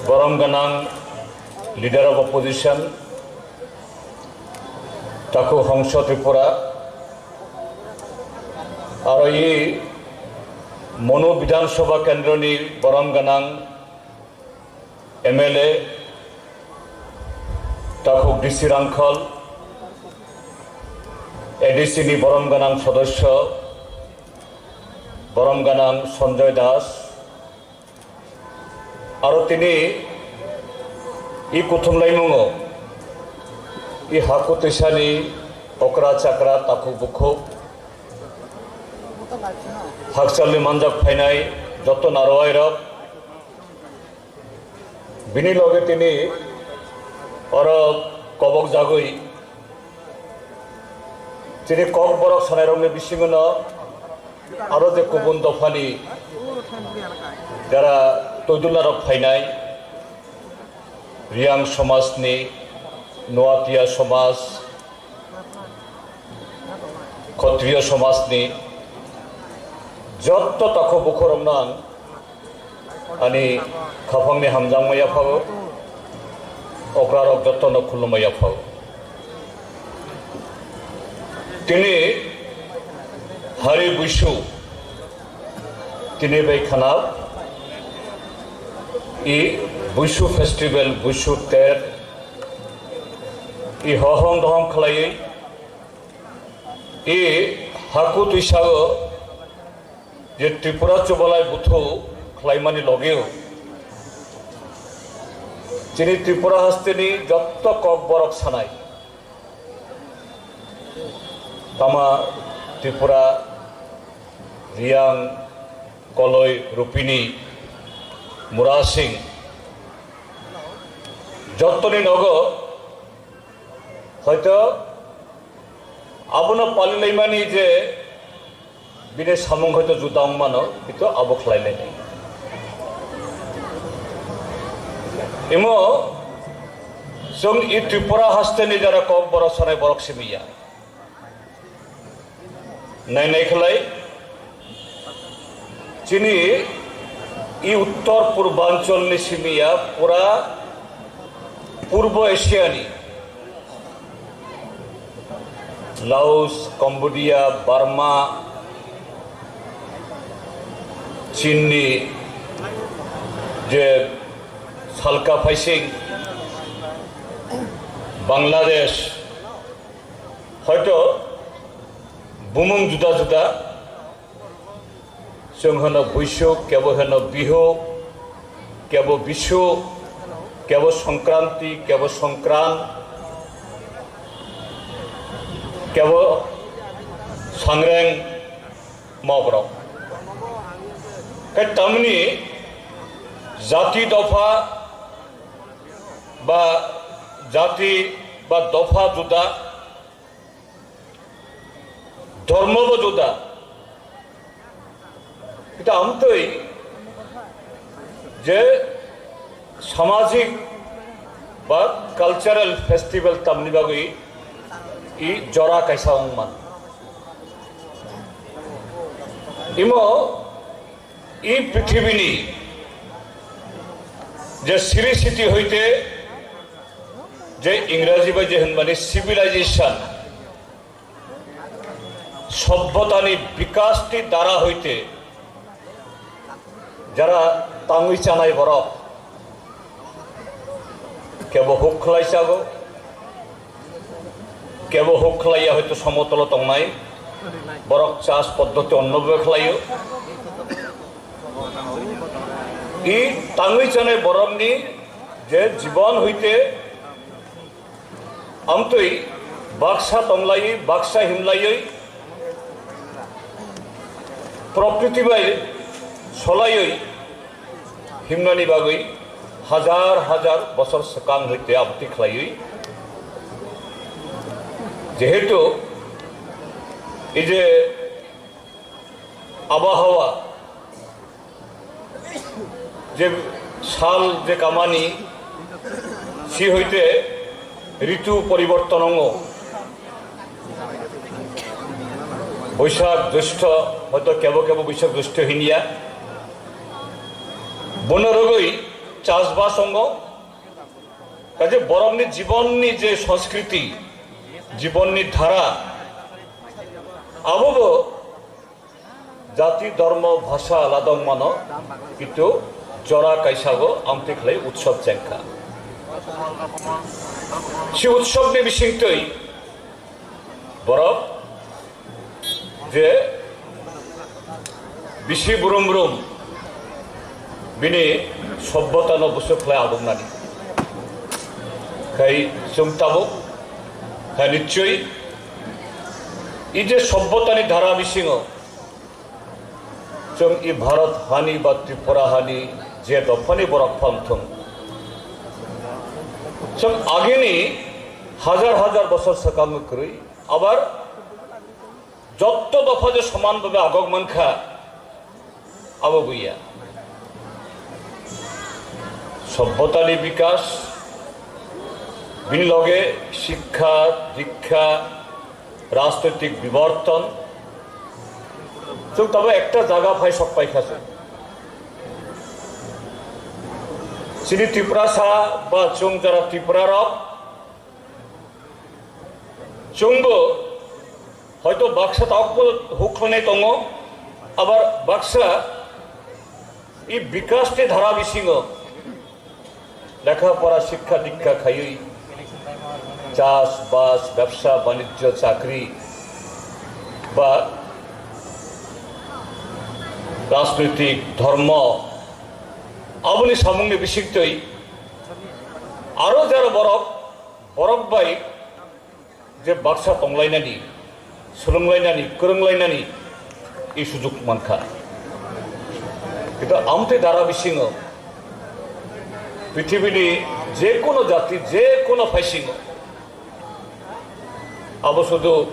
borom gwnang Leader of Opposition, takhuk Hongso Tripura, aro i Monu Bidhan Sabha Kendroni borom gwnang M L A, takhuk D C Rangkhal, A D C ni borom gwnang sodosyo, borom gwnang Sanjoy Das, aro tini i kuthum laimungo i haku twisani okra chakra takhuk bukhuk, hakchalni manjak phainai joto narowairok, bini loge tini oro kobok jagwi chini Kokborok sanairokni bisingono aro je kubun dophani jara toidulnarok phainai, Riyang somajni, Noatia somaj, Khotriyo somajni jotto takhuk bukhurokno ang ani khapangni hamjakma yaphago, okrarok jottono khulumma yaphago. Tini hari buisu, tini bai khana i buisu festival, buisu ter, i hohong dohong khlaiwi, i haku twisago je Tripura chubalai buthu khlaimani logeo chini Tripura hasteni jotto Kokborok sanai, tama Tripura, Riyang, Koloi, Rupini, Murasing, jottoni nogo hoito abono palilaimani je bini samung hoito juda wng mano, kintu abo khlai lainai. Imo chwng i Tripura hasteni jara Kokborok sanai borok simi ya. Nai nai khlai chini i uttor purbancholni simi ya pura Purbo Asiani Laos, Cambodia, Burma, Chinni je salka phaising, Bangladesh, hoito bumung juda juda, chwng hwno Buisuk, kebo hwno Bihu, kebo Bisu, kebo Songkranti, kebo Songkran, kebo Sangreng, mokrok. Khe tamni jati dopha ba jati ba dopha juda, dhormo bo juda. Kita amtwi je samajik ba cultural festival tamni bagwi i jora kaisa wngman. Imo i prithibini je siri siti hoite je Ingraji bai je hwnmani civilization, sobbhotani bikasni dara hoite jara tangwi chanai borok, kebo huk khlai chago, kebo huk khlaiya hoito somotolo tongnai, borok chas poddoti onno bhabe khlaio. I tangwi chanai borokni je jibon hoite amtwi baksa tonglaiwi, baksa himlaiwi, prokriti bai solaiwi himnani bagwi hajar hajar bosor swkang hoite aboti khlaiwi, jehetu ei je abahawa je sal je kamani si hoite ritu poriborton ongo. Boisak Jyoshtho, hoito kebo kebo Boisak Jyoshtho hinya. Bono rogwi chasbas ongo. Kaje borokni jibonni je sanskriti, jibonni dhara, abobo jati, dhormo, bhasha alada wngmano, kintu jora kaisago amtwi khlai utsob chengkha. Si utsobni bisingtwi borok je bisi brum brum bini sobbotano busu khlai adumnani. Khai chwng tabuk, khai nichoi, i je sobbotani dhara bisingo chwng i Bharat hani ba Tripura hani je dophani borok phang thung, chwng agini hajar hajar bosor swkang kwrwi abar jotto dopha je soman bhabe agok mankha, abo buya. Sobbotani bikas, bini loge shikkha, dikkha, rajnoitik biborton, chwng tabo ekta jaga phai sok paikha se. Chini Tiprasa ba chwng jara Tripura rok, chwngbo hoito baksa tabukbo huk khlainai tongo, abar baksa i bikasni dhara bisingo lekha pora, shikkha dikkha khaiwi chas bas, bebsa banijjo, chakri ba rajnoitik, dhormo, aboni samungni bisingtwi aro jara borok, borok bai je baksa tonglainani, swrwnglainani, kwrwnglainani i sujuk mankha. Kintu amtwi dara bisingo prithibini je kono jati, je kono phaisingo, abo sudu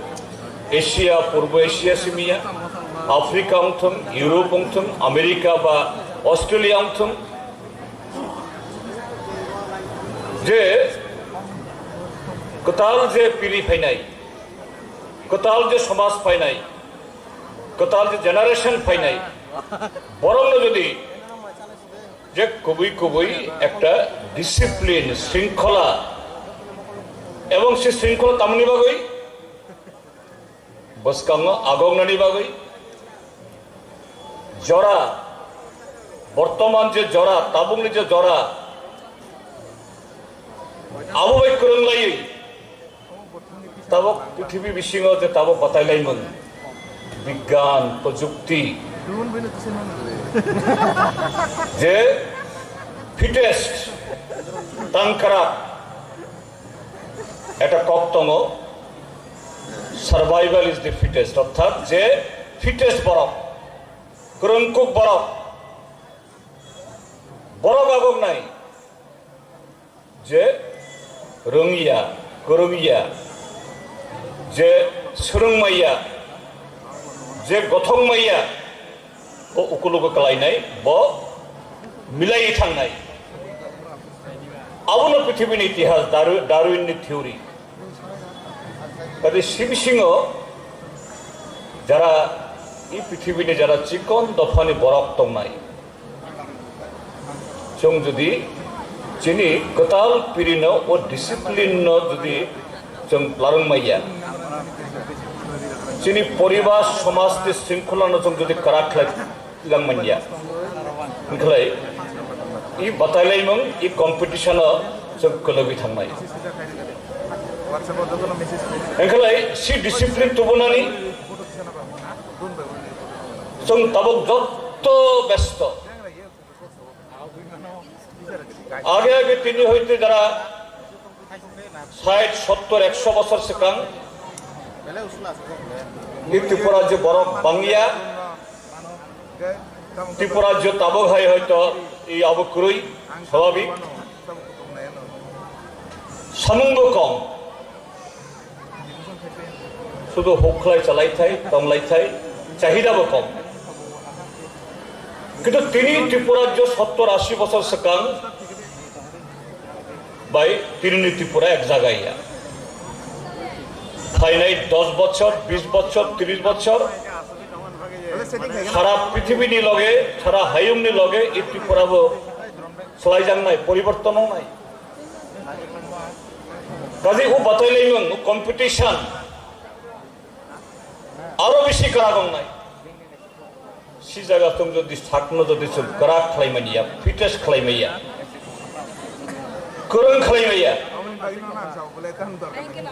Asia, Purbo Asia simiya, Africa wngthung, Europe wngthung, America ba Australia wngthung, je kwtal je piri phainai, kwtal je somaj phainai, kwtal je generation phainai, borokno jodi je kubui kubui ekta discipline, shringkhola, ebong se shringkhola tamni bagwi bwskango agoknani bagwi jora, bortoman je jora, tabukni je jora, abo bai kwrwnglaiwi tabuk prithibi bisingo je tabuk batailaimung, bigyan, projukti, je fittest, tangkrak, ekta kok tongo, "Survival is the fittest", orthat je fittest borok, kwrwngkuk borok, borok agoknai, je rwngya, kwrwngya, je swrwngmaya, je gothokmaya, bo ukulugo kalainai, bo milai thangnai. Abono prithibini itihas, Darwi-, Darwinni theory. Kadi si bisingo jara i prithibini jara chikon dophani borok tongnai. Chwng jodi chini kwtal pirino o discipline no jodi chwng larwng maya, chini poribar somaj ni shringkhola no chwng jodi kwrak khlai lang manya, wngkhlai i batailaimung, i competition o chwng kwlwgwi thangnai. Wngkhlai si discipline tubunani chwng tabuk jotto besto. Age age tini hoite jara ষাট, সত্তর, একশো বছর swkang ni Tripura je borok bangya, Tripura je tabuk hai hoito i abo kwrwi swababik. Samungbo kom. Sudu huk khlai, chalai thai, tonglai thai, chahida bo kom. Kintu tini Tripura je সত্তর আশি বছর swkang bai tini ni Tripura ek jaga ya. Phainai দশ বছর, বিশ বছর, ত্রিশ বছর, sara prithibini loge, sara hayungni loge i Tripura bo swlaijaknai, poriborton wngnai. Kazi o batailaimung, o competition aro bisi kwrak wngnai. Si jaga tong jodi sakno jodi chwng kwrak khlaimani ya, fitness khlaimani ya, kwrwng khlaimani ya,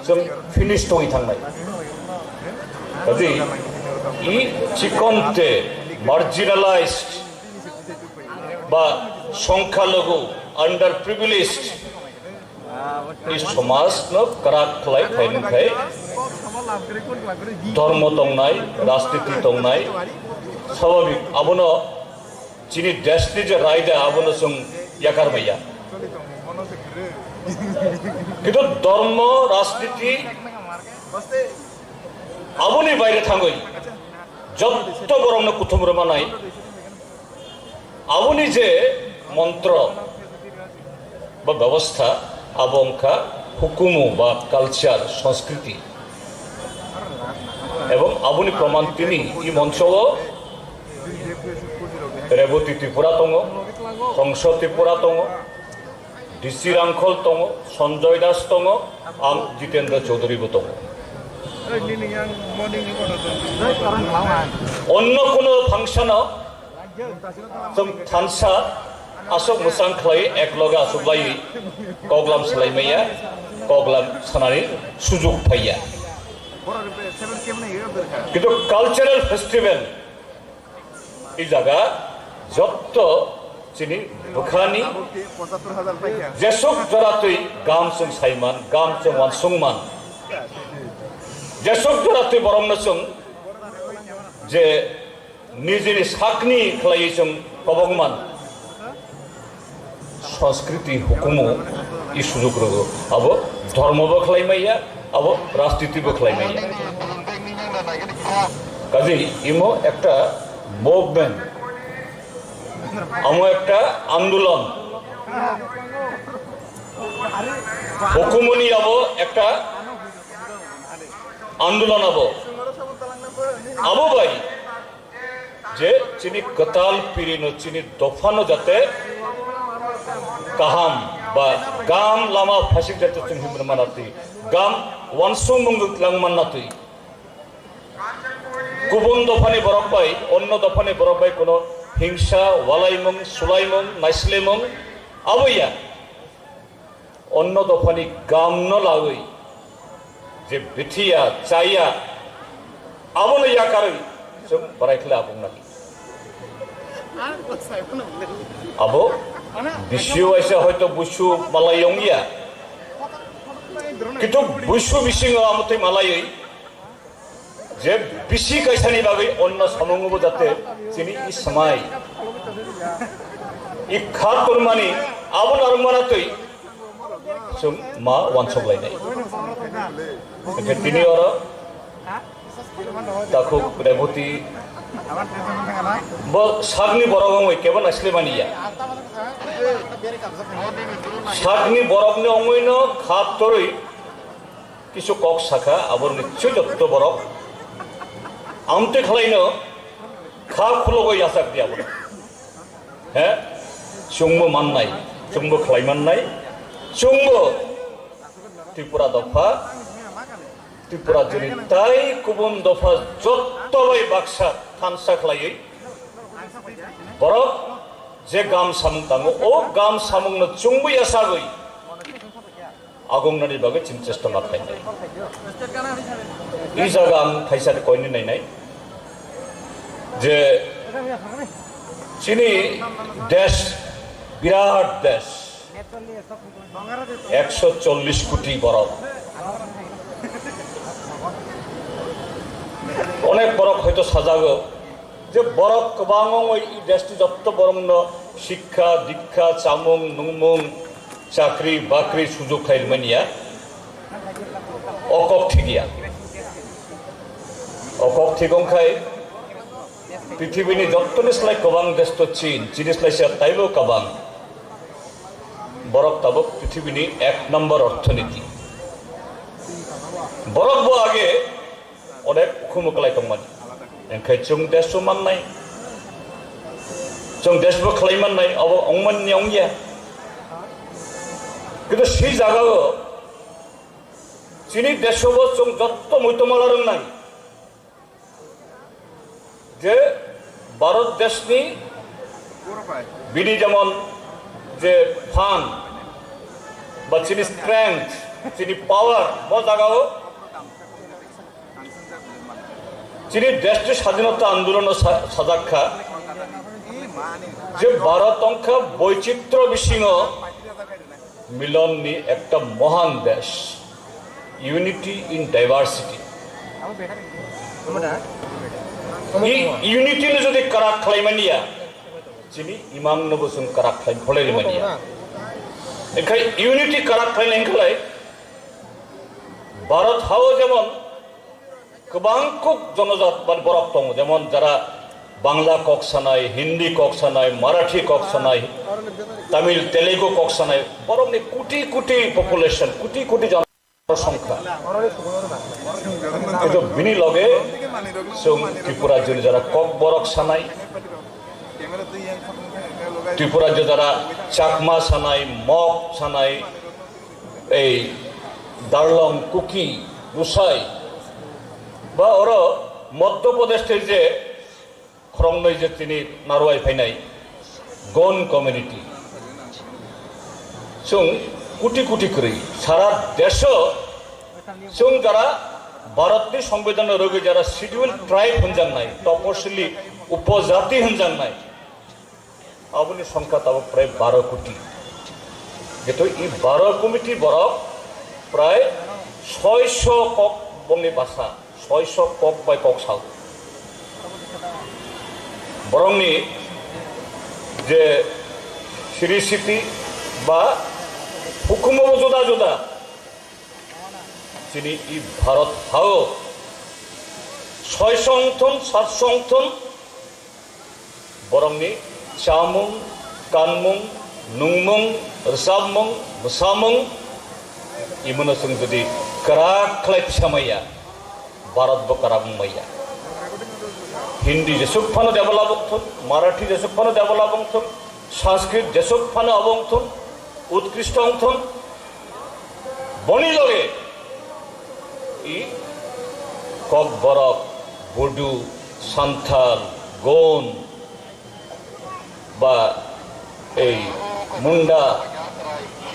chwng finish tongwi thangnai. Kazi i chikonte, marginalized ba songkha logu, underprivileged, i somajno kwrak khlai phaini khai dhormo tongnai, rajniti tongnai, swabhabik abono chini deshni je raida abono chwng yakar maya. Kintu dhormo, rajniti aboni baire thangwi jotto borokno kuthum rwmanai. Aboni je montro ba bebostha, abo wngkha hukumu ba culture, sanskriti. Ebong aboni proman tini i moncho o Reboti Tripura tongo, Hongso Tripura tongo, D C Rangkhol tongo, Sanjoy Das tongo, ang Jitendra Chaudhary bo tongo. Onno kuno function o chwng thansa aswk mwchang khlai ek loge aswk lai koklam swlai maya, koklam sanani sujug phaiya. Kintu cultural festival i jaga jotto chini bwkhani jesuk joratwi gam chwng saiman, gam chwng wansukman, jesuk joratwi borokno chwng je nijini sakni khlaiwi chwng kobokman. Sanskriti hukumu i sujug rwgo. Abo dhormo bo khlai maya, abo rajniti bo khlai maya. Kaje imo ekta movement, amo ekta andolon. Hukumuni abo ekta andolon abo. Abo bai je chini kwtal pirino, chini dophano jate kaham ba gam lama phasik jate chwng himrwma natwi, gam wansukmung langma natwi. Kubun dophani borok bai onno dophani borok bai kuno hingsa, walaimung, sulaimung, naislemung abo ya. Onno dophani gamno lawi je bithiya, chaya, abono yakarwi chwng barai khle abung nani. Abo bisiyo waisa hoito busu malai yongya. Kintu busu bisingo amotwi malaiwi je bisi kaisani bagwi onno samungo bo jate chini i swmai, i kha tormani abo narwkmana twi chwng ma wansuk lainai. Hwnkhe tini oro takhuk Reboti bo sakni borok wngwi kebo naislemani ya. Sakni borokni wngwino kha torwi kisu kok sakha, abo nichoi jotto borok amtwi khlaino kha khulogo yachak di abono. He? Chwngbo mannai, chwngbo khlai mannai, chwngbo Tripura dopha, Tripura jini tai kubun dopha jotto bai baksa thansa khlaiwi borok je gam samung tango, o gam samungno chwngbo yachagwi agongnani bagwi chini chesta ma khlainai. I jaga ang thaisa koini nainai je chini desh birat desh, ekso chollish koti borok. Onek borok hoito sajago je borok kwbang wngwi i deshni jotto borokno sikha, dikha, chamung, nungmung, chakri, bakri sujug khlai rwmani ya. O kok thik ya. O kok thik wngkhai pithibini jottoni slai kwbang desh to Chin, chini slai se taibo kwbang. Borok tabuk pithibini ek number orthonoiti. Borok bo age onek khumuk lai tongmani. Engkhai chwng desh o mannai, chwng desh bo khlai mannai, abo ongmani ongya. Kintu si jagao Chini desobo chwng jotto muitomala rwngnai je Bharat deshni bini jemon je phan ba chini strength, chini power bo jagao chini deshni sadhinota andolono sa-, sajak kha je Bharat wngkha boichitro bisingo milonni ekta mohan desh, unity in diversity. I unity no jodi karak khlai mania, chini imang no bo chwng karak khlai pholai mania. Ekhai unity karak khlai nang khlai Bharat hao jemon kwbang kok jonojat mane borok tongo, jemon jara Bangla kok sanai, Hindi kok sanai, Marathi kok sanai, Tamil, Telugu kok sanai, borokni koti koti population, koti koti jonosongkha. Kintu bini loge chwng Tripura rajyoni jara kok borok sanai, Tripura rajyo jara Chakma sanai, Mok sanai, ei Darlong, Kuki, Gusai, ba oro Madhya Pradesh thai je khoroknwi je tini narwai phainai Gond community. Chwng koti koti kwrwi sara desho chwng jara Bharatni Songbidanno rwgwi jara Scheduled Tribe hwnjaknai, Toposili Upojati hwnjaknai, aboni songkha tabuk prai baro koti. Jeto i baro koti borok prai soiso kok bongni basa, soiso kok bai kok sao. Borokni je siri siti ba hukumo juda juda. Chini i Bharat hao soiso wngthun, satso wngthun, borokni chamung, kanmung, nungmung, rwchapmung, mwsamung, imono chwng jodi kwrak khlai tisa maya, Bharat bo kwrak wng maya. Hindi jesuk phano develop wngthun, Marathi jesuk phano develop wngthun, Sanskrit jesuk phano abo wngthun, utkrishto wngthun, boni loge i Kokborok, Bodo, Santhal, Gond ba ei Munda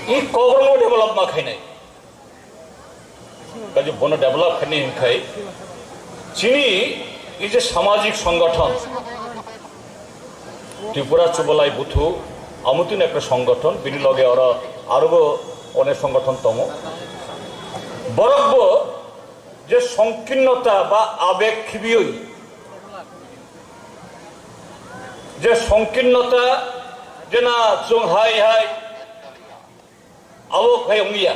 i Kokborokno develop ma khainai. Kaje bono develop khainai hinkhai chini i je samajik songothon Tripura Chubalai Buthu, amotwino ekta songothon, bini loge oro arobo onek songothon tongo. Borokbo je songkinnota ba abeg khibiwi, je songkinnota, je na chwng hai hai, abo khai wngliya.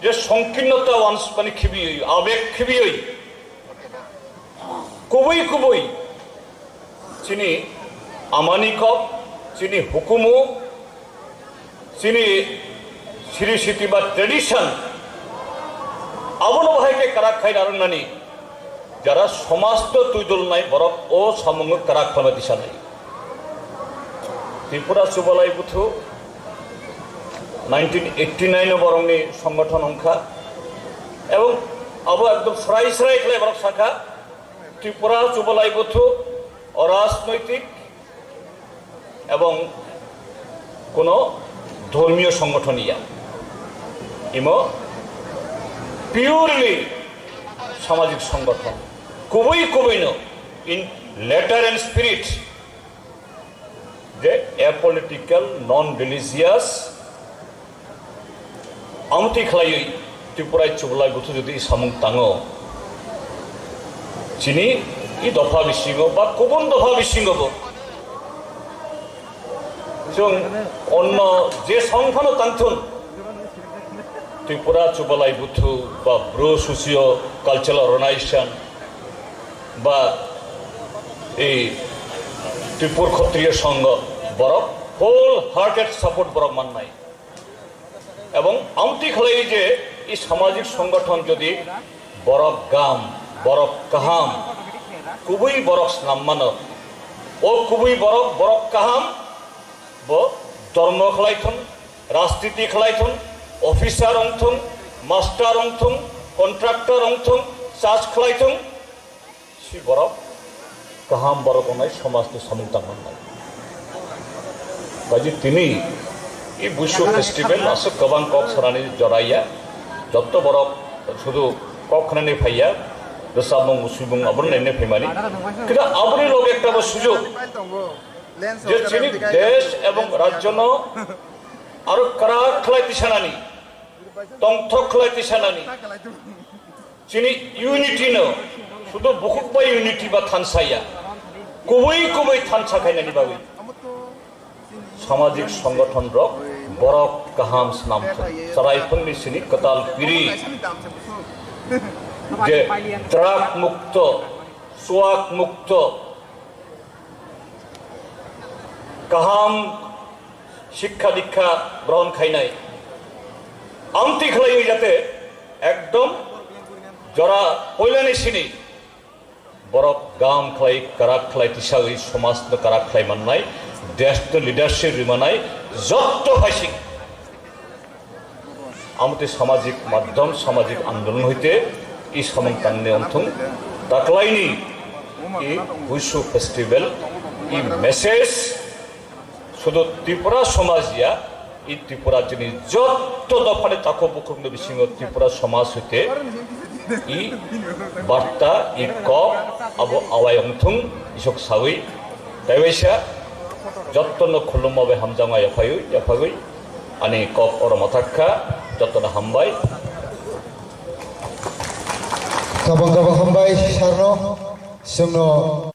Je songkinnota wansukmani khibiwi, abeg khibiwi, kubui kubui chini amani kok, chini hukumu, chini siri siti ba tradition, abono bahai khe kwrak khai narwknani. Jara somaj to twi dol nai borok o samung kwrak phano tisa nai. Tripura Chubalai Buthu nineteen eighty nine o borokni songothon wngkha. Ebong abo ekdom srai srai khlai borok sakha, Tripura Chubalai Buthu orajnoitik ebong kono dhormiyo songothon ya. Imo purely samajik songothon. Kubui kubui no in letter and spirit je apolitical, non-religious, amtwi khlaiwi Tripura Chubalai Buthu jodi samung tango, chini i dopha bisingo ba kubun dopha bisingo bo chwng onno je song phano tangthun, Tripura Chubalai Buthu ba Bru Socio Cultural Organization ba ei Tripur Khatriya Sangha borok whole hearted support borok mannai. Ebong amtwi khlai je i samajik songothon jodi borok gam, borok kaham, kubui borok snam mano, o kubui borok, borok kaham bo dhormo khlai thung, rajniti khlai thung, officer wng thung, Master wngthung, contractor wngthung, chas khlaithung, si borok kaham borok wngnai somajni samung tangmannai. Kaji tini i Busu festival aswk kwbang kok sanani joraya, jotto borok sudu kok khnani phaiya, rwchapmung, muchumung abono nainai phaimani. Kintu aboni loge ekta bo sujok je chini desh ebong rajyono aro kwrak khlai tisanani, tongthok khlai tisanani, chini unity no sudu bukhuk bai unity ba thansa ya, kubui kubui thansa khainani bagwi samajik songgothon rok borok kaham swnam thung, chwrai phungni sini kwtal piri je drug mukto, chuak mukto, kaham shikkha dikha grohon khainai. Amtwi khlaiwi jate ekdom jora poilani sini borok gam khlai, kwrak khlai tisawi somajno kwrak khlai mannai, deshno leadership rimanai jotto phaising. Amtwi samajik madhyam, samajik andolon hoite i samung tangni wngthung. Taklaini i Busu festival i message sudu Tripura somaj ya, i Tripura chini jotto dophani takhuk bukhukni bisingo Tripura somaj hoite i barta, i kok abo awai wngthung isok sawi. Taiwaisa jottono khulumma bai hamjakma yaphaiwi, yaphagwi. Ani kok oro mathak kha, jotono hambai. Kabang kabang hambai sarno, chwngno.